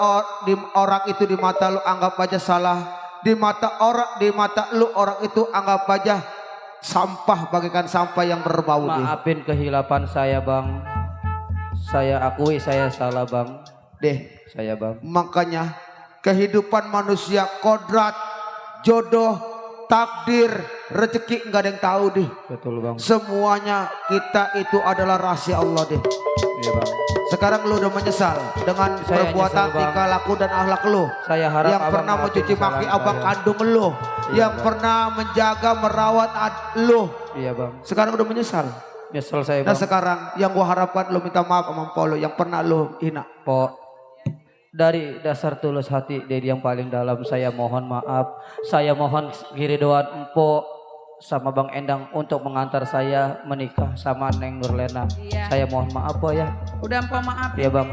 S2: orang itu, di mata lu anggap aja salah. Di mata lu orang itu anggap aja sampah, bagaikan sampah yang berbau.
S6: Maafin kehilapan saya bang. Saya akui saya salah bang.
S2: Saya bang. Makanya kehidupan manusia, kodrat, jodoh, takdir, rezeki nggak ada yang tahu deh.
S6: Betul bang.
S2: Semuanya kita itu adalah rahasia Allah deh.
S6: Iya bang.
S2: Sekarang lu udah menyesal dengan perbuatan tingkah laku dan akhlak lu.
S6: Saya harap
S2: yang pernah mencuci maki abang kandung lu, yang pernah menjaga merawat lu.
S6: Iya bang.
S2: Sekarang udah menyesal.
S6: Nyesel saya
S2: Dan
S6: bang.
S2: sekarang yang gua harapkan lu minta maaf sama Polo yang pernah lu hina.
S6: Po, dari dasar tulus hati dari yang paling dalam saya mohon maaf. Saya mohon kiridoan Empo sama Bang Endang untuk mengantar saya menikah sama Neng Nurlena.
S7: Iya.
S6: Saya mohon maaf po ya.
S7: Udah Empok maaf.
S6: Iya bang.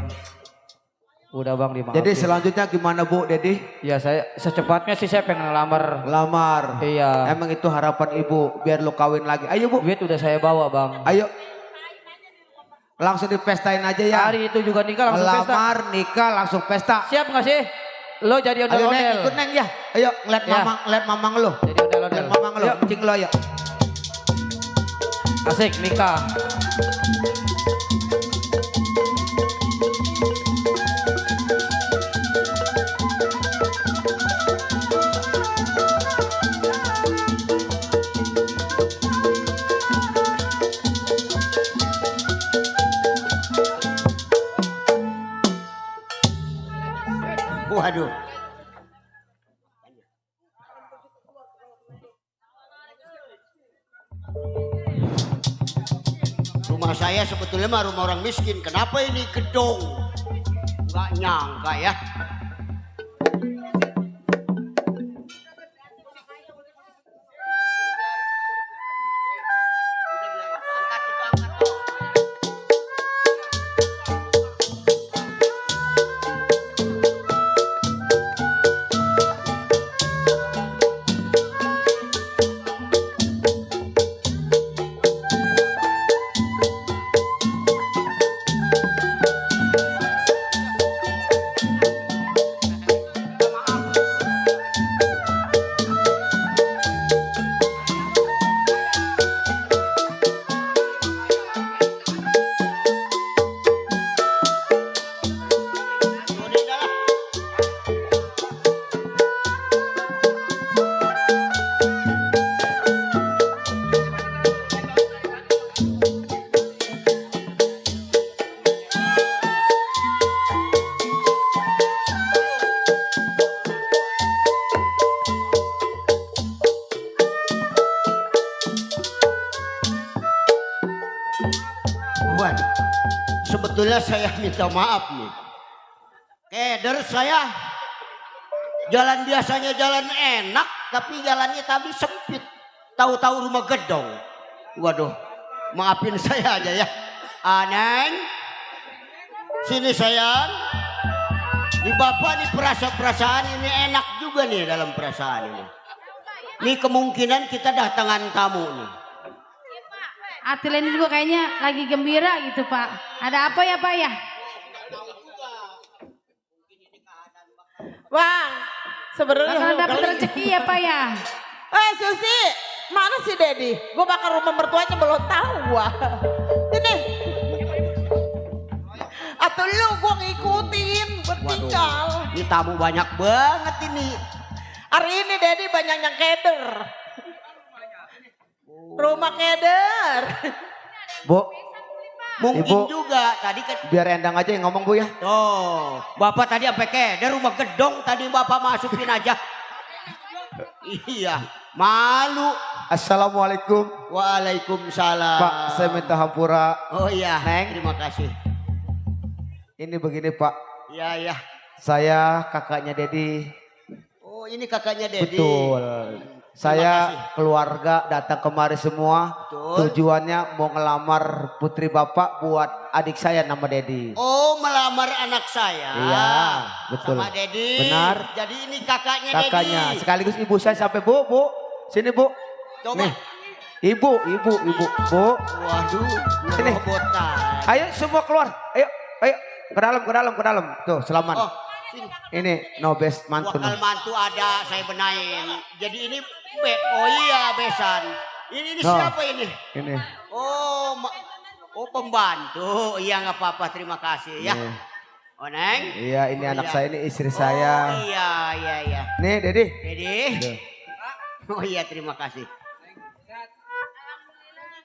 S6: Udah bang dimaafin.
S2: Jadi selanjutnya gimana Bu Dedi?
S6: Ya saya secepatnya sih saya pengen lamar. Iya.
S2: Emang itu harapan ibu biar lu kawin lagi. Ayo Bu.
S6: Duit udah saya bawa bang.
S2: Ayo. Langsung dipestain aja ya.
S6: Hari itu juga nikah langsung pesta.
S2: Lamar, nikah langsung pesta.
S6: Siap gak sih? Lo jadi ondel-ondel.
S2: Ayo Neng, ikut Neng ya. Ayo ngeliat
S6: Ya.
S2: mamang lo.
S6: Jadi ondel-ondel.
S2: Ngeliat mamang lo. Cing lo ayo.
S6: Asik nikah.
S10: Waduh. Rumah saya sebetulnya mah rumah orang miskin. Kenapa ini gedung? Nggak nyangka ya. Waduh, sebetulnya saya minta maaf nih. Keder saya, jalan biasanya jalan enak, tapi jalannya tadi sempit. Tahu-tahu rumah gedong. Waduh, maafin saya aja ya. Neng, sini sayang. Di bapak nih perasaan ini enak juga nih dalam perasaan ini. Ini kemungkinan kita datangan tamu nih.
S8: Atil ini juga kayaknya lagi gembira gitu Pak. Ada apa ya Pak ya?
S9: Bang, sebenarnya
S8: Bakalan dapat rezeki ya Pak ya?
S9: Susi, mana si Dedi? Gue bakal rumah mertuanya belum tahu gua. Ini. Atau lu gue ngikutin bertinggal.
S10: Ini tamu banyak banget ini.
S9: Hari ini Dedi banyak yang keder. Rumah keder.
S2: Bu,
S10: Mungkin
S2: Ibu.
S10: juga tadi kan.
S2: Biar Endang aja yang ngomong Bu ya.
S10: Oh, Bapak tadi sampai keder rumah gedong tadi Bapak masukin aja. Iya, malu.
S2: Assalamualaikum.
S10: Waalaikumsalam.
S2: Pak, saya minta hampura.
S10: Oh iya,
S2: Neng.
S10: terima kasih.
S2: Ini begini Pak,
S10: Iya, iya.
S2: saya kakaknya Dedi.
S10: Oh, ini kakaknya Dedi.
S2: Betul. Saya keluarga datang kemari semua.
S10: Betul.
S2: Tujuannya mau ngelamar putri Bapak buat adik saya nama Dedi.
S10: Oh, melamar anak saya.
S2: Iya, betul.
S10: Sama Dedi.
S2: Benar.
S10: Jadi ini kakaknya
S2: Kakaknya,
S10: Dedi.
S2: sekaligus ibu saya sampai Bu. Sini Bu.
S10: Coba.
S2: Nih. Ibu. Bu.
S10: Waduh,
S2: Sini.
S10: robotan.
S2: Ayo semua keluar. Ayo. Ke dalam. Tuh, selamat.
S10: Oh, sini.
S2: Ini no best mantu.
S10: Wakal mantu ada, saya benain. Jadi ini oh iya besan. Ini
S2: No.
S10: siapa ini?
S2: Ini.
S10: Oh, pembantu. Iya nggak apa-apa, terima kasih ya.
S2: Nih.
S10: Oh Neng.
S2: Iya, ini
S10: Oh,
S2: anak
S10: iya.
S2: saya, ini istri
S10: Oh
S2: saya.
S10: iya.
S2: Nih, Dedi.
S10: Dedi.
S2: Tuh.
S10: Oh iya, terima kasih.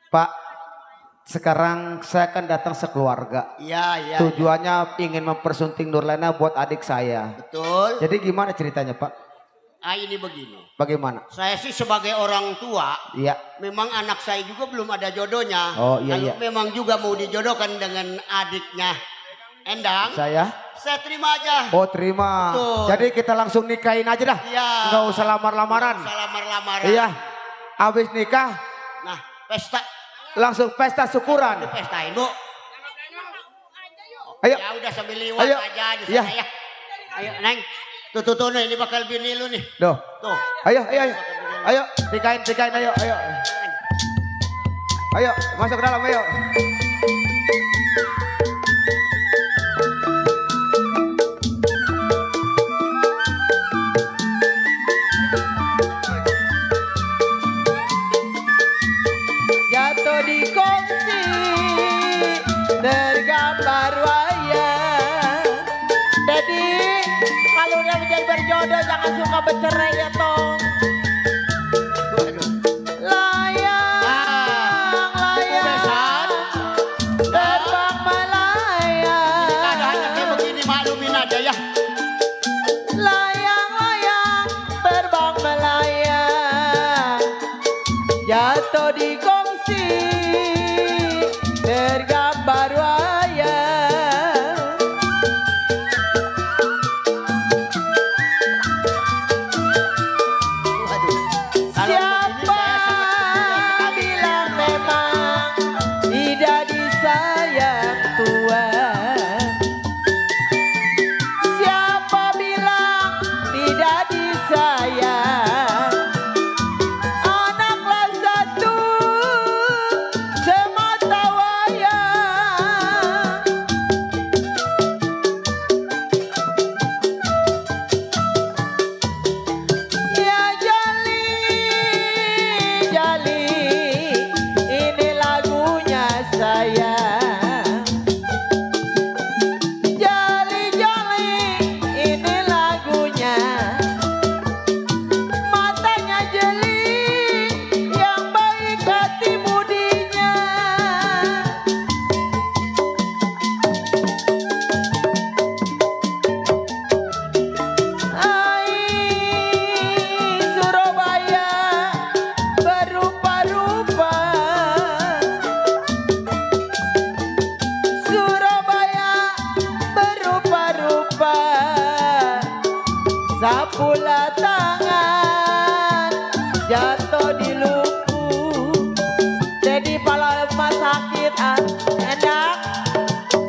S2: Pak, sekarang saya kan datang sekeluarga.
S10: Iya.
S2: Tujuannya ingin mempersunting Nurlena buat adik saya.
S10: Betul.
S2: Jadi gimana ceritanya Pak?
S10: Ini begini.
S2: Bagaimana?
S10: Saya sih sebagai orang tua,
S2: Iya.
S10: memang anak saya juga belum ada jodohnya.
S2: Oh, iya,
S10: Kalau
S2: iya.
S10: memang juga mau dijodohkan dengan adiknya Endang,
S2: Saya?
S10: saya terima aja.
S2: Oh terima.
S10: Betul.
S2: Jadi kita langsung nikahin aja dah.
S10: Iya.
S2: Nggak usah lamar-lamaran.
S10: Nggak usah lamar-lamaran.
S2: Iya. Habis nikah
S10: Nah, pesta.
S2: langsung pesta syukuran.
S10: Pestain, Bu.
S2: Ayo.
S10: Ya udah sambil liwat
S2: Ayo.
S10: aja di
S2: Iya.
S10: sana ya. Ayo, Neng. Tuh, ini bakal bini lu nih.
S2: Duh.
S10: Tuh.
S2: Ayo. Nikahin, ayo. Ayo, masuk ke dalam, ayo.
S9: Jatuh di kongsi tergambar wayang. Jadi kalau udah menjadi berjodoh jangan suka bercerai ya tong. Layang terbang melayang.
S10: Keadaannya kayak begini maklumin aja ya.
S9: Layang terbang melayang. Jatuh di kongsi tergambar wayang. Siapa bilang memang tidak disayang Tuhan? Siapa bilang tidak disayang? Anaklah satu semata wayang. Ya Jali, ini lagunya sayang. Jali, ini lagunya. Matanya jeli, yang baik hati budinya. Surabaya berupa-rupa. Surabaya berupa-rupa. Sapula tangan jatuh di lumpur. Jadi pala emak sakit enak.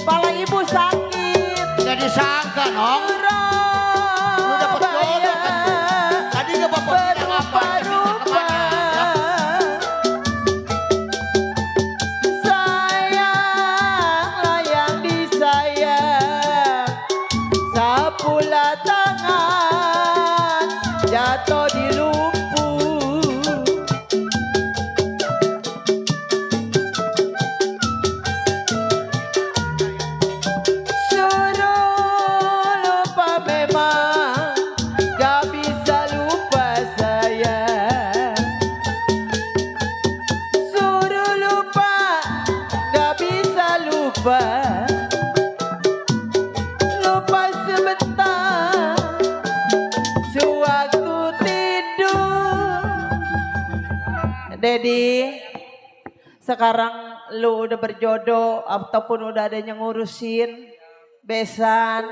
S9: Pala ibu sakit.
S10: Jadi sangka, Nong. Lu dapet jodoh kan. Tadi nggak Bapak bilang apa?
S9: Berupa-rupa. Sayanglah yang disayang. Sapula tangan jatuh Dedi, sekarang lu udah berjodoh ataupun udah ada yang ngurusin besan.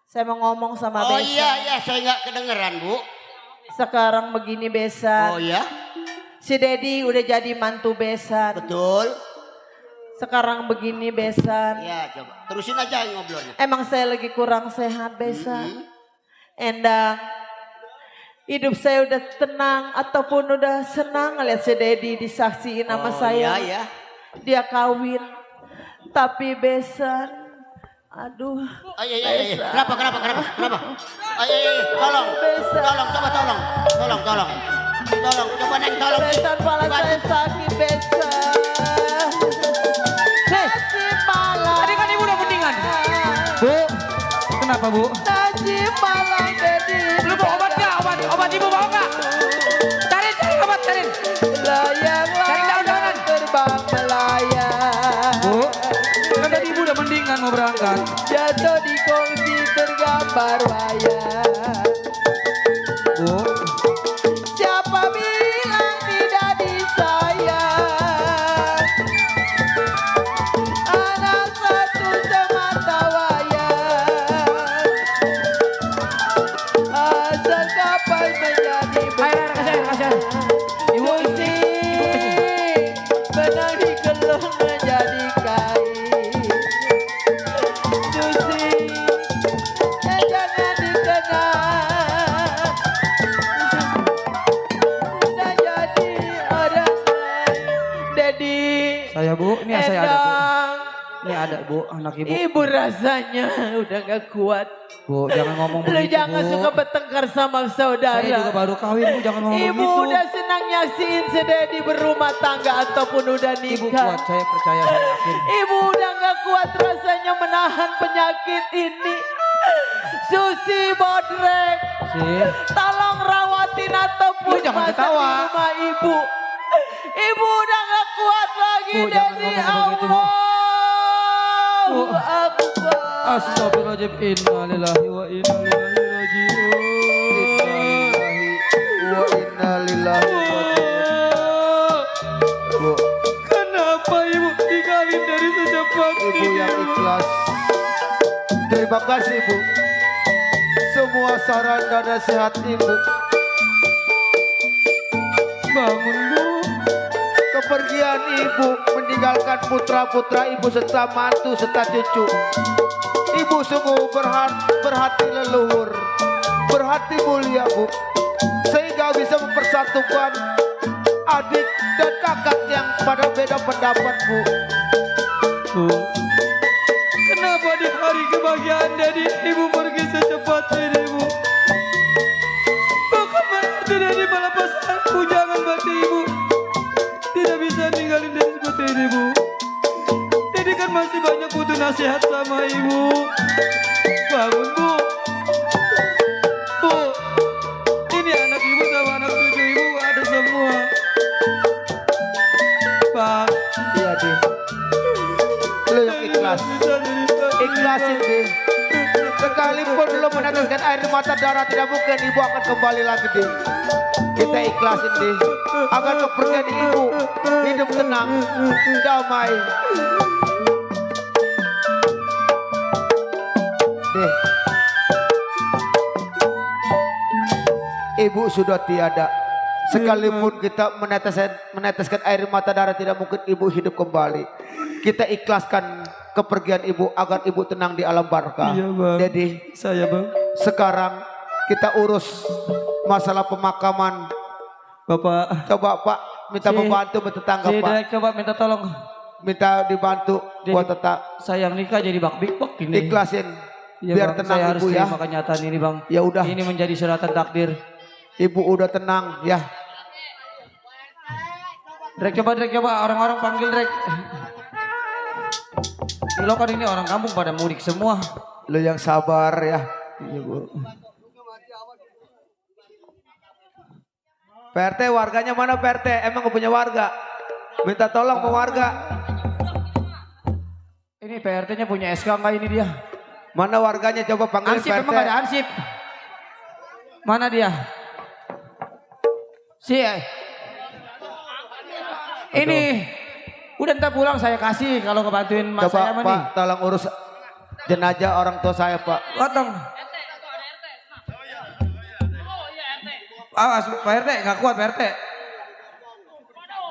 S9: Saya mau ngomong sama
S10: Oh
S9: besan.
S10: iya, saya nggak kedengeran, Bu.
S9: Sekarang begini besan.
S10: Oh ya?
S9: Si Dedi udah jadi mantu besan.
S10: Betul.
S9: Sekarang begini besan.
S10: Ya, coba. Terusin aja ngobrolnya.
S9: Emang saya lagi kurang sehat besan. Endang. Hidup saya udah tenang ataupun udah senang ngeliat si Dedi disaksiin sama saya.
S10: Iya,
S9: Dia kawin. Tapi besan. Aduh.
S10: Iya. Kenapa? Iya. Tolong. Tolong, coba Neng, tolong.
S9: Besan pala saya sakit besan. Nasi malam.
S6: Tadi kan ibu udah mendingan. Bu, kenapa bu?
S9: Nasi malam Dedi.
S6: Lu mau obat gak? Obat ibu mau gak? Cari obat, cari.
S9: Layang-layang terbang melayang.
S6: Bu, kan tadi ibu udah mendingan mau berangkat.
S9: Jatuh di kongsi tergambar wayang.
S6: Bu,
S9: siapa bilang tidak disayang? Anak satu semata wayang. Asal kapan menjadi
S6: kasih. Ibu,
S9: benang digelung menjadi kain. Susi, jangan dikenal. Udah jadi orang lain. Dedi.
S6: saya bu, ini saya ada bu. Ini ada bu, anak ibu.
S9: Ibu rasanya udah gak kuat.
S6: Bu, jangan ngomong
S9: Lu
S6: begitu
S9: jangan
S6: bu.
S9: suka bertengkar sama saudara.
S6: Saya juga baru kawin bu, jangan ngomong
S9: Ibu
S6: begitu.
S9: udah senang nyaksiin si Dedi berumah tangga ataupun udah nikah.
S6: Ibu kuat, saya percaya, saya yakin.
S9: Ibu udah gak kuat rasanya menahan penyakit ini. Susi Bodrek, tolong rawatin ataupun
S6: jangan
S9: masak
S6: ketawa.
S9: di rumah ibu. Ibu udah gak kuat lagi
S6: Bu, jangan
S9: Dedi.
S6: ngomong begitu, Bu.
S9: Allahu Akbar.
S6: Astagfirullahaladzim, innalillahi wa inna ilaihi raji'un.
S2: Innalillahi wa Bu,
S6: kenapa ibu tinggalin dari secepat
S2: ibu
S6: ini?
S2: yang ikhlas. Terima kasih Bu. Semua saran dan nasihat ibu.
S6: Bangun bu.
S2: Kepergian ibu meninggalkan putra-putra ibu serta mantu serta cucu. Ibu sungguh berhati leluhur, berhati mulia Bu, sehingga bisa mempersatukan adik dan kakak yang pada beda pendapat Bu.
S6: Bu, kenapa di hari kebahagiaan Dedi ibu pergi secepat ini bu? Bukan berarti Dedi melepas aku, jangan berarti ibu tidak bisa ninggalin Dedi seperti ini bu. Dedi kan masih banyak butuh nasihat sama ibu. Bangun bu. Bu, ini anak ibu sama anak cucu ibu ada semua. Pak.
S2: Iya deh. Lu yang ikhlas. Ikhlasin deh. Sekalipun belum meneteskan air mata darah, tidak mungkin ibu akan kembali lagi deh. Kita ikhlasin deh, agar kepergian ibu hidup tenang, damai. Deh, ibu sudah tiada. Sekalipun kita meneteskan air mata darah, tidak mungkin ibu hidup kembali. Kita ikhlaskan kepergian ibu agar ibu tenang di alam barkah.
S6: Iya bang.
S2: Jadi
S6: saya bang.
S2: Sekarang kita urus masalah pemakaman.
S6: Bapak.
S2: Coba Pak minta membantu tetangga Pak.
S6: Direktur Pak minta tolong.
S2: Minta dibantu buat tetap.
S6: Sayang nikah jadi bak-bik ini.
S2: Ikhlasin.
S6: Ya,
S2: biar
S6: bang,
S2: tenang
S6: saya
S2: ibu
S6: harus
S2: ya.
S6: terima kenyataan ini bang.
S2: Ya udah.
S6: Ini menjadi suratan takdir.
S2: Ibu udah tenang ya.
S6: Drek coba orang-orang panggil Drek. Lo kan ini orang kampung pada mudik semua.
S2: Lo yang sabar ya.
S6: Iya bu.
S2: PRT warganya mana PRT? Emang gak punya warga? Minta tolong ke warga.
S6: Ini PRT-nya punya SK nggak ini dia?
S2: Mana warganya coba panggil
S6: Ansip,
S2: PRT.
S6: emang ada Ansip? Mana dia? Si Ini udah ntar pulang saya kasih kalau kebantuin mas
S2: Coba
S6: saya mah
S2: Pak,
S6: nih.
S2: tolong urus jenazah orang tua saya Pak.
S6: Potong. Awas Pak RT, nggak kuat Pak RT.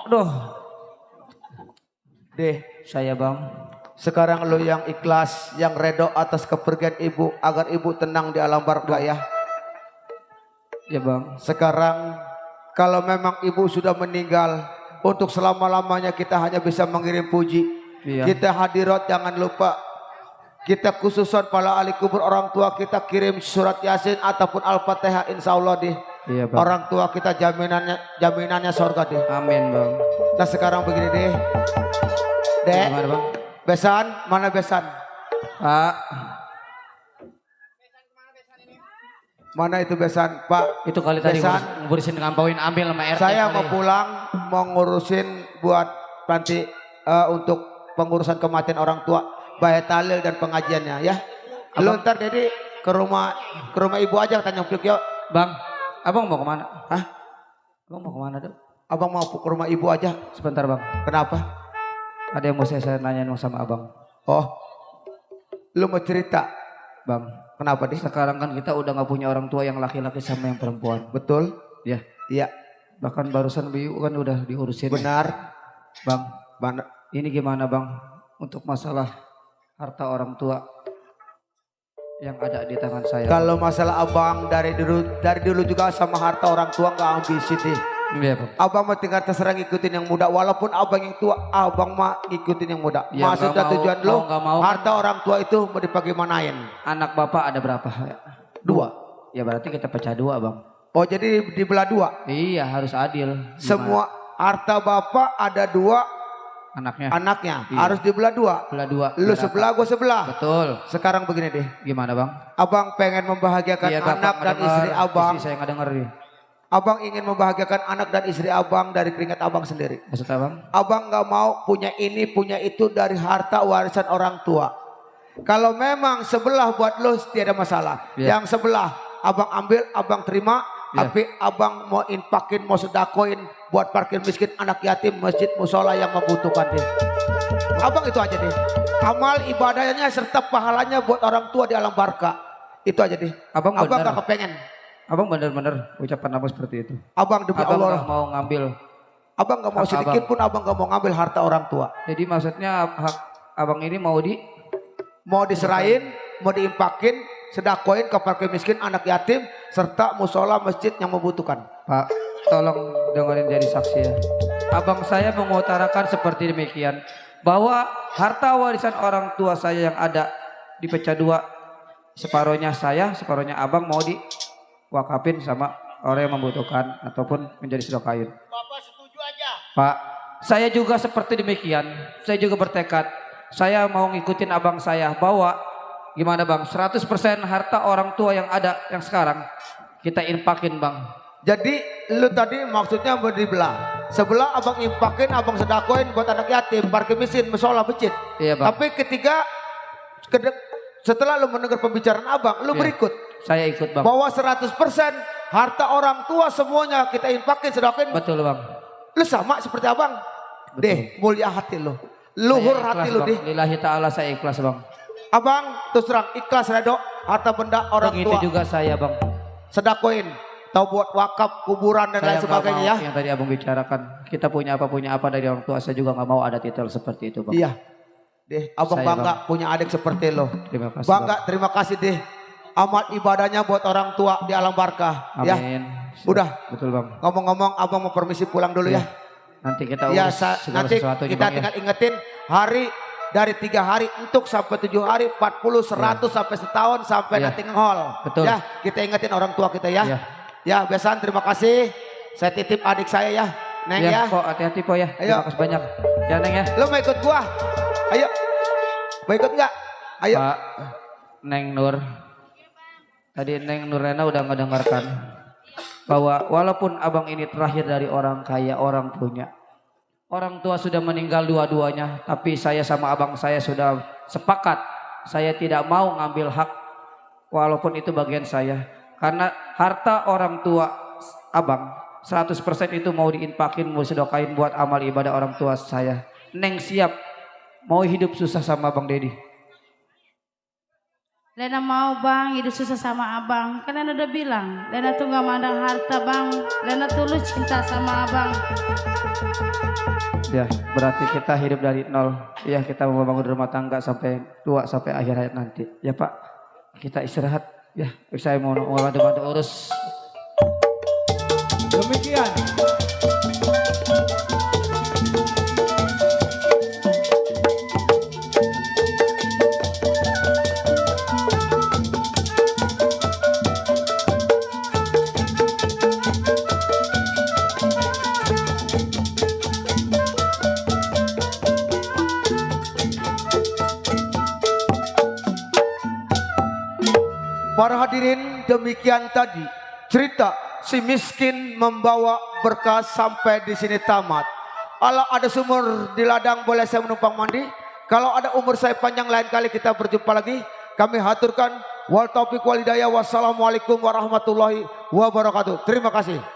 S6: Aduh.
S2: Deh,
S6: saya bang.
S2: sekarang lu yang ikhlas, yang redo atas kepergian ibu, agar ibu tenang di alam barzah ya.
S6: Ya bang.
S2: Sekarang kalau memang ibu sudah meninggal, untuk selama-lamanya kita hanya bisa mengirim puji.
S6: Iya.
S2: Kita hadirat jangan lupa. Kita khususan para ahli kubur orang tua kita kirim surat Yasin ataupun Al-Fatihah insya Allah deh.
S6: Iya bang.
S2: Orang tua kita jaminannya surga deh.
S6: Amin bang.
S2: Nah sekarang begini deh. Dek.
S6: Gimana bang?
S2: Besan, mana besan?
S6: Pak.
S2: Mana itu besan, Pak?
S6: Itu kali tadi
S2: besan.
S6: ngurusin ngampauin ambil sama RT.
S2: Saya
S6: kali.
S2: mau pulang, mau ngurusin buat nanti untuk pengurusan kematian orang tua, bayar talil dan pengajiannya ya. Lu ntar Dedi ke rumah ibu aja Tanjung Priok yuk.
S6: Bang, abang mau kemana?
S2: Hah?
S6: Abang mau kemana tuh?
S2: Abang mau ke rumah ibu aja.
S6: Sebentar bang.
S2: Kenapa?
S6: Ada yang mau saya nanyain sama abang.
S2: Oh, lu mau cerita?
S6: Bang.
S2: Kenapa nih?
S6: Sekarang kan kita udah nggak punya orang tua yang laki-laki sama yang perempuan.
S2: Betul?
S6: Ya.
S2: Iya.
S6: Bahkan barusan Biu kan udah diurusin.
S2: Benar.
S6: Bang.
S2: Mana?
S6: Ini gimana bang? Untuk masalah harta orang tua yang ada di tangan saya.
S2: Kalau masalah abang dari dulu juga sama harta orang tua nggak ambisi deh.
S6: Iya bang.
S2: Abang mah tinggal terserah ngikutin yang muda. Walaupun abang yang tua, abang mah ngikutin yang muda.
S6: Ya,
S2: Maksud dan tujuan lo,
S6: mau,
S2: harta orang tua itu mau dibagaimanain?
S6: Anak bapak ada berapa? 2. Ya berarti kita pecah 2 bang.
S2: Oh jadi dibelah 2?
S6: Iya harus adil. Gimana?
S2: Semua harta bapak ada 2 anaknya.
S6: Iya.
S2: Harus dibelah 2.
S6: Belah 2.
S2: Lu sebelah, gue sebelah.
S6: Betul.
S2: Sekarang begini deh.
S6: Gimana bang?
S2: Abang pengen membahagiakan
S6: Iya,
S2: anak dan istri abang.
S6: Istri saya nggak denger nih.
S2: Abang ingin membahagiakan anak dan istri abang dari keringat abang sendiri.
S6: Maksud abang?
S2: Abang nggak mau punya ini punya itu dari harta warisan orang tua. Kalau memang sebelah buat lo tiada masalah.
S6: Yeah.
S2: Yang sebelah abang ambil, abang terima.
S6: Yeah.
S2: Tapi abang mau infakin, mau sedakoin buat parkir miskin, anak yatim, masjid, musola yang membutuhkan deh. Abang itu aja deh. Amal ibadahnya serta pahalanya buat orang tua di alam barca. Itu aja deh.
S6: Abang
S2: gak kepengen.
S6: Abang bener-bener ucapan abang seperti itu.
S2: Abang demi
S6: abang
S2: Allah.
S6: Gak mau ngambil.
S2: Abang gak mau sedikit pun abang gak mau ngambil harta orang tua.
S6: Jadi maksudnya hak abang ini mau
S2: diserahin, mau diimpakin, sedakoin ke fakir miskin, anak yatim, serta musola masjid yang membutuhkan.
S6: Pak, tolong dengerin jadi saksi ya. Abang saya mengutarakan seperti demikian, bahwa harta warisan orang tua saya yang ada dipecah 2, separohnya saya, separohnya abang mau diwakafin sama orang yang membutuhkan ataupun menjadi sedekah.
S10: Bapak setuju aja.
S6: Pak, saya juga seperti demikian. Saya juga bertekad. Saya mau ngikutin abang saya bahwa gimana bang? 100% harta orang tua yang ada yang sekarang kita infakin bang.
S2: Jadi lu tadi maksudnya mau dibelah. Sebelah abang infakin, abang sedakoin buat anak yatim, parkir miskin, musola, masjid.
S6: Iya bang.
S2: Tapi setelah lu mendengar pembicaraan abang, lu berikut.
S6: Saya ikut bang.
S2: Bahwa 100% harta orang tua semuanya kita infakin, sedakoin.
S6: Betul bang.
S2: Lu sama seperti abang.
S6: Betul.
S2: Deh, mulia hati lu. Luhur hati lu deh.
S6: Lillahi ta'ala saya ikhlas bang.
S2: Abang terus terang ikhlas redo harta benda orang
S6: begitu
S2: tua.
S6: Begitu juga saya bang.
S2: Sedakoin. Tahu buat wakaf, kuburan dan lain sebagainya ya.
S6: Yang tadi abang bicarakan. Kita punya apa dari orang tua. Saya juga nggak mau ada titel seperti itu bang.
S2: Iya. Deh, abang
S6: saya,
S2: bangga
S6: bang.
S2: punya adik seperti lo.
S6: Terima kasih.
S2: Bangga,
S6: bang.
S2: terima kasih deh. Amal ibadahnya buat orang tua di alam barkah.
S6: Amin.
S2: Ya. Udah.
S6: Betul bang.
S2: Ngomong-ngomong, abang mau permisi pulang dulu ya.
S6: Nanti kita
S2: ya,
S6: urus segala
S2: nanti
S6: sesuatunya
S2: kita
S6: bang,
S2: tinggal ingetin hari dari 3 hari untuk sampai 7 hari, 40, 100 sampai setahun sampai nanti ngehol.
S6: Betul.
S2: Ya, kita ingetin orang tua kita ya.
S6: Ya.
S2: Ya, besan terima kasih. Saya titip adik saya ya. Neng ya.
S6: Kok hati-hati po ya.
S2: Ayo.
S6: Terima kasih banyak. Ya Neng ya.
S2: Lo mau ikut gua? Ayo. Mau ikut nggak? Ayo.
S6: Pak Neng Nur. Tadi Neng Nurena udah ngedengarkan bahwa walaupun abang ini terakhir dari orang kaya, orang punya. Orang tua sudah meninggal dua-duanya, tapi saya sama abang saya sudah sepakat. Saya tidak mau ngambil hak walaupun itu bagian saya. Karena harta orang tua abang 100% itu mau diinfakin, mau sedokain buat amal ibadah orang tua saya. Neng siap mau hidup susah sama Bang Dedi.
S8: Lena mau bang hidup susah sama abang. Kan Lena udah bilang, Lena tuh gak mandang harta bang. Lena tulus cinta sama abang.
S6: Ya, berarti kita hidup dari nol. Ya, kita mau bangun rumah tangga sampai tua, sampai akhir hayat nanti. Ya Pak, kita istirahat. Ya, saya mau bantu urus.
S3: Demikian.
S2: Para hadirin, demikian tadi cerita si miskin membawa berkah sampai di sini tamat. Kalau ada sumur di ladang boleh saya menumpang mandi. Kalau ada umur saya panjang lain kali kita berjumpa lagi. Kami haturkan wal taufiq wal hidayah. Wassalamualaikum warahmatullahi wabarakatuh. Terima kasih.